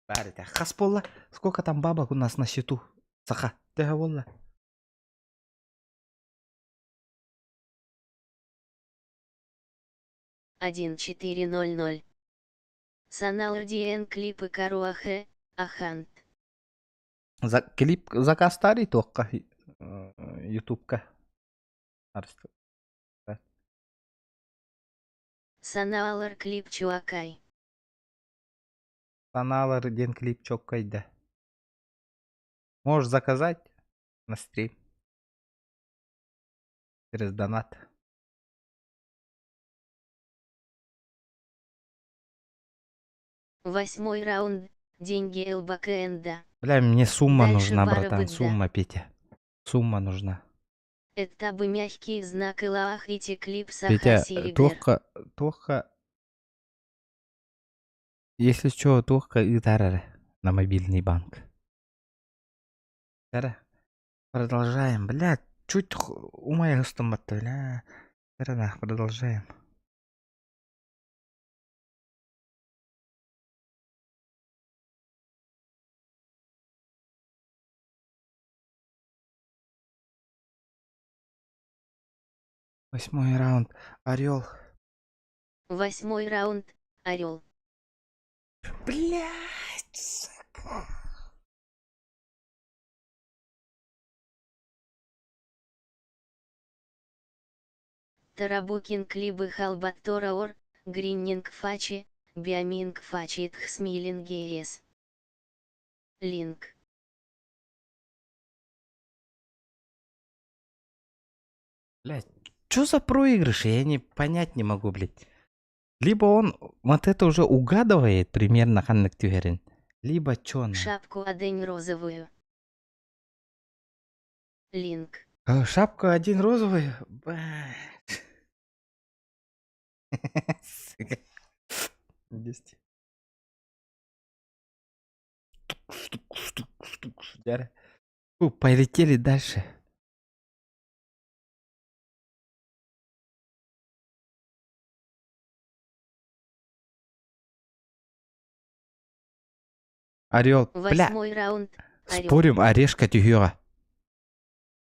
Барыта, хасполла. Сколько там бабок у нас на счету? Саха, ты волла. 1400. Саналрдиен клипы Каруахе, Ахант. За, клип заказ старый тоққа ютубка. Арст- Саналар клип Чуакай. Каналар ден клип чоккайда. Можешь заказать на стрим. Через донат. Восьмой раунд. Деньги ЛБКНда. Бля, мне сумма Дальше нужна, бара братан. быдда. Сумма, Петя. Сумма нужна. Это бы мягкий знак Илаахити клип Петя, Саха тоққа, тоққа... Если что, тоққа ыытар на мобильный банк. Тара. Продолжаем, бля, чуть умая батты, бля. Тара, нах, продолжаем. Восьмой раунд. Орел. Восьмой раунд. Орел. Блять, сука. Тарабукин клибы Халбаттора Ор, Гриннинг Фачи, Биоминг Фачи Тхсмилингес. Линк. Блять, что за проигрыши? Я не понять не могу, блять. Либо он вот это уже угадывает примерно ханнык түһэрин, либо чё на. Шапку одень розовую. Линк. А, шапку один розовый. Ба. Сука. 10. Фу, полетели дальше. Орел, бля, Восьмой раунд. Орел. спорим, орешка тюхера.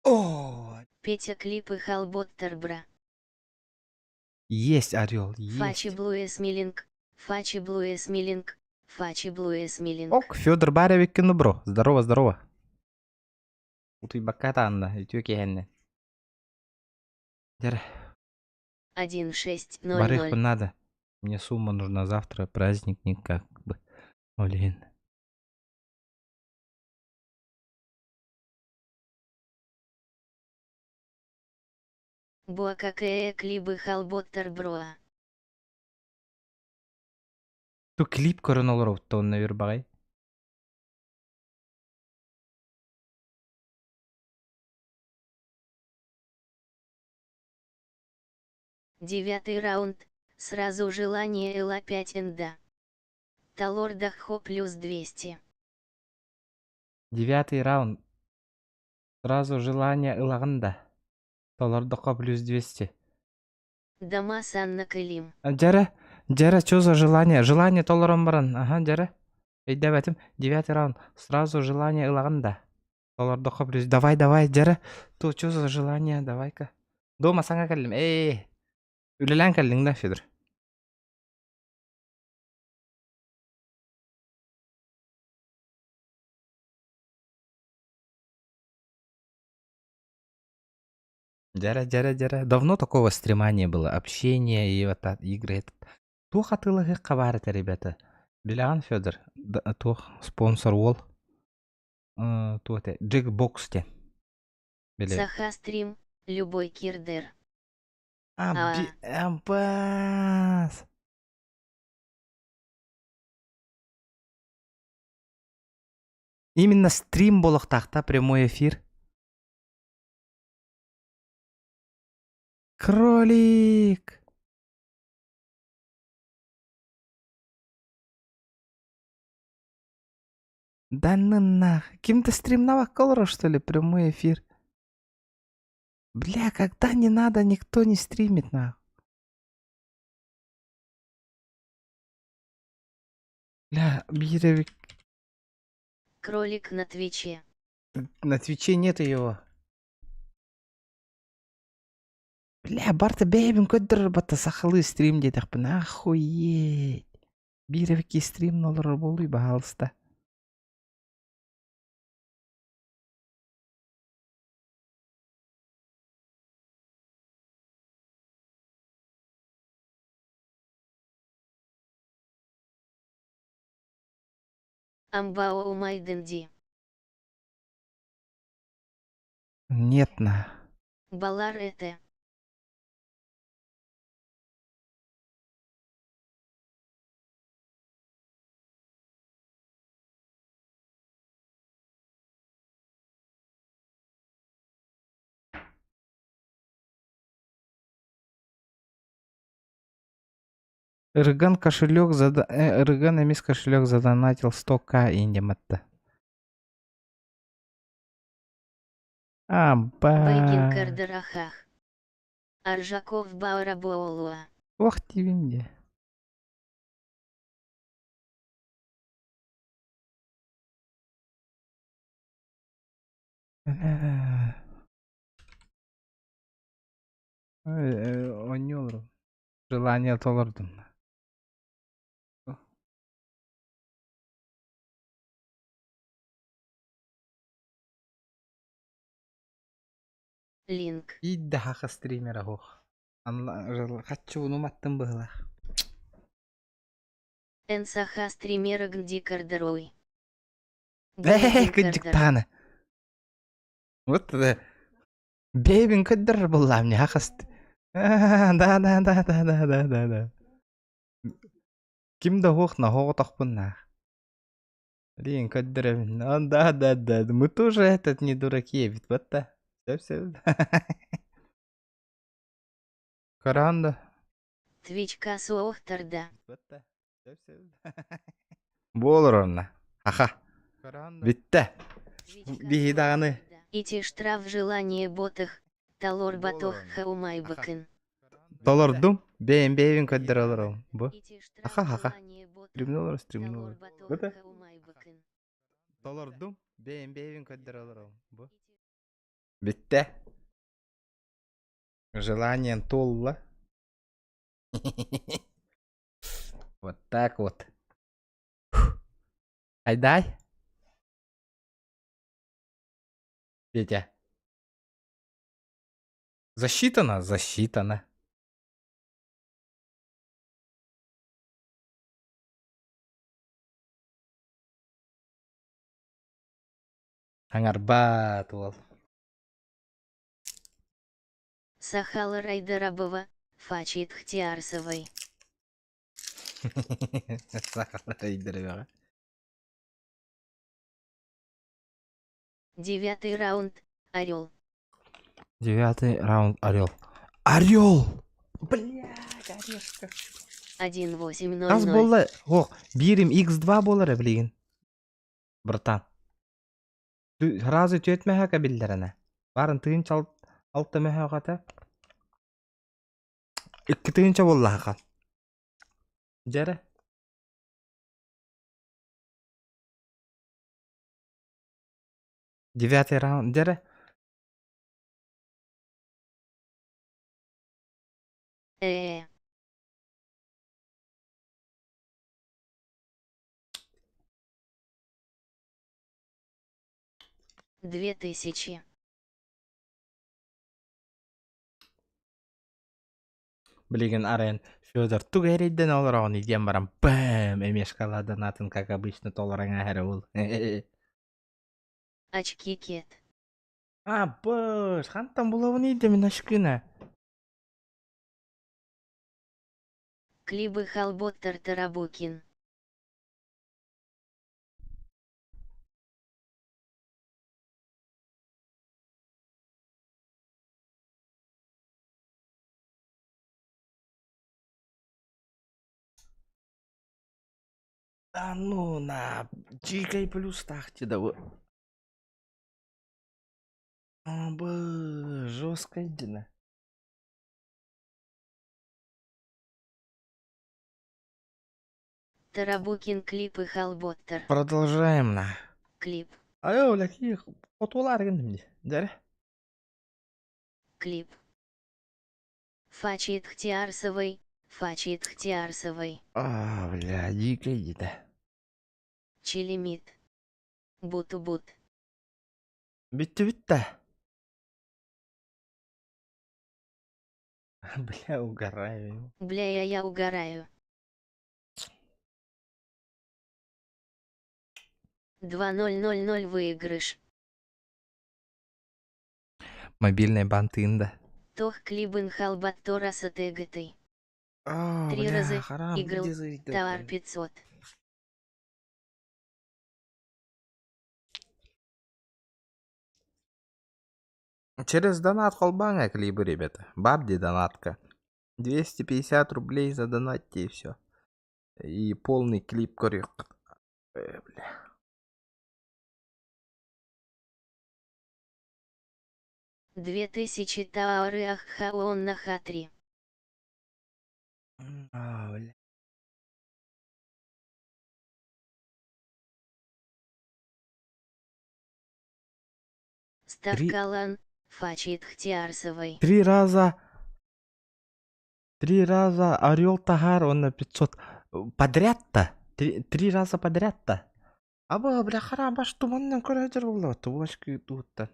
О, Петя клипы Халботтербра. есть орел, есть. Фачи Блуэс Милинг. Фачи Блуэс Милинг. Фачи Блуэс Милинг. Ок, Федор Баревик бро. Здорово, здорово. Утуй бакката анна, үтүө киһэннэ. Дэр, 1600. барыхпын надо. Мне сумма нужна завтра, праздник никак бы. Блин. Буакакээ клибы Халботтерброа. Ту клип көрөн олоробут онно бир багай. Девятый раунд, сразу желание эл 5 нда. Талордахо плюс 200. Девятый раунд. Сразу желание ылаҕын да. Толордоххо плюс 200. Дома Санна Кылим. Дьэрэ, дьэрэ, что за желание? Желание толорон баран. Аха, дьэрэ. Өйдөөбөтүм. Девятый раунд. Сразу желание ылаҕын да. Толордоххо плюс. Давай, давай, дьэрэ. То, что за желание? Давай-ка. Дома саҥа кэллим. Эй, үлэлээн кэллиҥ да, Федор? Дьэрэ, дьэрэ, дьэрэ. Давно такого стрима не было. Общение и вот игры. Этот. Туох атыылаһыахха баар этэ, ребята? Билэҕин, Федор? Туох спонсор уол? Туох этэ? Джекбокс диэн. Били. Саха стрим, любой кирдер. А, Аббас! Именно стрим буолуохтаах прямой эфир. Кролик! Да ну нах. Ким-то стримнавакка олорор, что ли, прямой эфир? Бля, когда не надо, никто не стримит, нах. Бля, биир Кролик на Твиче. На Твиче нет его. Бля, барта бэйэбин көрдөрөр батта сахалыы стрим диэтэхпин охуеть. Биир эбикки стрим олорор буолуй баһаалыста. Амбао Умайденди. Нет на. Балар это. Ырыган кошелек зада... Ырыган эмис кошелек задонатил 100к индематта. Байгин Аба. Кардарахах. Аржаков Баурабоолуа. Ох тивинде. Оонньуу Желание толордум. Линк. Иидде хаха стримера суох. Хаччы аттым быһылаах. Эн саха стримера гнди кардерой. Ээ, кырдьыктааны. Вот бэйбин көрдөрөр буоллаам не хахаст. Да да да да да да да да. Ким да суох наһоҕотохпун наах. Блин, көрдөрөбүн. Да да да мы тоже этот не дураки эбит вот да. Сөп сөп. Көрөөн да. Твичка суохтарда. Буолар онно. Аха. Бүттэ. Биһи даҕаны. Ити штраф желание ботах, талор батох хаумайбакын. Толордум. Бэйэм бэйэбин көрдөрө олоробун. Бу. Аха аха. Стримни олорор, стримни олорор. Быта. Толордум. Бэйэм бэйэбин көрдөрө олоробун. Бу. Бүттэ. Желанием туолла. Вот так вот. Айдай. Петя. Засчитано? Засчитано. Саҥарбат уол. Сахала Райдарабова, Фачит Хтиарсовой. Сахала Райдарабова. Девятый раунд. Орел. Девятый раунд Орел. Орел! Блядь, орешка. 1-8-0-0. Хас буолла? Ох, биирим X2 буолар билигин. Братан. Сразу түөрт мөһөөкө биллэрэнэ. Барын тыһыынча алта мөһөөк этэ. Икки тыһыынча буоллаха. Дьэрэ. Девятый раунд. Дьэрэ. Э. 2000. Билигин арыйан Федор тугу эрэйдэн олороҕун диэн баран бэм эмиэ шоколаданатын как обычно толорон ааһара ол. Очки кет. А, быш, хантан булабын иидэмин очкина. Клибы Халботтер Тарабукин. Да ну на, дикой плюс тахти да вы. А, бы, жестко дина. Тарабукин клипы Халботтер. Продолжаем на. Клип. Айо, бля, хотулар гындым ди. Дәрі. Клип. Фачит Хтиарсовой, Фачит Хтиарсовой. А, бля, дикой дида. Чилимит. Буту-бут. Битти битти. Бля, угораю. Бля, я угораю. 2-0-0-0 выигрыш. Мобильный банк Инда. Тох клибын халбаттора сатегаты. А, Три бля, раза харам, играл где зайдёт, Товар блин? 500. Через донат холбанга клибы, ребята. Бабди донатка. 250 рублей задонатьте и все. И полный клип көрүөх. Э, бля. 2000 таары аххаон на х3. А, бля. Ставкалан, Фачит Хтиарсовой. Три раза. Три раза Орел Тагар, он на 500. Подряд-то? Три раза подряд-то? Аба, бля, харам, баш туманнан көрөдөр буолла, тубашкы туутта.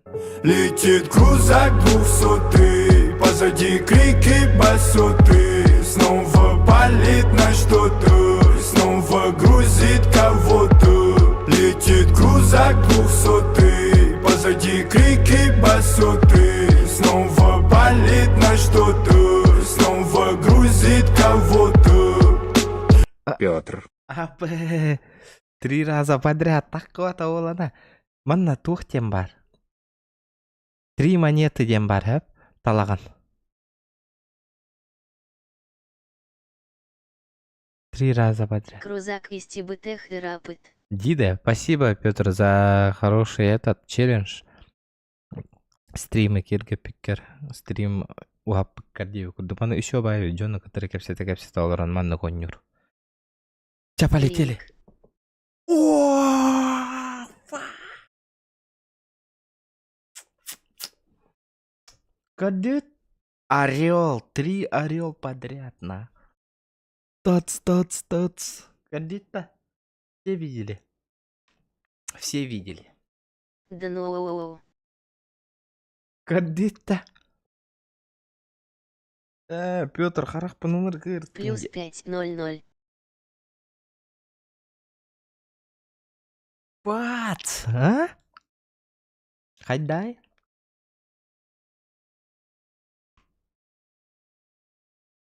Летит крузак двухсотый, позади крики басоты. Снова палит на что-то, снова грузит кого-то. Летит крузак двухсотый, позади крики басоты. Снова палит на что-то, снова грузит кого-то. Петр. АП. Три раза подряд. Так олана. Манна туох диэн баар. Три монеты диэн баар, хэп? Талаҕан. Три раза подряд. Крузак истибытех рапыт. Дида, спасибо, Петр, за хороший этот челлендж. Стримы кирге пиккер, стрим уһаппыккар диэби курдук. Маны еще баайы дьону кытары кэпсэтэ-кэпсэтэ олорон маннык оонньуур. Ча, полетели. О, Кадет. Орел, три орел подряд, на. Тац, тац, тац. Кадет-то. Все видели. Все видели. Да ну Кадет-то. Э, Петр, харахпын Плюс 5-0-0. Бац, а? Хайдай.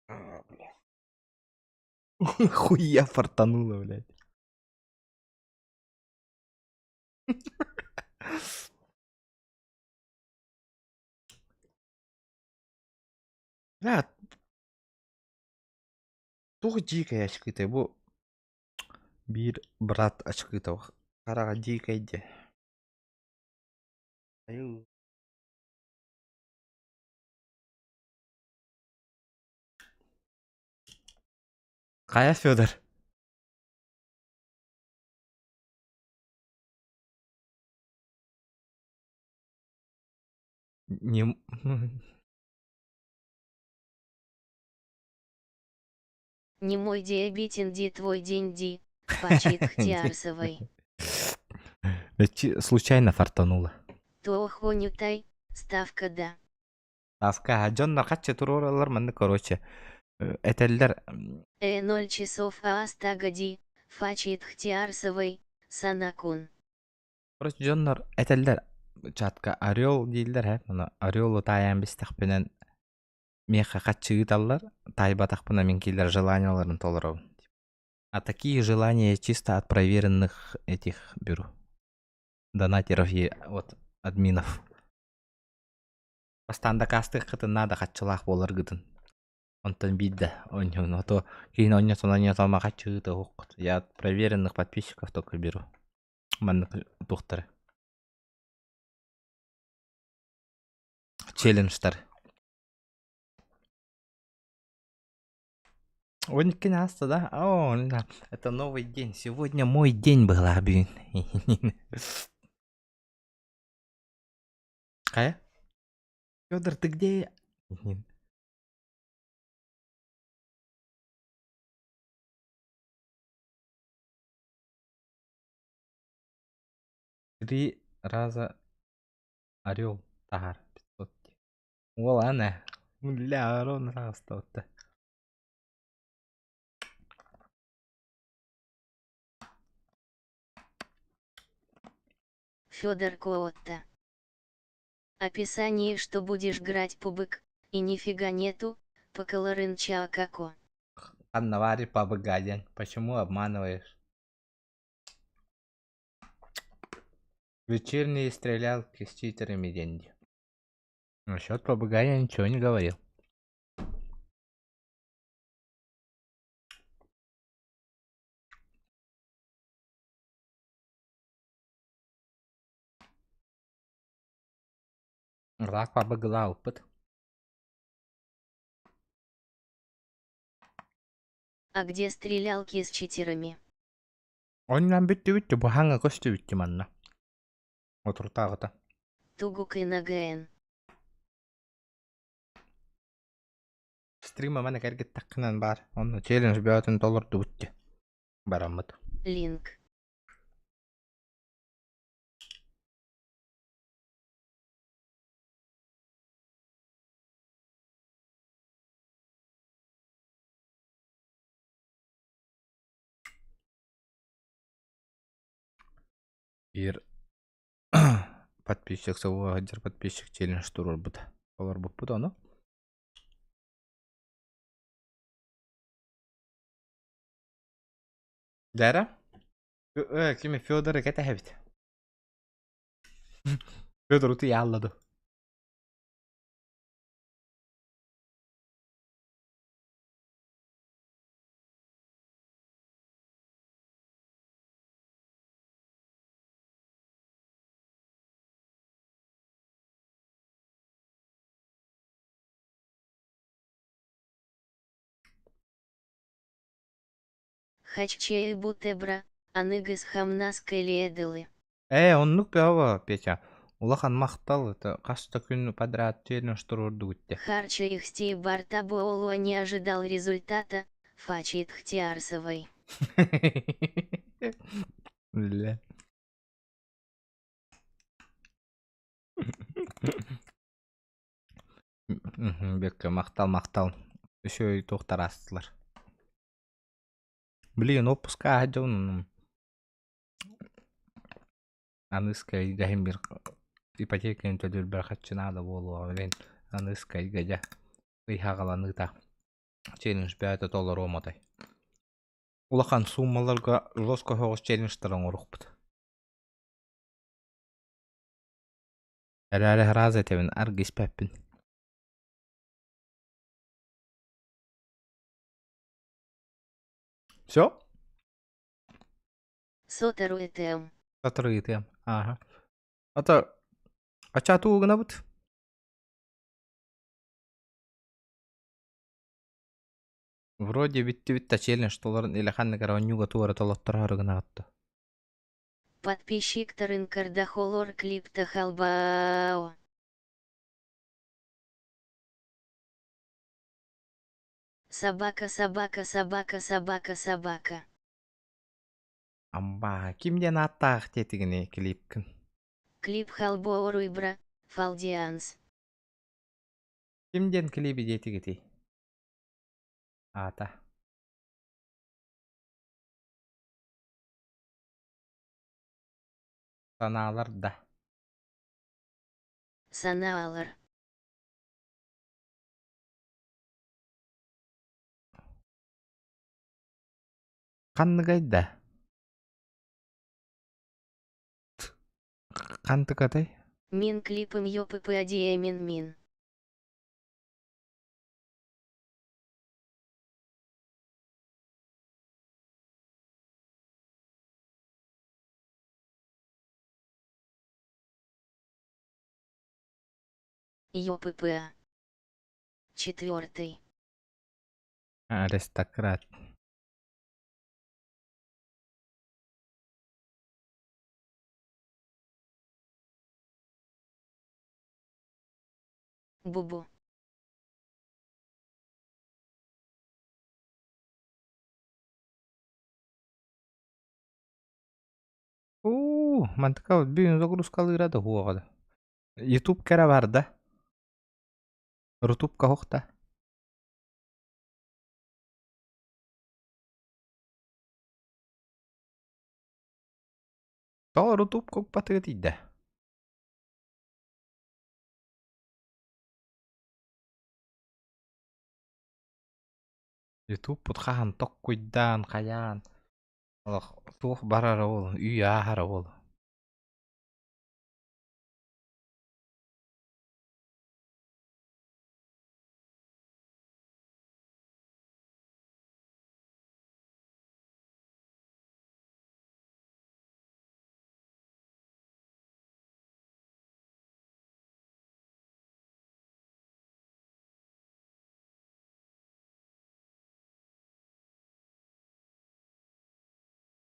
А, бля. Хуя фартануло, блядь. Бля. Туох дьиикэй ачыкытай бу биир брат ачыкыта хараҕа дьиикэй дии. Айуу. Хайа Федор? Не... Не мой диабетен ди твой день ди, пачит Хтиарсовой. Случайно фартануло. Тоохонютай, ставка да. Ставка дьоннор хаччы туруораллар манны короче этэллэр 0 часов аастагади, фачит Хтиарсовой, Санакун. Короче дьоннор этэллэр чатка орел дииллэр ээ ону орелу таайан бистэхпинэн миэхэ хаччы ыыталлар таайбатахпына мин киилэр желаниеларын толоробун. А такие желания чисто от проверенных этих беру. Донатеров и от админов. Бастаан дакаастыаххытын наада хаччылаах буоларгытын. Онтон биирдэ оонньуун, а то киһини оонньотон оонньотон хаччыыта уһуккут. Я от проверенных подписчиков только беру. Маннык туохтары. Челленджтар. Он ааста да? О, да. Это новый день. Сегодня мой день был, бүгүн. Хайа? Федор, ты где? Три раза орел таар 500. Уол ана. Бля, орон таҕыста Федор Коотта. Описание, что будешь грать пубык, и нифига нету, поколорынча како. Анна Варя Пабыгадин. Почему обманываешь? Вечерние стрелялки с читерами деньги. Насчет ПБГ я ничего не говорил. Лак ПБГ опыт. А где стрелялки с читерами? Оннан бүттү бүттү бу хаҥа көстү бүттү манна. Отуртааҕыта. Тугук и НГН. Стрима маны кэргиттаххынан баар. Онно челлендж бөҕөтүн толордубут дии. Бараммыт. Линк. Биир подписчик сылга сылдьар подписчик челлендж туруорбута. Толорбуппут ону. Дара? Кими Федоры кэтэһэбит. Федор утуйаалла дуо? Хаччей бутебра, аныгыс хамнас кэлиэдылы. Ээ, оннук бөҕө Петя. Улахан махтал, это хас да күн подряд челлендж туруордугут дии. Харча ихстей барта буолуа не ожидал результата, фачит Хтиарсовой. Бля. Бекке махтал махтал. Еще и туохтар аастылар. Блин, отпуска дьон аныска игаһин бир ипотеканы төлүүрбэр харчы наада буолуоҕа блин аныска ига дьэ ыйхаҕаланыыта челлендж бэйэтэ толоруом отой улахан сууммаларга жестко соҕус челленджтар оҥоруохпут эрээри сразу этэбин аргы испэппин Все? Сотору ЭТМ. Сотору ЭТМ. Ага. Ата ача тугу гынабыт? Вроде бүттүбүт да челлендж толорун или ханнык эрэ онньууга туора толоттороору гынаҕыт дуо? Подписчиктарын кардахолор клипта халбао. Собака, собака, собака, собака, собака. Амба, ким диэн ааттаах диэтигини клипкин? Клип халбоо руйбра, фалдианс. Ким диэн клиби диэтигитий? Аата. Санаалар да. Санаалар. Ханныгай да? Хантыкатай? Мин клипым ёппадия мин мин. ЙОПП. Четвертый. Аристократ. Бубу. Уу, мантыка бүгүн загрузкалыыра да хуоҕа да. Ютуб кэрэ бар да. Рутубка хохта. Тоҕо Рутуб кукпатыга тиийдэ? Ютубпут хаһан токкуйдаан, хайаан, олох туох барара ол, үй ааһара ол.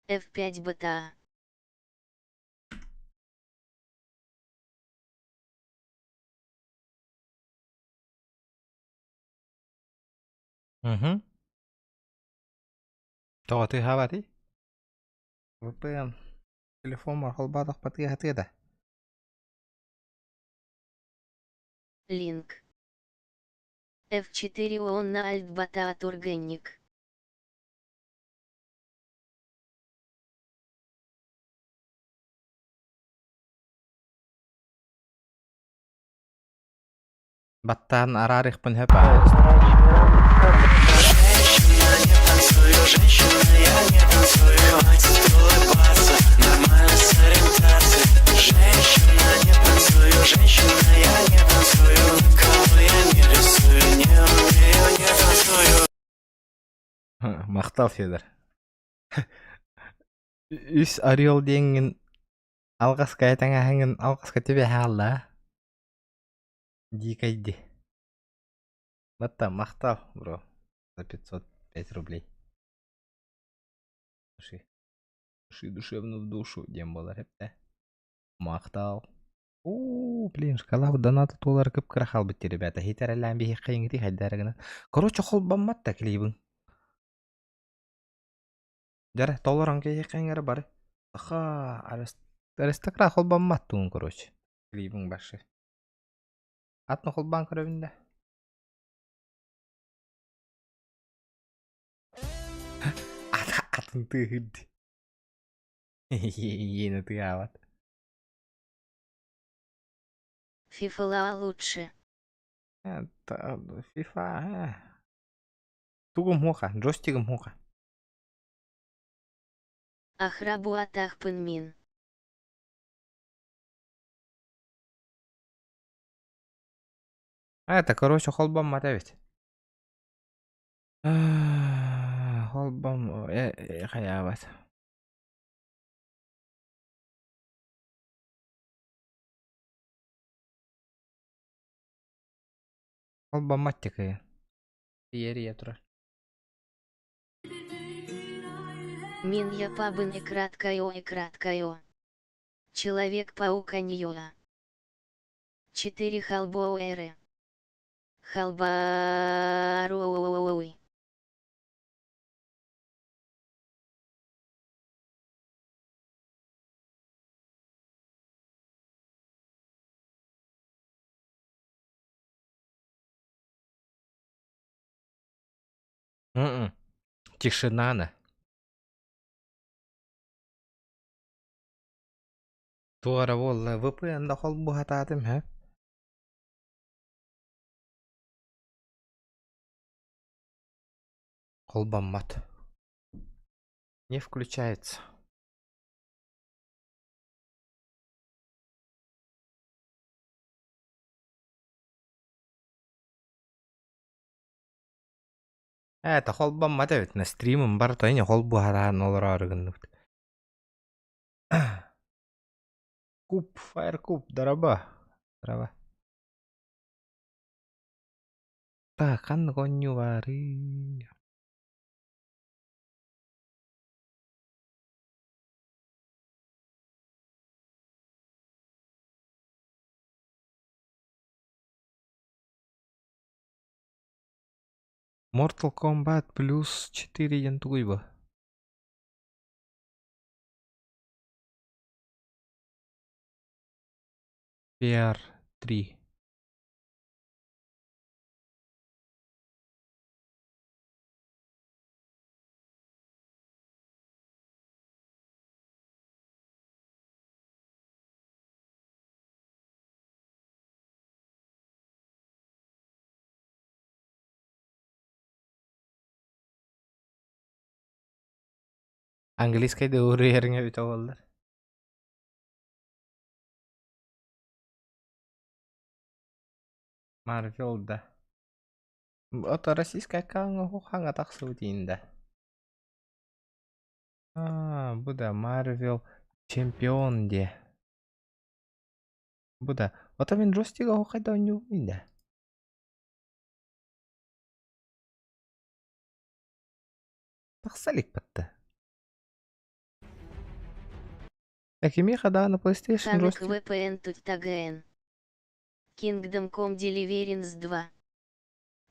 F5 БТА. Угу. Тоҕо тыаһаабатый? VPN телефоммар холбоотохпо тыаһатыа да? Линк. F4 ООН на Альт БТА Тургенник. Баттаан араарыахпын сөп Махтал Федор. Үс орел диэҥҥин алҕаска этэҥэһэҥҥин алҕаска түбэһэ хаалла Дикайди. Батта махтал, бро. За 505 рублей. Души. Души душевно в душу, диэн буолар эптэ. Махтал. Оо, блин, шкала доната туолар кып-кыра хаалбыт ребята. Хитэрэлээн биһиэхэ хайдара гынан. Короче, холбоммот да клибын. Дьэрэ, толорон киһиэхэ бары. Аха, аристократ холбоммат туун, короче. Клибын башы. Атын холбоон көрөбүн да. Атын тыаһырды. Иэнэ тыаабат. Фифала лучше. Фифа. Тугум хуха, джойстигым хуха. Ахрабу атахпын мин. Это, короче, холбоммат эбит. Холбом хайаабат. Холбоммот тикыйа. Иэрийэ турар. Мин я пабын и краткое и краткое. Человек-паук Аньоа. 4 халбоэры. Халбаруй. М-м. Тишина на. Туора буолла VPN да холбуһатаатым һэ. Холбоммот. Не включается. Это холбоммот эбит на стримым барыта ини холбуһатаан олороору гынныбыт. Куб, фаер куб, дороба. Дороба. Так, ханнык оонньуу баарый? Mortal Kombat плюс 4 диэн тугуй бу? VR 3. Английскай да уруйарыҥа бүтэ буоллар. Марвел да. Ото российская аккаунҥа хаҥа тахсыбыт иин да. Аа, бу да Марвел чемпион диэ. Бу да. Ото мин джойстига оһуохайда оонньуубун да. Тахса илик батта. Кимиэхэ даҕаны PlayStation Ханык джойстик VPN тут ТГН. Kingdom Come Deliverance 2.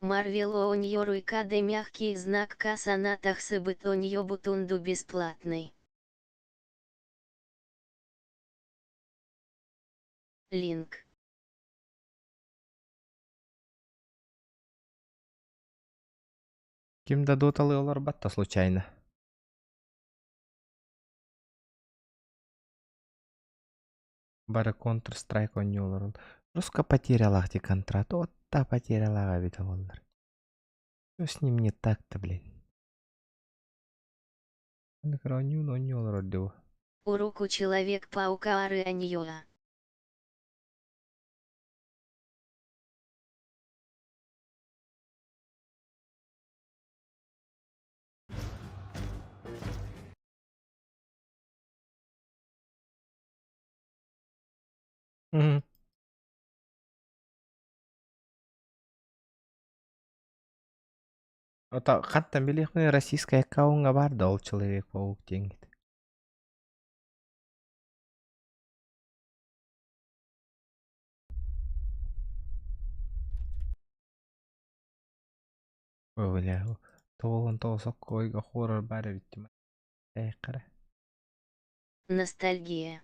Marvel Оньоруй КД мягкий знак К санатах сыбыт оньобутунду бесплатный. Линк. Ким да доталы олорбат да случайно. Бары Counter Strike оонньуу олорон. Руска потерялах ди контракт. Вот та потерялаҕа эбитэ буоллар. Что с ним не так-то, блин? Оонньуун оонньуу олорор дуу. Уруку Человек-паука Ары Аньоа. Мгм. Ото хантан билиэхпиний российскай аккауҥҥа баар да ол Человек-паук диэҥҥит. Ой, бля, тоҕус оккойго хуорар баар эбит дии. Эйхэрэ. Ностальгия.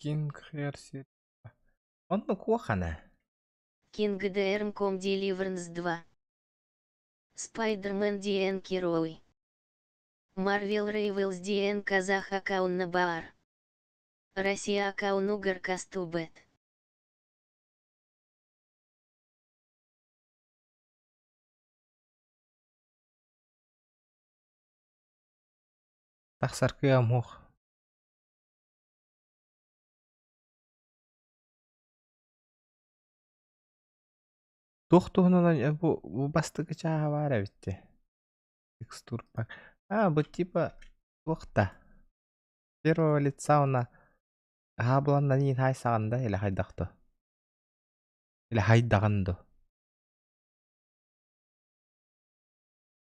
King Hearts. Онно куохана. Kingdom Come Deliverance 2. Spider-Man DN Кирой. Marvel Rivals DN Казах аккаунт на бар. Россия аккаунугар көстүбэт. Тахсар кыам суох. Туох туһунан бу бастакы чааһа баар эбит дии. Текстурпак. А, бу типа туох да первого лица уонна аһаа буланна хаайсаҕын да или хайдах дуо? Или хайдаҕын дуо?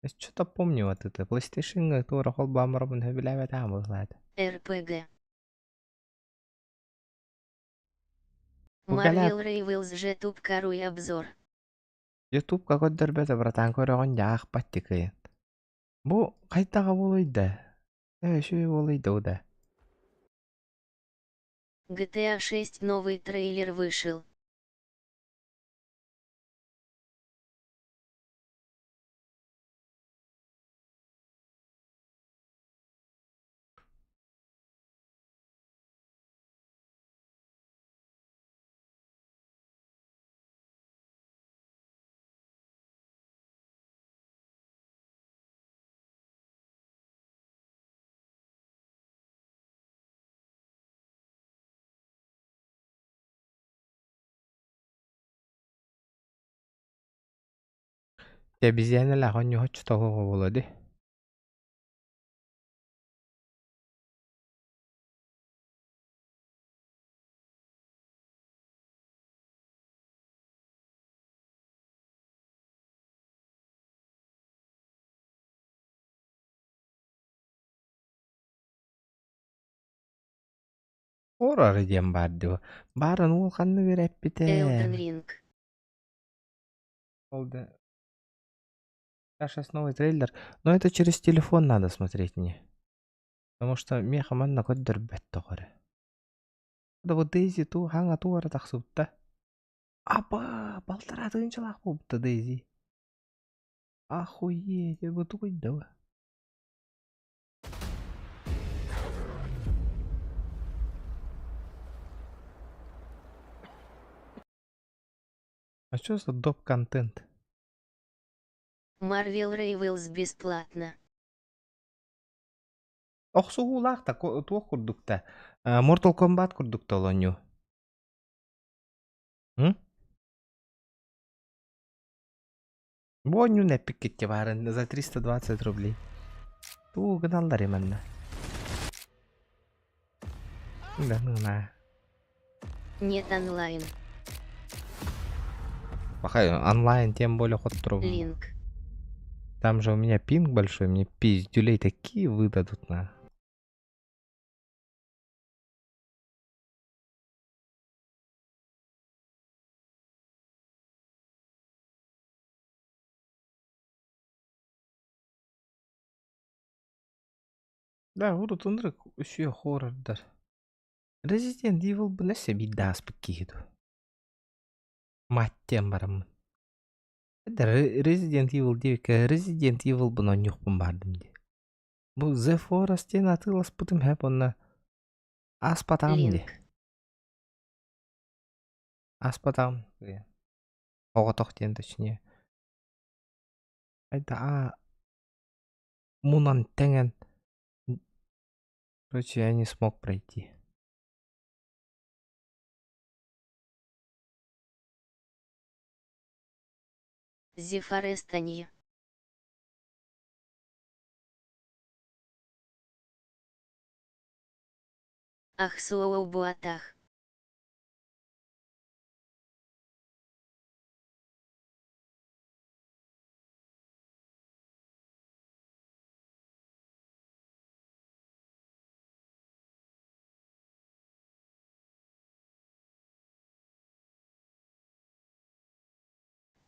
Я что-то помню вот это. PlayStation туора холбоон барабын сөбүлээбэтэҕим быһыылаах. РПГ. Бу кэлээт Marvel Rivals Youtube Каруй обзор. Ютубка көрдөрбөтө братан көрөҕүн дьэ аахпат тикыйын. Бу хайдаҕа буолуой да? Ээ үчүгэй буолуой да да? GTA 6 новый трейлер вышел. Дьэ обезьяналаах оонньууһаччы тоҕо буолуо дии. Хоррор диэн баар дуо? Баарын уол ханнык эрэ эппитэ. Elden Ring. Ол да Сейчас новый трейлер. Но это через телефон надо смотреть мне. Потому что миэхэ манна көрдөрбөт тоҕо эрэ. Да вот Дейзи туу хаҥа туора тахсыбыта. Аба, балтараа тыһыынчалаах буолбута Дейзи. Охуеть, бу тугуй да А что за доп контент? Marvel Rivals бесплатно. Охсуһуулаах да туох курдук да Mortal Kombat курдук да оонньуу. М? Бу оонньууну эппиккит баарын за 320 рублей. Туу гыналлар манна. Да ну на. Нет онлайн. Пахай, онлайн тем более ход Линк. Там же у меня пинг большой, мне пиздюлей такие выдадут на. Да, урут ынырык үсүө хоррордар. Resident Evil бу нәрсә биирдэ ааспыт киһи дуо? Маттиан бараммын. Resident Evil диэбиккэ Resident Evil бун оонньуохпун баардым дии. Бу The Forest диэн атыыласпытым һэп уонна ааспатаҕым дии. Линк. Ааспатаҕым оҕотох диэн точнее. Айда аа мунан тэҥэн короче я не смог пройти. The Forest Ани. Ахсуоу Буатах.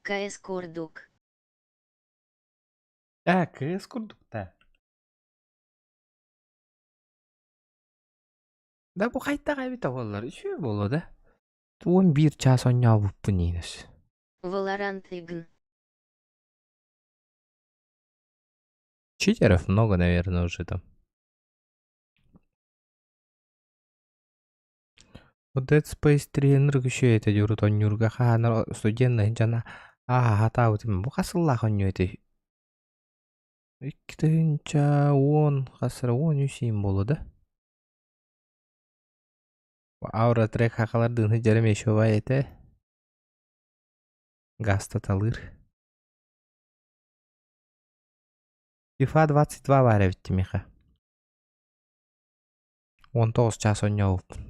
КС Курдук. А, КС курдук да. Да бу хайдах эбитэ буоллар үчүгэй буолуо да. 11 чаас оонньообуппун иинэс. Valorant Игн. Читеров много, наверное, уже там. Dead Space тренер үчүгэй этэ дьурут оонньуурга хаһаанар студеннай дьон ааһа сатаабытым бу хас сыллаах оонньуу этэй? 2010 хас эрэ 13 иһин буолуо да? Аура трек хахалардыын сылдьарым еще бай этэ. Гастаталыыр. FIFA 22 баар эбит миэхэ. 19 чаас оонньообуппун.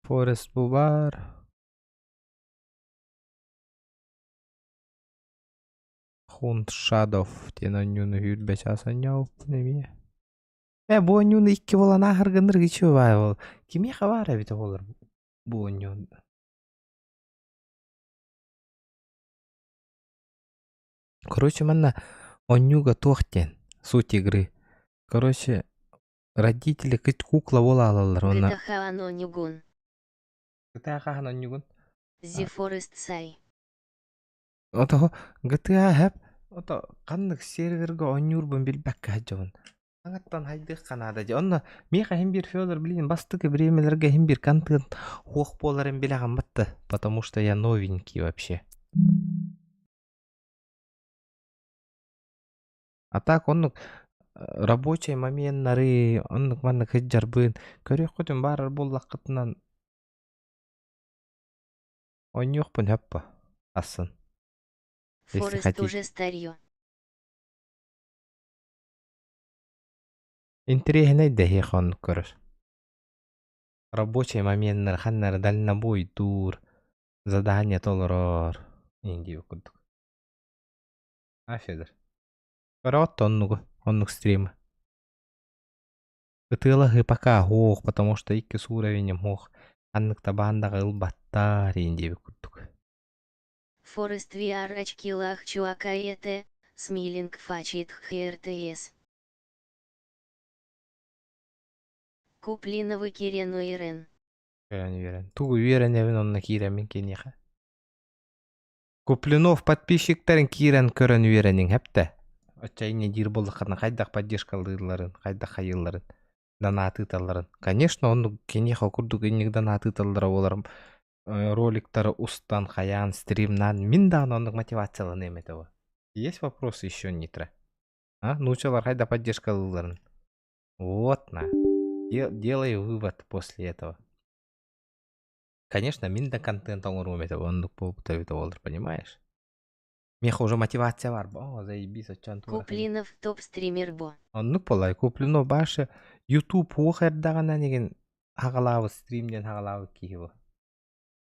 Форест бу баар. Hunt Shadow диэн оонньууну сүүрбэ чаас оонньообуппун эмиэ. Э, бу оонньууну икки буолан ааһаргыннар ичи баай ол. Кимиэхэ баар эбитэ буолар бу оонньуу? Короче, манна оонньууга туох диэн суть игры. Короче, родители кыт кукла буола аалаллар уонна GTA оонньугун. GTA хаһан оонньугун? The Forest Сай. Ото GTA хэп ото ханнык серверга оонньуурбун билбэккэ сылдьабын. Аҥаттан хайдыахха наада дии. Онно миэхэ иһин биир Федор, блин, бастакы бириэмэлэргэ иһин биир контент хуох буоларын билэҕин батта, потому что я новенький вообще. А так оннук рабочий моменнары, оннук маннык сылдьарбын көрүөххүтүн баарар буоллаххытынан оонньуохпун сөп по асын. Если Форест хотите. уже старье. Интэриэһинэй да эһиэхэ оннук көрөр. Рабочий моменнар ханна эрэ дальнобойдуур, задание толорор иин диэбит курдук. А, Федор? Көрөҕүт да оннугу, оннук стримы. Ытыалаһыы пока суох, потому что иккис уровенем суох. Ханнык да баандаҕа ылбаттар иин диэбит курдук. Форест VR очкилах чувака это, смилинг фачит ХРТС. Куплиновы Кирену Ирен. Үөрэн үөрэн. Тугу үөрэнэбин онно киирэммин киниэхэ. Куплинов подписчиктарын киирэн көрөн үөрэниҥ хэптэ. Оччо инньэ диир буоллаххына хайдах поддержкалыылларын, хайдах хайыылларын, донатыыталларын. Конечно, оннук киниэхэ курдук инник донатыыталлара буоларым роликтары устан, хайаан, стримнаан мин даҕаны оннук мотивацияланыам этэ бу. Есть вопросы еще Нитро? А? Нуучалар хайда поддержкалыылларын? Вот на. Делай вывод после этого. Конечно, мин да контент оҥоруом этэ оннук буолбута эбитэ буоллар, понимаешь? Миэхэ уже мотивация бар. О, заебись, оччоон туора Куплинов топ стример бо. Оннук буолай. Куплинов башы YouTube уох эрдэҕинэ нигин хаҕалаабыт стрим диэн хаҕалаабыт киһи бу.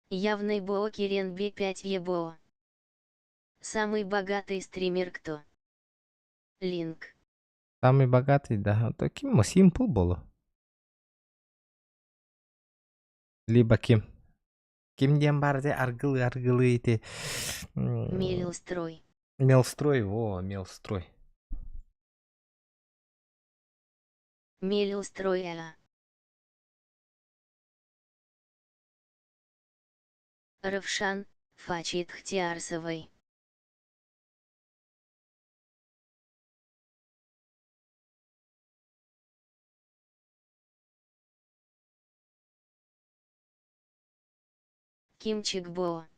Явный бо Кирен Б5 ебо. Самый богатый стример кто? Линк. Самый богатый, да. Таким Simple болу. Либо ким? Ким диэн баар дии аргылыы аргылыы ити Мелстрой. Мелстрой, во, Мелстрой. Мелстрой а. Равшан, Фачит Хтиарсовой. Кимчик Бо.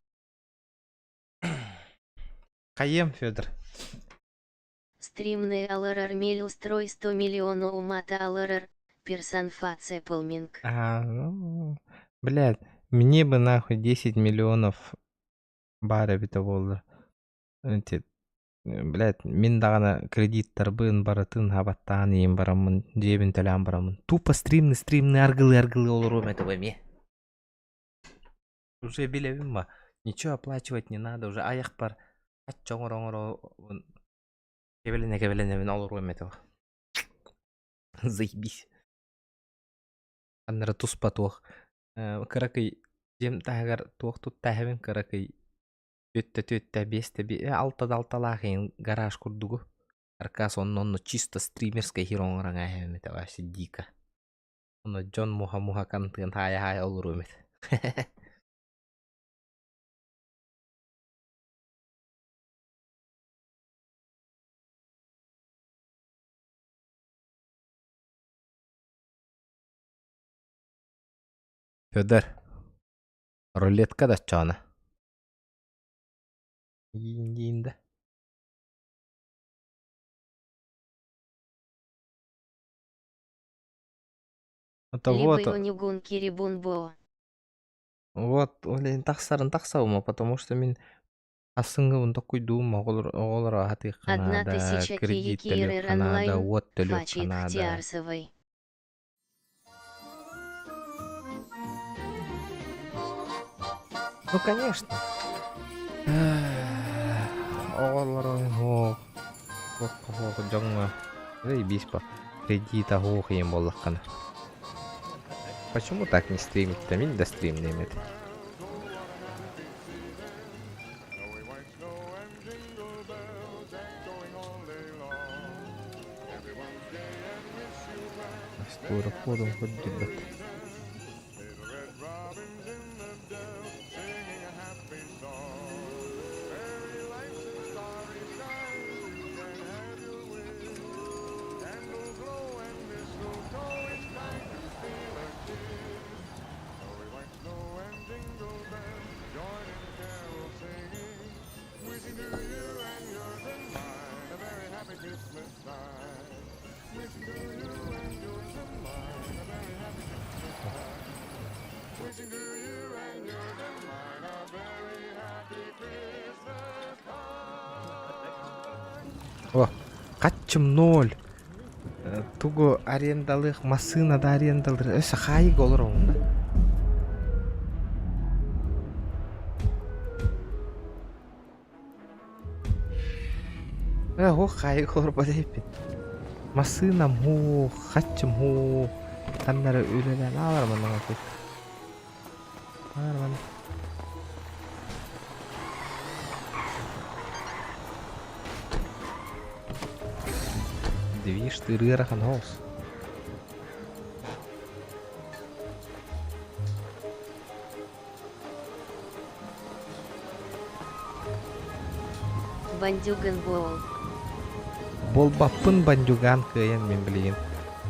Каем, Федор. Стримный аларар Мелстрой 100 миллионов умата аларар, персонфация полминг. А, ну, блядь, мне бы нахуй 10 миллионов баар эбитэ буоллар. Эти, блядь, мин даҕаны кредиттарбын барытын хабаттаан иһин бараммын, дьиэбин төлөөн бараммын. Тупо стримный стримный аргылыы аргылыы олоруом этэ эмиэ. Уже билэбин ба, ничего оплачивать не надо, уже айахпар ачча оҥоро-оҥоро кэбилэнэ кэбилэнэбин олоруом этэ. Заебись. Аннары туспа туох кыракый дьиэм таһыгар туох туттааһыбын кыракый түөттэ түөттэ биэстэ алта да алталаах иһин гараж курдугу аркаас онно онно чисто стримерскэй хир оҥорон ааһабым этэ вообще дико онно дьон муха муха кантыан хаайа хаайа олоруом этэ Федор, рулетка да оччоҕуна. Иин да. Это Либо вот, Юнигун Кирибунбо. вот, блин, тахсарын тахсабыма, потому что мин ассыҥҥыбын токуйдуум оҕолор оҕолор аһатыахха Одна наада, тысяча кредит киекирер төлүөххэ наада, онлайн, уот төлүөххэ Фачит наада. Хтиарсовой. Ну, конечно. Оҕолору суох, суох дьоҥҥо заебись по кредит аһуох ийэм буоллаххына. Почему так не стримить-то? Мин да стримнем это. Скоро ходом хоть ребят. О, хаччым ноль. Тугу арендалыах массыына да арендалыр. Өссө хаайыга олоробун да. Э, ох, хаайыга олорбот эбиппин. Массыынам һуу, хаччым һуу. Ханна эрэ үлэлээн аалар манна тут. Нормально. Движ ты ыарахан оҕус. Бандюган Боул. Буолбаппын бандюган кыайан мин билигин.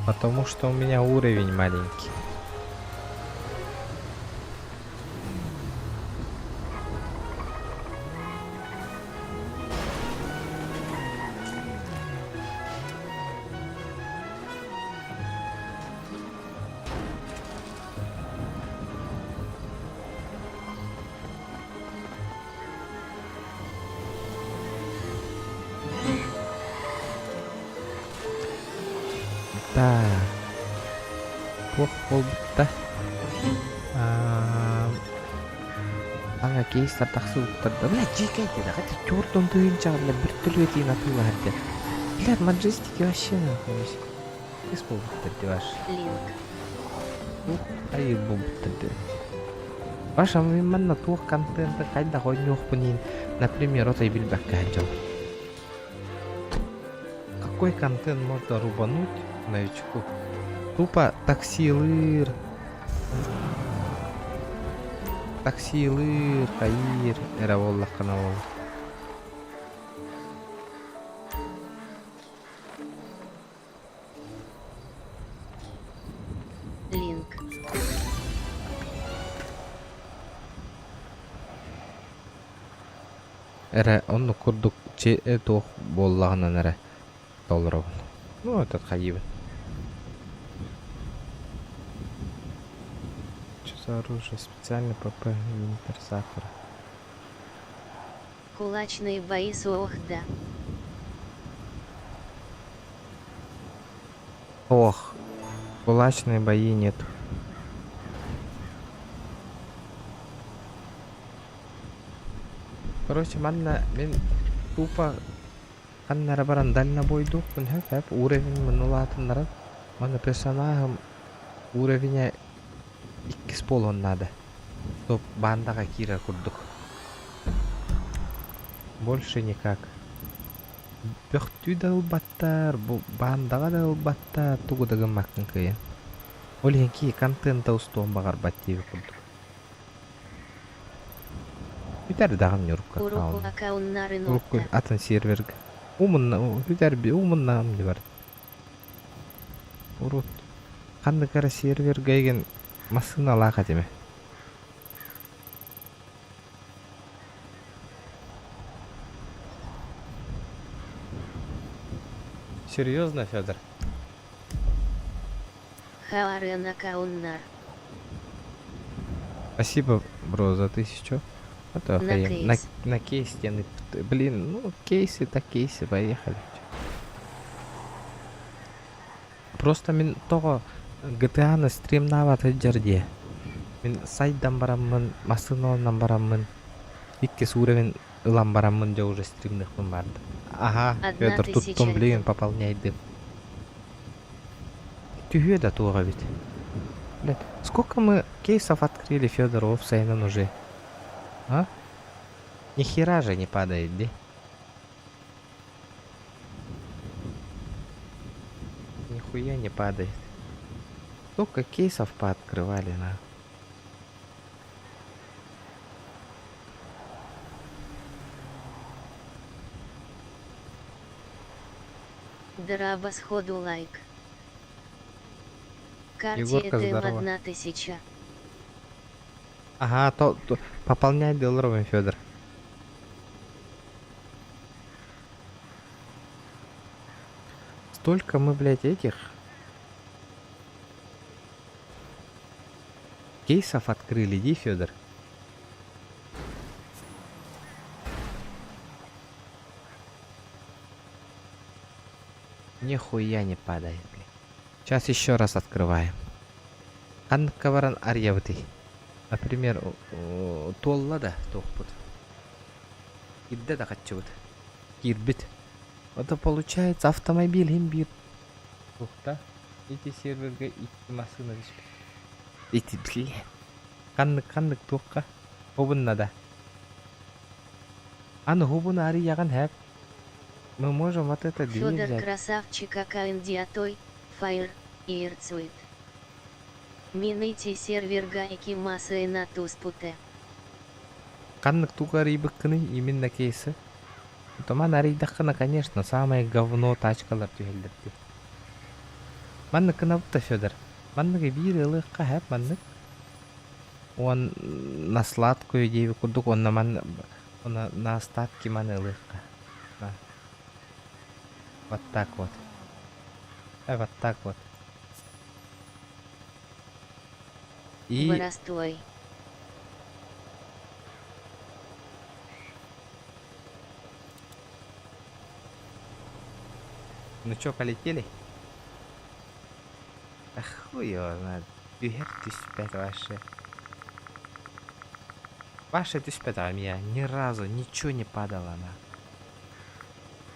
Потому что у меня уровень маленький. Так. Туох буолбута? Аҥа кейстар тахсыбыттар да, бля, дьиикэй да, хотя төрт он тыһыынчаҕа, бля, бөртөлүөт иин атыылаһар диэн. Бля, маджестики вообще нахуй Кис буолбуттар дии ваш. Линк. Туох айыы буолбуттар дии. Ваша мин манна туох контенты хайдах ойнуохпун иин, например, отой билбэккэ сылдьабын. Какой контент можно рубануть новичку? Тупо таксилыыр, таксилыыр, хайыыр эрэ буоллаххына буолар. Линк. Эрэ оннук курдук туох буоллаҕынан эрэ толоробун. Ну, этот хайыыбын. Что за оружие? Специальный ПП Винтер Сакура. Кулачные бои суох да. Ох, кулачные бои нет. Короче, манна мин тупо ханна эрэ баран дальнобойдуохпун сөп уровень мин улаатыннаран манна персонажым уровеня иккис буолуон наада. Топ бандаҕа киирэр курдук. Больше никак. Бөхтүү да ылбаттар, бу бандаҕа да ылбаттар, тугу да гыммаккын кыайан. Ол иһин киһи контента устуон баҕарбат диэбит курдук. Бүтэр даҕаны Ньурукка Урукку аккаунт. аккауннарын Урукку отта. атын сервергэ. Умунна бүтэр умуннаҕым дии бар. Урут ханнык эрэ сервергэ игин массыыналаах этим. Серьезно, Федор? Хаарыан аккауннар. Спасибо, бро, за тысячу. Это На охуенно. На, кейс. на кейс стены. Блин, ну кейсы так кейсы, поехали. Просто мин тоҕо GTA-ны стримнаабат сылдьар дии. Мин сайдан бараммын, массыыналанан бараммын, иккис уровень ылан бараммын дьэ уже стримныахпын баардым. Аһа, Одна Федор, тысяча туттум, блин, это. пополняйдым. Түһүө да туох эбит. Блядь, сколько мы кейсов открыли, Федор, офсайнан уже? А? Ни хера же не падает, ди. Нихуя не падает. Столько кейсов пооткрывали, на. Драба сходу лайк. Карте Егорка, ЭТМ здорово. 1000. Ага, то, то пополняй долларовым, Федор. Столько мы, блядь, этих кейсов открыли, иди, Федор. Нихуя не падает, блядь. Сейчас еще раз открываем. Ханныкка баран арыйабытый. Например, туолла да туохпут. Киирдэ да хаччыбыт. Киирбит. Это получается автомобиль имбир. Тухта. Ити сервергэ икки массыына түспүт. Ити блин. Ханнык ханнык туохха. Хобунна да. Аны хобуна арыйаҕын хэп. Мы можем вот это дверь Федор взять. красавчик аккаунт Фаер, Ирцует. Мин ити серверга икки массыына түспүтэ. Ханнык тугу арыйбыккыный именно кейсы. Томан арыйдаххына, конечно, самое говно тачкалар түһэллэр дии. Маннык гынабыт да Федор. Маннык биир ылыахха хэп маннык. Уон на сладкую диэби курдук уонна ман уонна на остатки маны ылыахха. На. Вот так вот. Вот так вот. И Боростой. Ну чё, полетели? А хуй его знает. Түһэр түспэт вообще. Вообще түспэт, а меня ни разу ничего не падало на.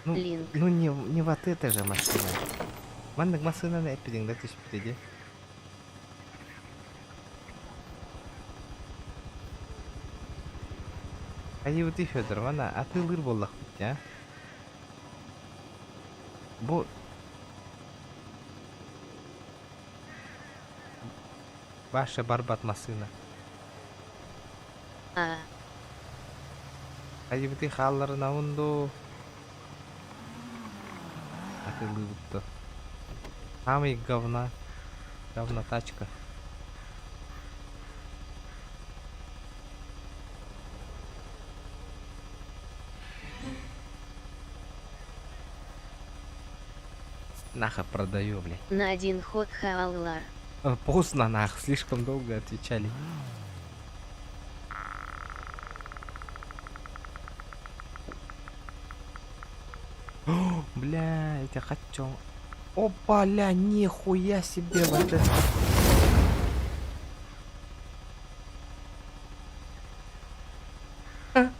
Ну, Линк. ну не, не вот эта же машина. Маннык массыынаны эппитиҥ да түспүтэ дии. Хайыбытый Федор, мана атыылыыр буоллахпыт дии, а? Бу Ваше барбат массыына. А. Хайыбытый хаалларынабын дуу? Атыылыыбыт дуо? Самый говна. Говно тачка. Нахуй продаю, блядь. На один ход хааллар. Поздно нах, слишком долго отвечали. О, бля, я хочу. Опа, ля, нихуя себе вот это. А,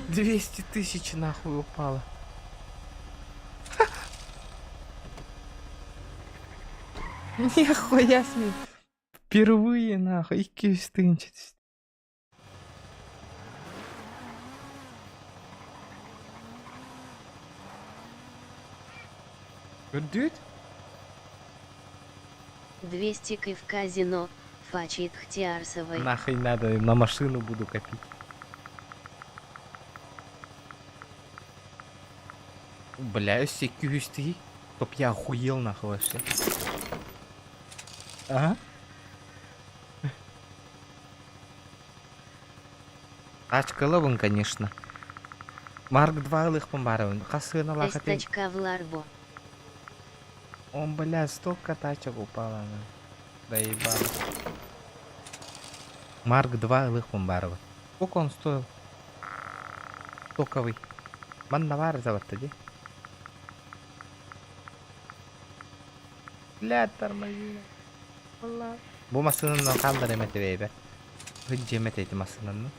200 тысяч нахуй упало. Нихуя себе. Впервые нахуй. 200 тысяч. Көрдүт? 200 к в казино, фачит Хтиарсовой. Нахуй надо, на машину буду копить. Бля, секюсти. Чтоб я охуел нахуй вообще. Ага. Тачкалабын, конечно. Марк 2 ылыахпын баарабын. Хас сыаналаах этин. Эстачка в ларбо. Он, бля, столько тачек упало. На. Доебал. Марк 2 ылыахпын баарыбын. Сколько он стоил? Токовый. Манна баар заводта дии. Бля, тормози. Бу массыынанан хааллар эмэтэ бэйбэ. Дьиэмэ эти массыынаны.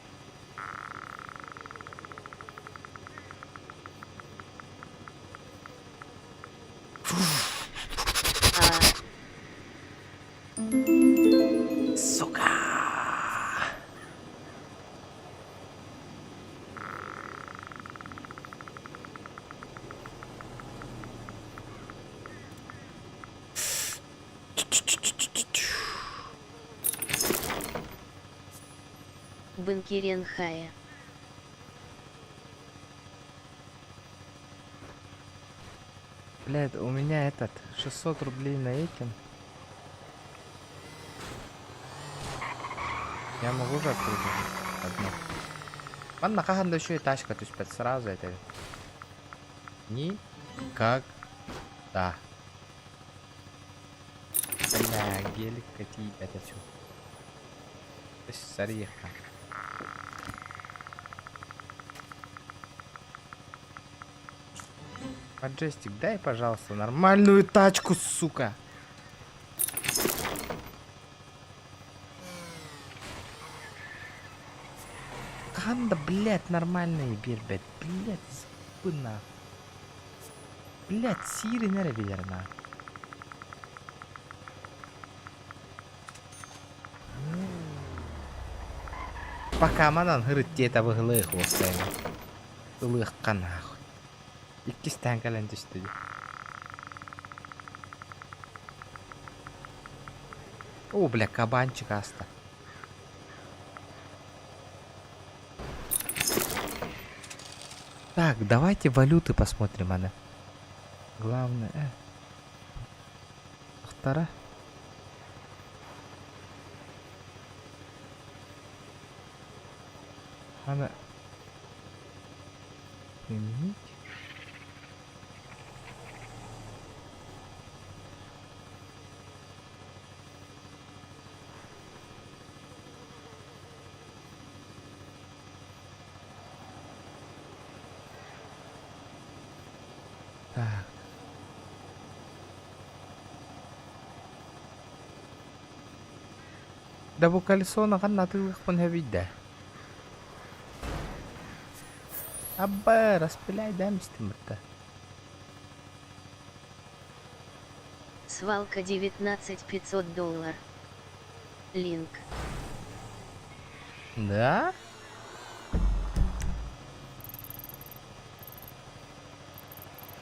Сука! Бынкиренхая. Блядь, у меня этот 600 рублей на этим. Я могу же открыть одну. Манна хаһан да еще и тачка түспэт сразу это. Никогда. Бля, гелик какие это все. Сарьеха. Маджестик, дай, пожалуйста, нормальную тачку, сука. Ханда, блядь, нормальные бир, блядь, блядь, на. Блядь, сири нere на. Пока манан хырыт диэтэ быһылыах уопсайынан. Ылыахха нахуй. Иккистээн кэлэн түстэ дии. О, бля, кабанчик аста. Так, давайте валюты посмотрим, аны. Главное, э. Вторая. Надо применить. Так. Да бу колесоны ханна атыылыахпын сөбүй да. Абба, распыляй да мистим бытта. Свалка 19 500 доллар. Линк. Да?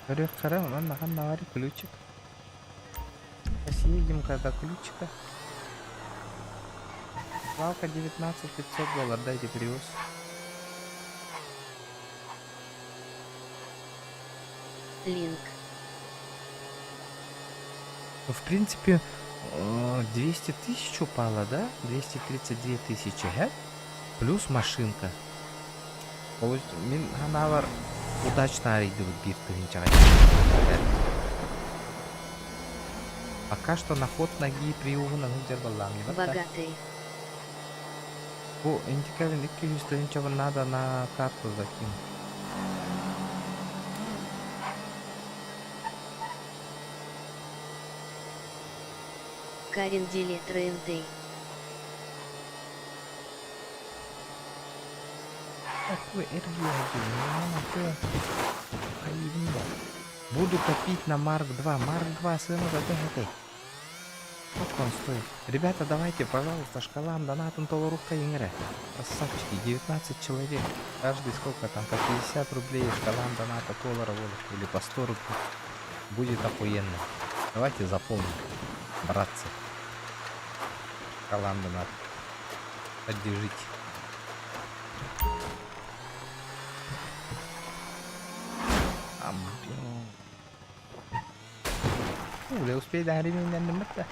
Көрүөх манна ханна баар ключик. Съедем когда ключика. Свалка 19 500 доллар, дайте привоз. Линк. Ну, в принципе, 200 тысяч упало, да? 232 тысячи, га? Плюс машинка. Мин санаабар удачно арыйдыбыт биир тыһыынчаҕа. Пока что на ход ноги приугунан сылдьар буоллаҕым Богатый. Бу интикабин 200 тыһыынчабын надо на карту закинуть. Карин Дилет РНТ. Какой RG1? Буду копить на Марк 2. Марк 2 сыана төһөтэй. Сколько он стоит? Ребята, давайте, пожалуйста, шкалам донатом толоруоххайыҥ эрэ. Красавчики, 19 человек. Каждый сколько там, по 50 рублей шкалам доната доллара или по 100 рублей. Будет охуенно. Давайте заполним, братцы. Шкалам донат. Поддержите. Ампион. Бля, успей да ремень да.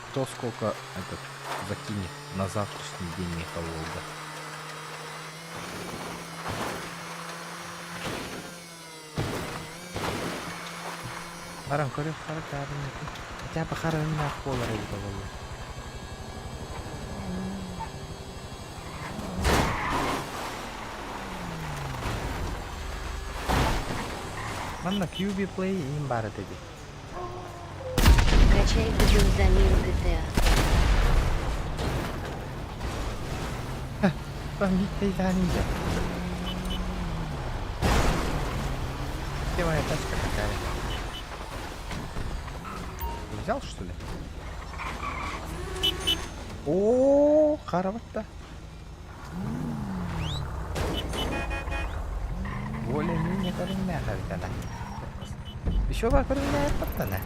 Кто сколько этот закинет на завтрашний день Михалолга? Баран көрүөх хара таарынньыкы. Хотя бы хара өҥнөөх буолар эбитэ буоллар. Манна QB Play иин баар этэ дии. Качай бүгүн замин GTA. Бандит Где моя тачка такая? Ты взял что ли? О, хараватта. Более-менее көрүҥнээх эбит ана. Еще бар көрүҥнээх баттана.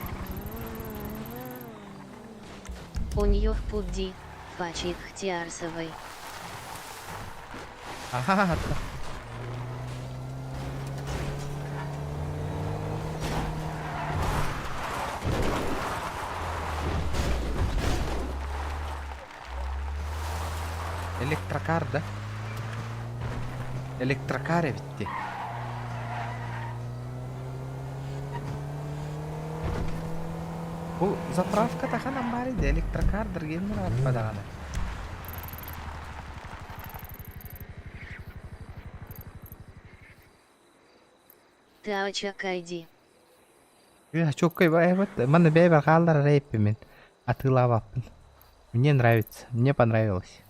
Оньох пудди, фачит хтиарсовой. Ага, Электрокар, да? Электрокар эбитти. Бу заправка таханан баар иди электрокар дыргеннер арпа даҕаны. Таочак ID. Чоккой вот манна бэйбэр хааллар рэйппин атыылаабаппын. Мне нравится, мне понравилось.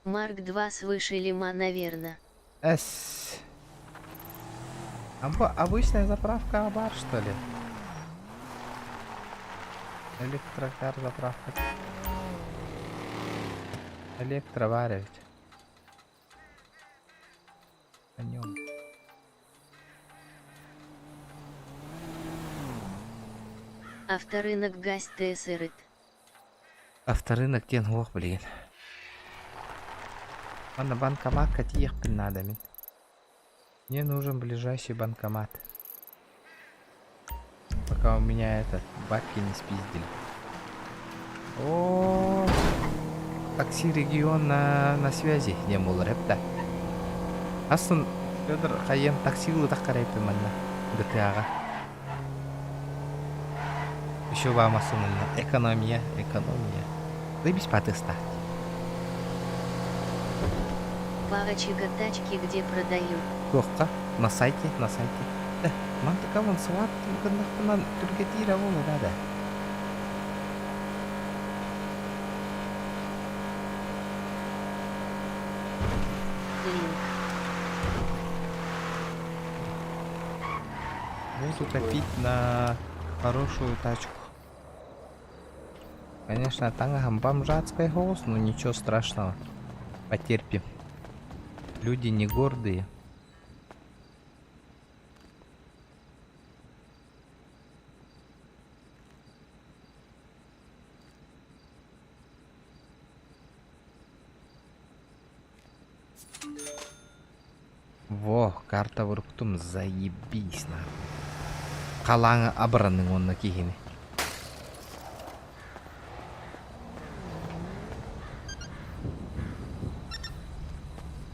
Марк 2 свыше лима, наверно. С. А обычная заправка Абар, что ли? Электрокар заправка. Электровар ведь. О нем. Авторынок газ ТСРТ. Авторынок диэн суох билигин. Манна банкоматка тиийиэхпин наада мин. Мне нужен ближайший банкомат. Пока у меня этот бабки не спиздили. О, такси регион на связи диэн буолар эбит Асын Федор хайыам такси ылытах карайпы манна ГТА-ҕа. Еще вам асынына экономия, экономия. Заебись потыстать. Парочка тачки где продают. Туохха? На сайте, на сайте. Э, мантыка вон свап гыннахпынан түргэтиирэ буолла да да. Линк. Буду копить на хорошую тачку. Конечно, таҥаһым бомжатский голос, но ничего страшного. Потерпим. Люди не гордые. Во, карта уруктум, заебись нахуй. Халаҥа абыраныҥ уонна киһини.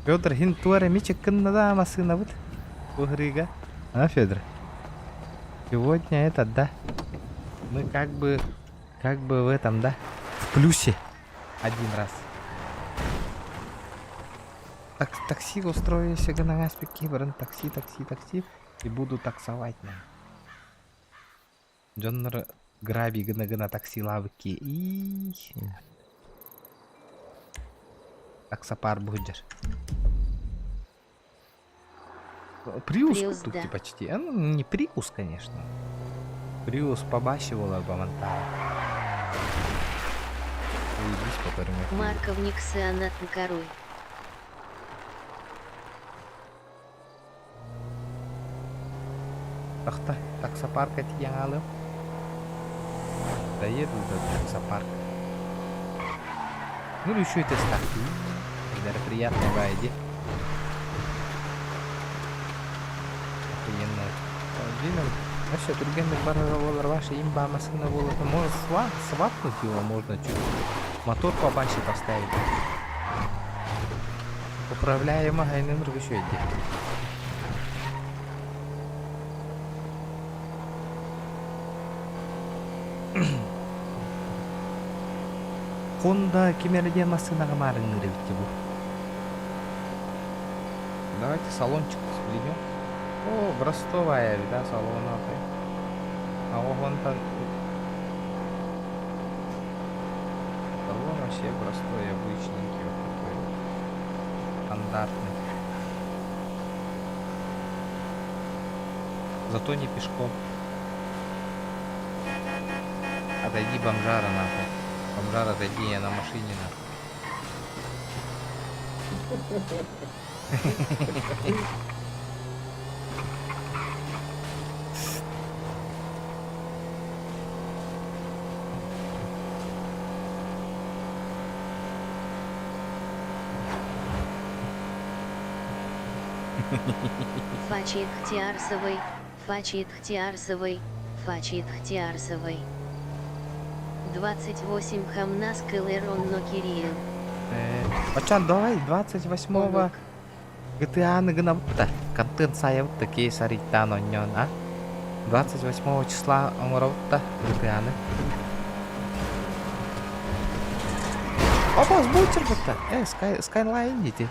Федор иһин туор эмиэ чыккынна да массыынабыт уһырыыга. А, Федор? Сегодня это, да? Мы как бы в этом, да? В плюсе один раз. Так, такси устроюсь гына баран такси, такси, такси и буду таксовать на. Дьоннор граби гына-гына таксилаабыт и таксопар буһдьар. Приус Приус, тут да. почти. А, ну, не Приус, конечно. Приус побаще была Бамантара. Заебись, по Марковник Сеанат Король. Тахта, таксопарка тиийэн хаалыам. Доеду до таксопарка. Ну или еще это ставки. Даже приятного иди. Охуенная. Блин, вообще, түргэнник барар буолар ваша имба массыына буолар. Может свапнуть его можно чуть. Мотор побаще поставить. Управляемо гайнын еще иди. Honda ким эрэ диэн массыынаҕа маарыҥныыр эбит дии бу. Давайте салончик взглянем. О, простовая да, салон атай. А вон там салон вообще простой, обычненький, вот такой вот. Стандартный. Зато не пешком. Отойди, бомжара, нахуй. Бомжара, отойди, я на машине, нахуй. Фачит Хтиарсовой, Фачит Хтиарсовой, Фачит Хтиарсовой. 28 Хамнас Кэлэрон но Кириэл. Пачан, давай 28-го GTA-ны гынабыт контент сайабыт кейс арыйтаан онньоон, а? 28 числа оҥоробут да GTA-ны. Опа, сбутер бутта. Skyline дети.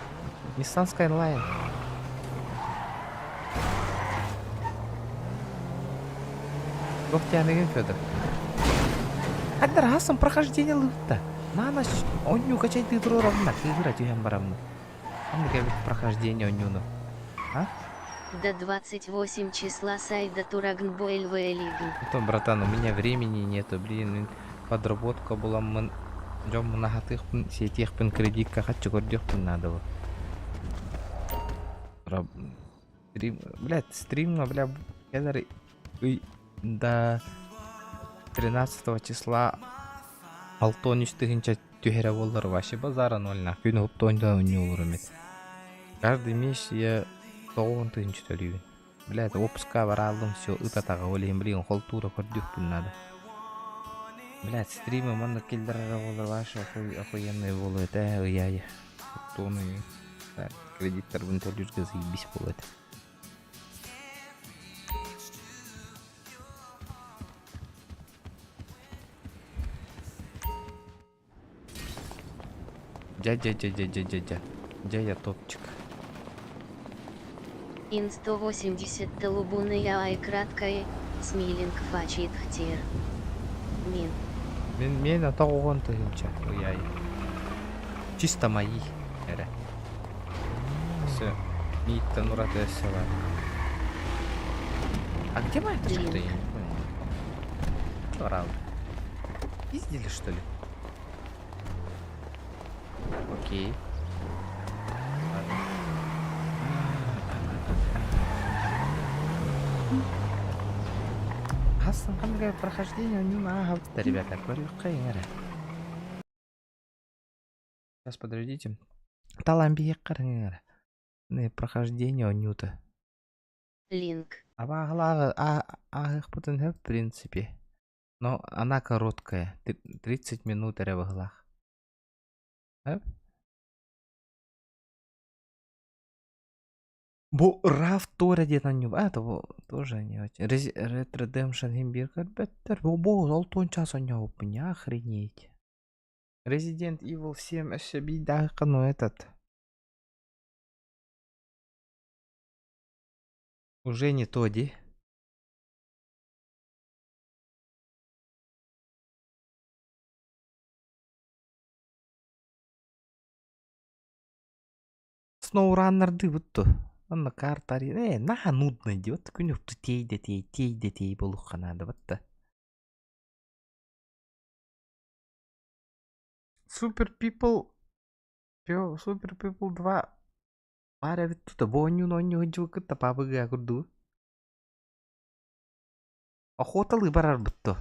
Nissan Skyline. Туох тианыгын Федор? Хаддар хасан прохождение лыпта. На онню качай ты ровно. Кыгыра түһэн бараммын. Ханнык эбит прохождение онньуну? А? До 28 числа сайда Турагнбоэль Вэлигн. Потом, братан, у меня времени нету, блин, подработка буламмын. Дьон мунахатыахпын, сиэтиэхпин кредитка хаччы көрдүөхпүн надо вот. Раб... Стрим... Блядь, стримҥа, бля, кэлэр ый до 13 числа 6 3 тыһыынча түһэрэ буоллар вообще базара ноль нах. Күн уһуктуон онньуулурум эт. Каждый месяц я 9 тыһыынча төлүүбүн. Блядь, отпуска барааллым, все, ыт атаҕа, ол иһин, блин, холтуура көрдүөхпүн надо. Блядь, стримы маннык киллэрэрэ буоллар вообще охуенный буолуо этэ, ый аайы. Туону кредиттарбын төлүүргэ заебись буолуо этэ. Дядя-дядя-дядя-дядя. Дядя топчик. Ин 180 талубуны ай краткое, смилинг фачит хтир. Мин. Мин мен 9 тыһыынча ый аайы. Чисто мои эрэ. Все. Мииттэн ураты өссө бар. А где моя тачка-то, я не понял. Орал. Пиздили, что ли? Окей. Ладно. Хасан ханга прохождение у него ребята, көрүөххэ. Сейчас, подождите. Талан биһиэххэр прохождение онньуута. Линк. Абааһылааҕы ааһыахпытын в принципе. Но она короткая. 30 минут эрэ быһылаах. Хөп? Бу RAV Тора диэн онньуу. А, это тоже не очень. Red Redemption иһин биир көрбөттөр. Бу бу 6 час онньообуппун, я охренеть. Resident Evil 7 өссө биирдээххэ, ну этот. Уже не то, ди. SnowRunner бутtu. Онно карта наһаа нудно дии. Вот күнү тиэй тиэй тиэй тиэй буолуохха наада батта. Super People Super People 2 баар эбит тута бу оонньууну оонньуу сылдьыбыккыт пабыга курдугу. Охоталыы барарбыт то.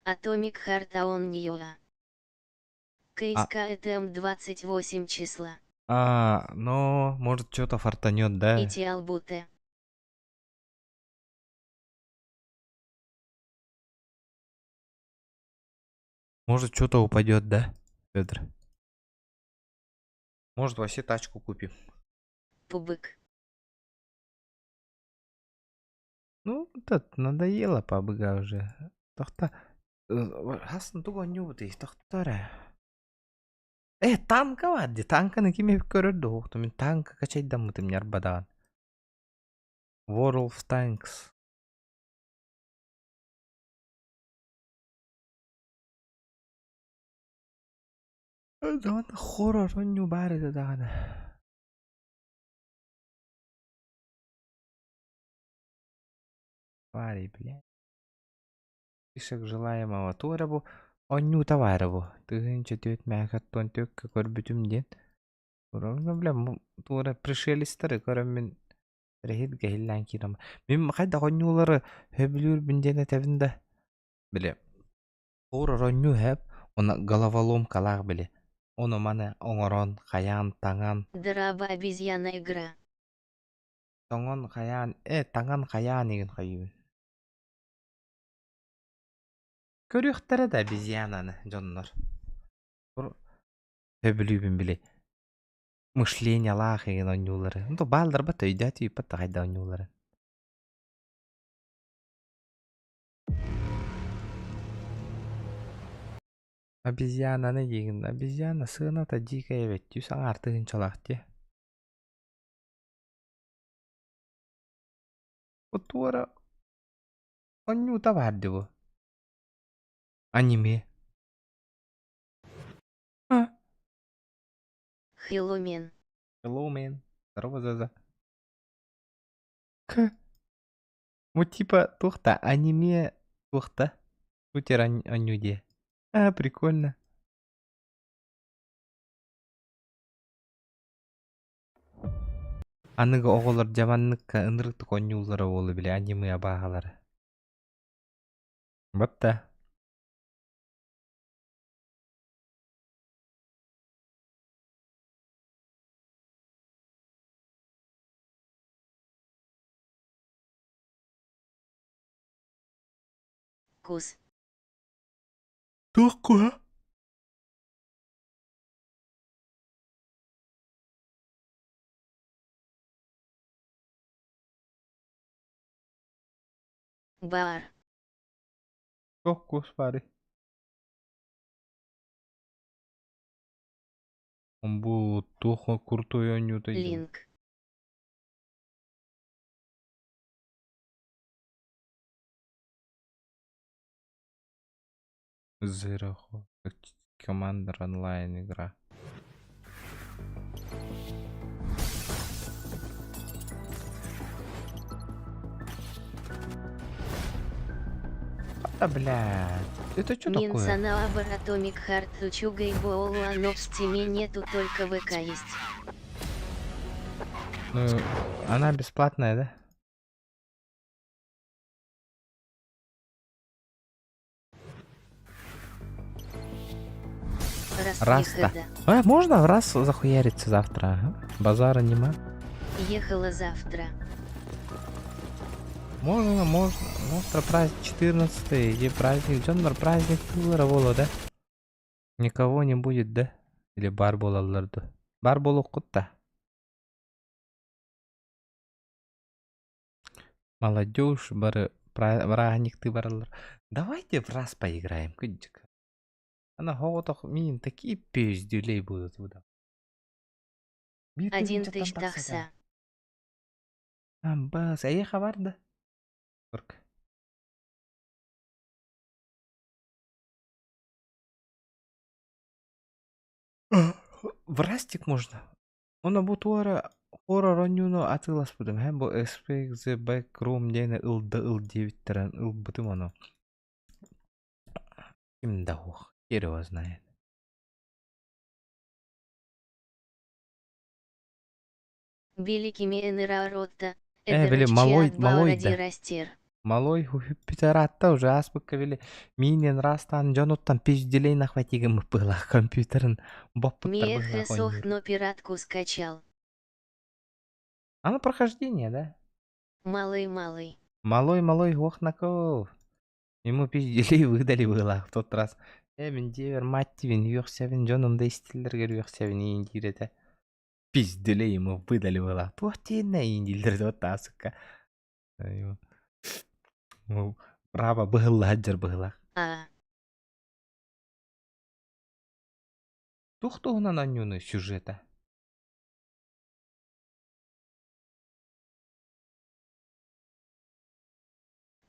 Atomic Heart оонньуо. КСК 28 числа. А, но может что-то фартанет, да? Ити албуте. Может что-то упадет, да, Федор? Может вообще тачку купим. Пубык. Ну, этот, надоело пабыга уже. Тохта. Хас тугу оонньуубутуй? Тохто эрэ. Э, танка баар дии. Танканы ким эбит көрөр да уохту. Мин танка качайдаммытым ньарбадаҕан. World of Tanks. Даҕаны хоррор оонньуу баар этэ даҕаны. Твари, блядь. Список желаемого туора бу оонньуута баара бу. 1004 мээхэттон төккө көрбүтүм диэн. Ну, бля, туора пришелецтары көрөммүн рэһит гэһиллээн киирэн. Мин хайдах оонньуулары сөбүлүүрбүн диэн этэбин да. Били хоррор оонньуу хэп, уонна головоломкалаах били. Ону маны оҥорон, хайаан, таҥан. Драба обезьяна игра. Тоҥон хайаан, э, таҥан хайаан игин хайыыбын. Көрүөхтэрэ да обезьянаны дьоннор. Сөбүлүүбүн били мышлениялаах игин оонньуулары. Ну, баалларбат өйдөөт ыыппат да хайда оонньуулары. Обезьянаны диигин. Обезьяна сыаната дьиикэй эбит. Түс аҥаар тыһыынчалаах дии. Туора оонньуута баар дии бу. Аниме. А. Hello, man. Hello, man. Здорово, Заза. К. Ну, типа, туох-то, аниме туох-то. Шутер оонньуу дии. А, прикольно. Аныгы оҕолор дьабанныкка ынырыктык оонньууллара буолуо били аниме абааһылара. Батта. Кус. Туох куһа? Баар. Туох кус баарый? Бу туох крутой оонньуутай диэн. Линк. Zero Commander онлайн игра. Да, блядь. Это что Мин такое? санаабар Atomic Heart үчүгэй буолуо но в стиме нету только ВК есть. Ну, она бесплатная, да? Раста. Раста. А, можно в раз захуяриться завтра, ага. Базара нема. Ехала завтра. Можно, можно. Завтра праздник 14 иди праздник. Дьоннор праздник тыллара буолуо, да? Никого не будет, да? Или бар буолаллар дуу? Бар буолуоххут да? Молодежь бары бырааһынньыктыы бараллар. Давайте в раз поиграем, кыдьык. Ана хоҕотох миин такие пиздюлей будут выдавать. Биир Один тыһыынчаттан тысяч тахса тахса. Амбас, эйиэхэ бар да? Турк. В Растик можно. Оно бу туора хоррор оонньууну атыыласпытым һэ бу SPXZ Backroom диэни ыл да ыл диэбиттэрин ылбытым ону. Ким да уох, хер его знает. Великими НРА-ротта. Э, били малой, малой да. Растер. Малой хүппүтэ уже ааспыкка били миинин растаан дьонуттан пизделей нахватигым быһыылаах компьютерын боппуттар Мех быһыылаах сох, оонньуур. но пиратку скачал. А на прохождение, да? Малый-малый. Малой-малой Охнаков. Ему пизделей выдали было в тот раз. Э, мин диэбэр мать тибин үөхсэбин дьонум да истиллэргэр үөхсэбин иин диир этэ. Пизделей ему выдали было. Туох диэннэ иин дииллэр вот таасыкка. Браво, быһылла сылдьар быһыылаах. А. Туох туһунан оонньууну сюжета?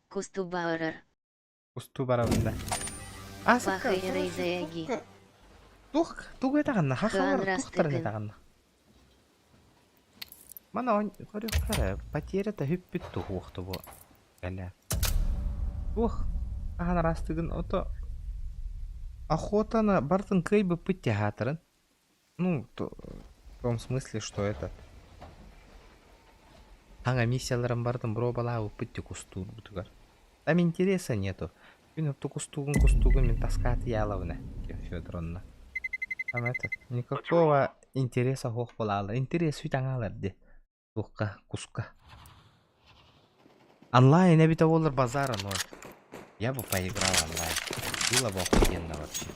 Кустубаарар. Кустуу барабын да. Пахайрайзаяги. Туох тугу этаҕынна? Хахалар туохтарын Хаан этаҕынна? Мана он көрүөххэ потерята хүппүт туһуохту бу. Кэлэ. Туох ахан араастыгын ото охотаны бартын кыайбыппыт театрын. Ну, то, в том смысле, что этот Хаҥа миссияларын барытын боруобалаабыппыт дии кустуурбутугар. Там интереса нету. Күн отту кустуугун кустуугун мин таскааты ялабына Федоровна. Там этот никакого интереса суох буолаалар. Интерес сүт аҥаалар дии. Туохха куска. Онлайн эбитэ буоллар базара ноль. Я бы поиграл онлайн. Было бы охуенно вообще.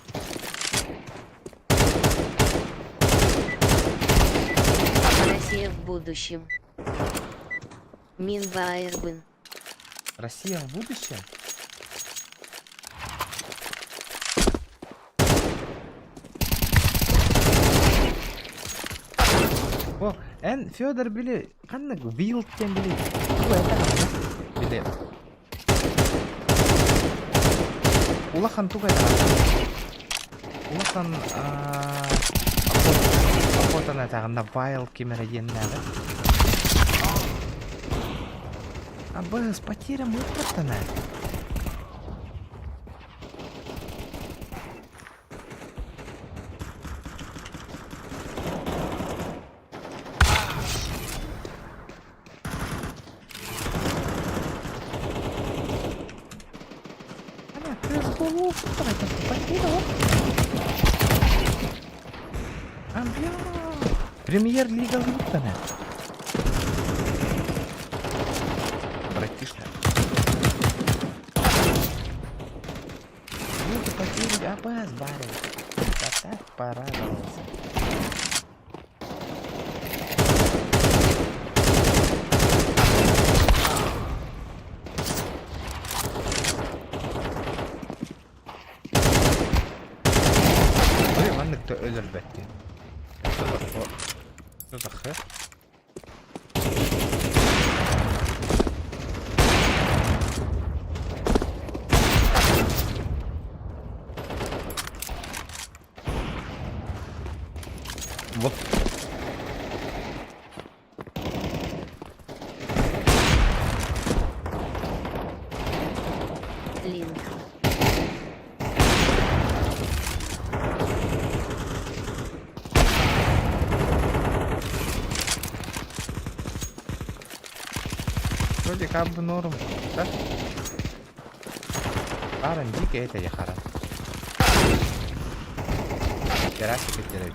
Россия в будущем. Мин Баайрбын. Россия в будущем? О, эн Федор били ханнык Вилд диэн били тугу этэҕин били улахан тугу этэҕин улахан охотаны этэҕин Вайл ким эрэ диэннээҕи Абыс, потеря мыттаттана. Ана, кыыс голову потерял. Амбио. Премьер-лига Луттана. Братишка. Люди потеряли АБС, барин. Я так порадовался. Ой, маннык да өлөрбөт диэн. Что за хер? Вот. Линк. Вроде как бы норм, да? Баран дикий это я хара. Терасик терапия.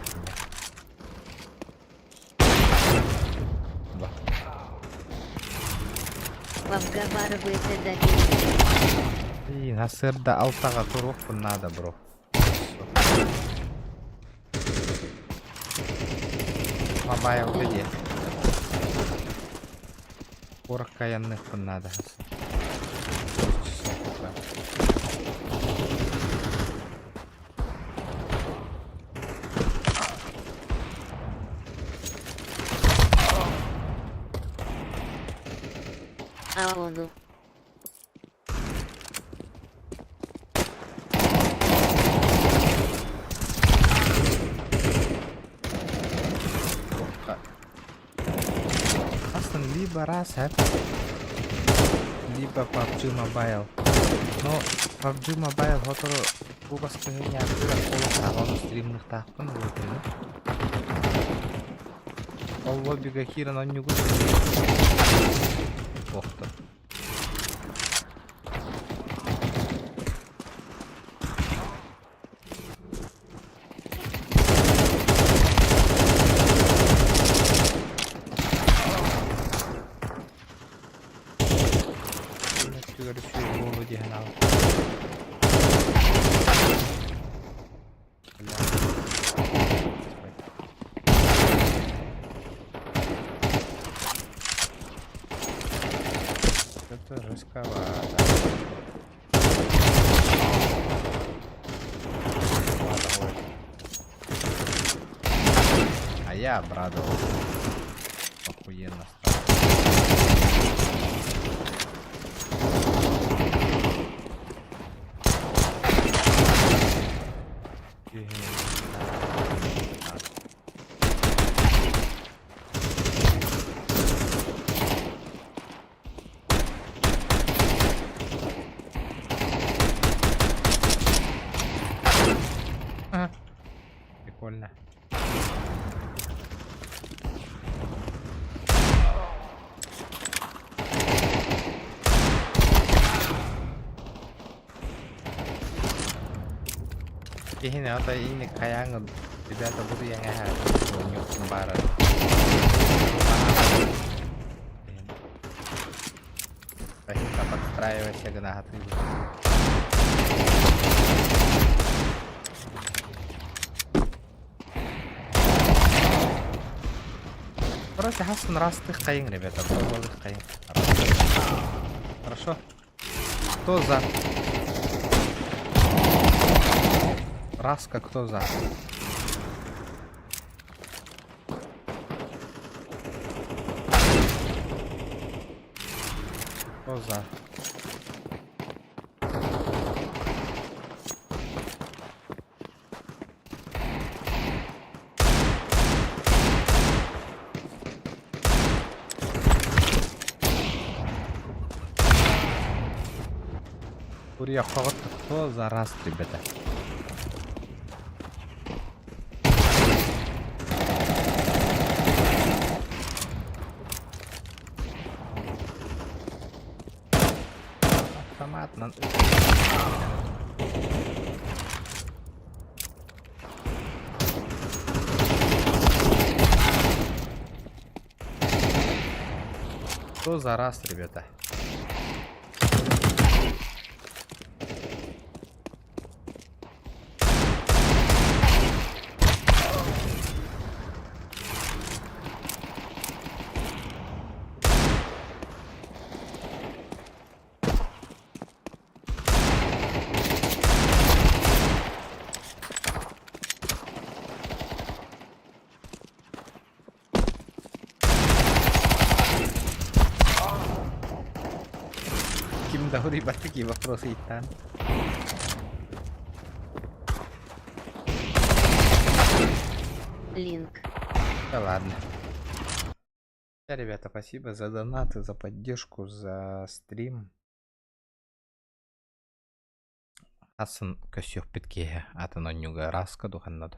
Блин, сарсыарда алтаҕа туруохпун наада бро. Мобайлга диэн. Куоракка айанныахпын наада. Аону. Астан либо раз, либо PUBG Mobile. Но PUBG Mobile сотору кугас кыһын олох ону стримныхтаахпын уотуну. Ол лоббига киирэн онньугут. Охто. Өттүгэр үчүгэй буолуо диэн Жестковато. А я обрадовался. Охуенно стало. Ага. Прикольно. Киһини ата инник хайааҥ ребята буду яҥаһа баарар. Подстраивайся гынаһатыы. Короче, хасын растых хайың, ребята, хайың. Хорошо. Кто за? Раска, кто за? Кто за? Курья кто за раз, ребята? Автомат на... Кто за раз, ребята? Ким да такие вопросы и там. Линк. Да ладно. Да, ребята, спасибо за донаты, за поддержку, за стрим. Атын көсүөхпүт киэһэ атын онньуга раска духанна.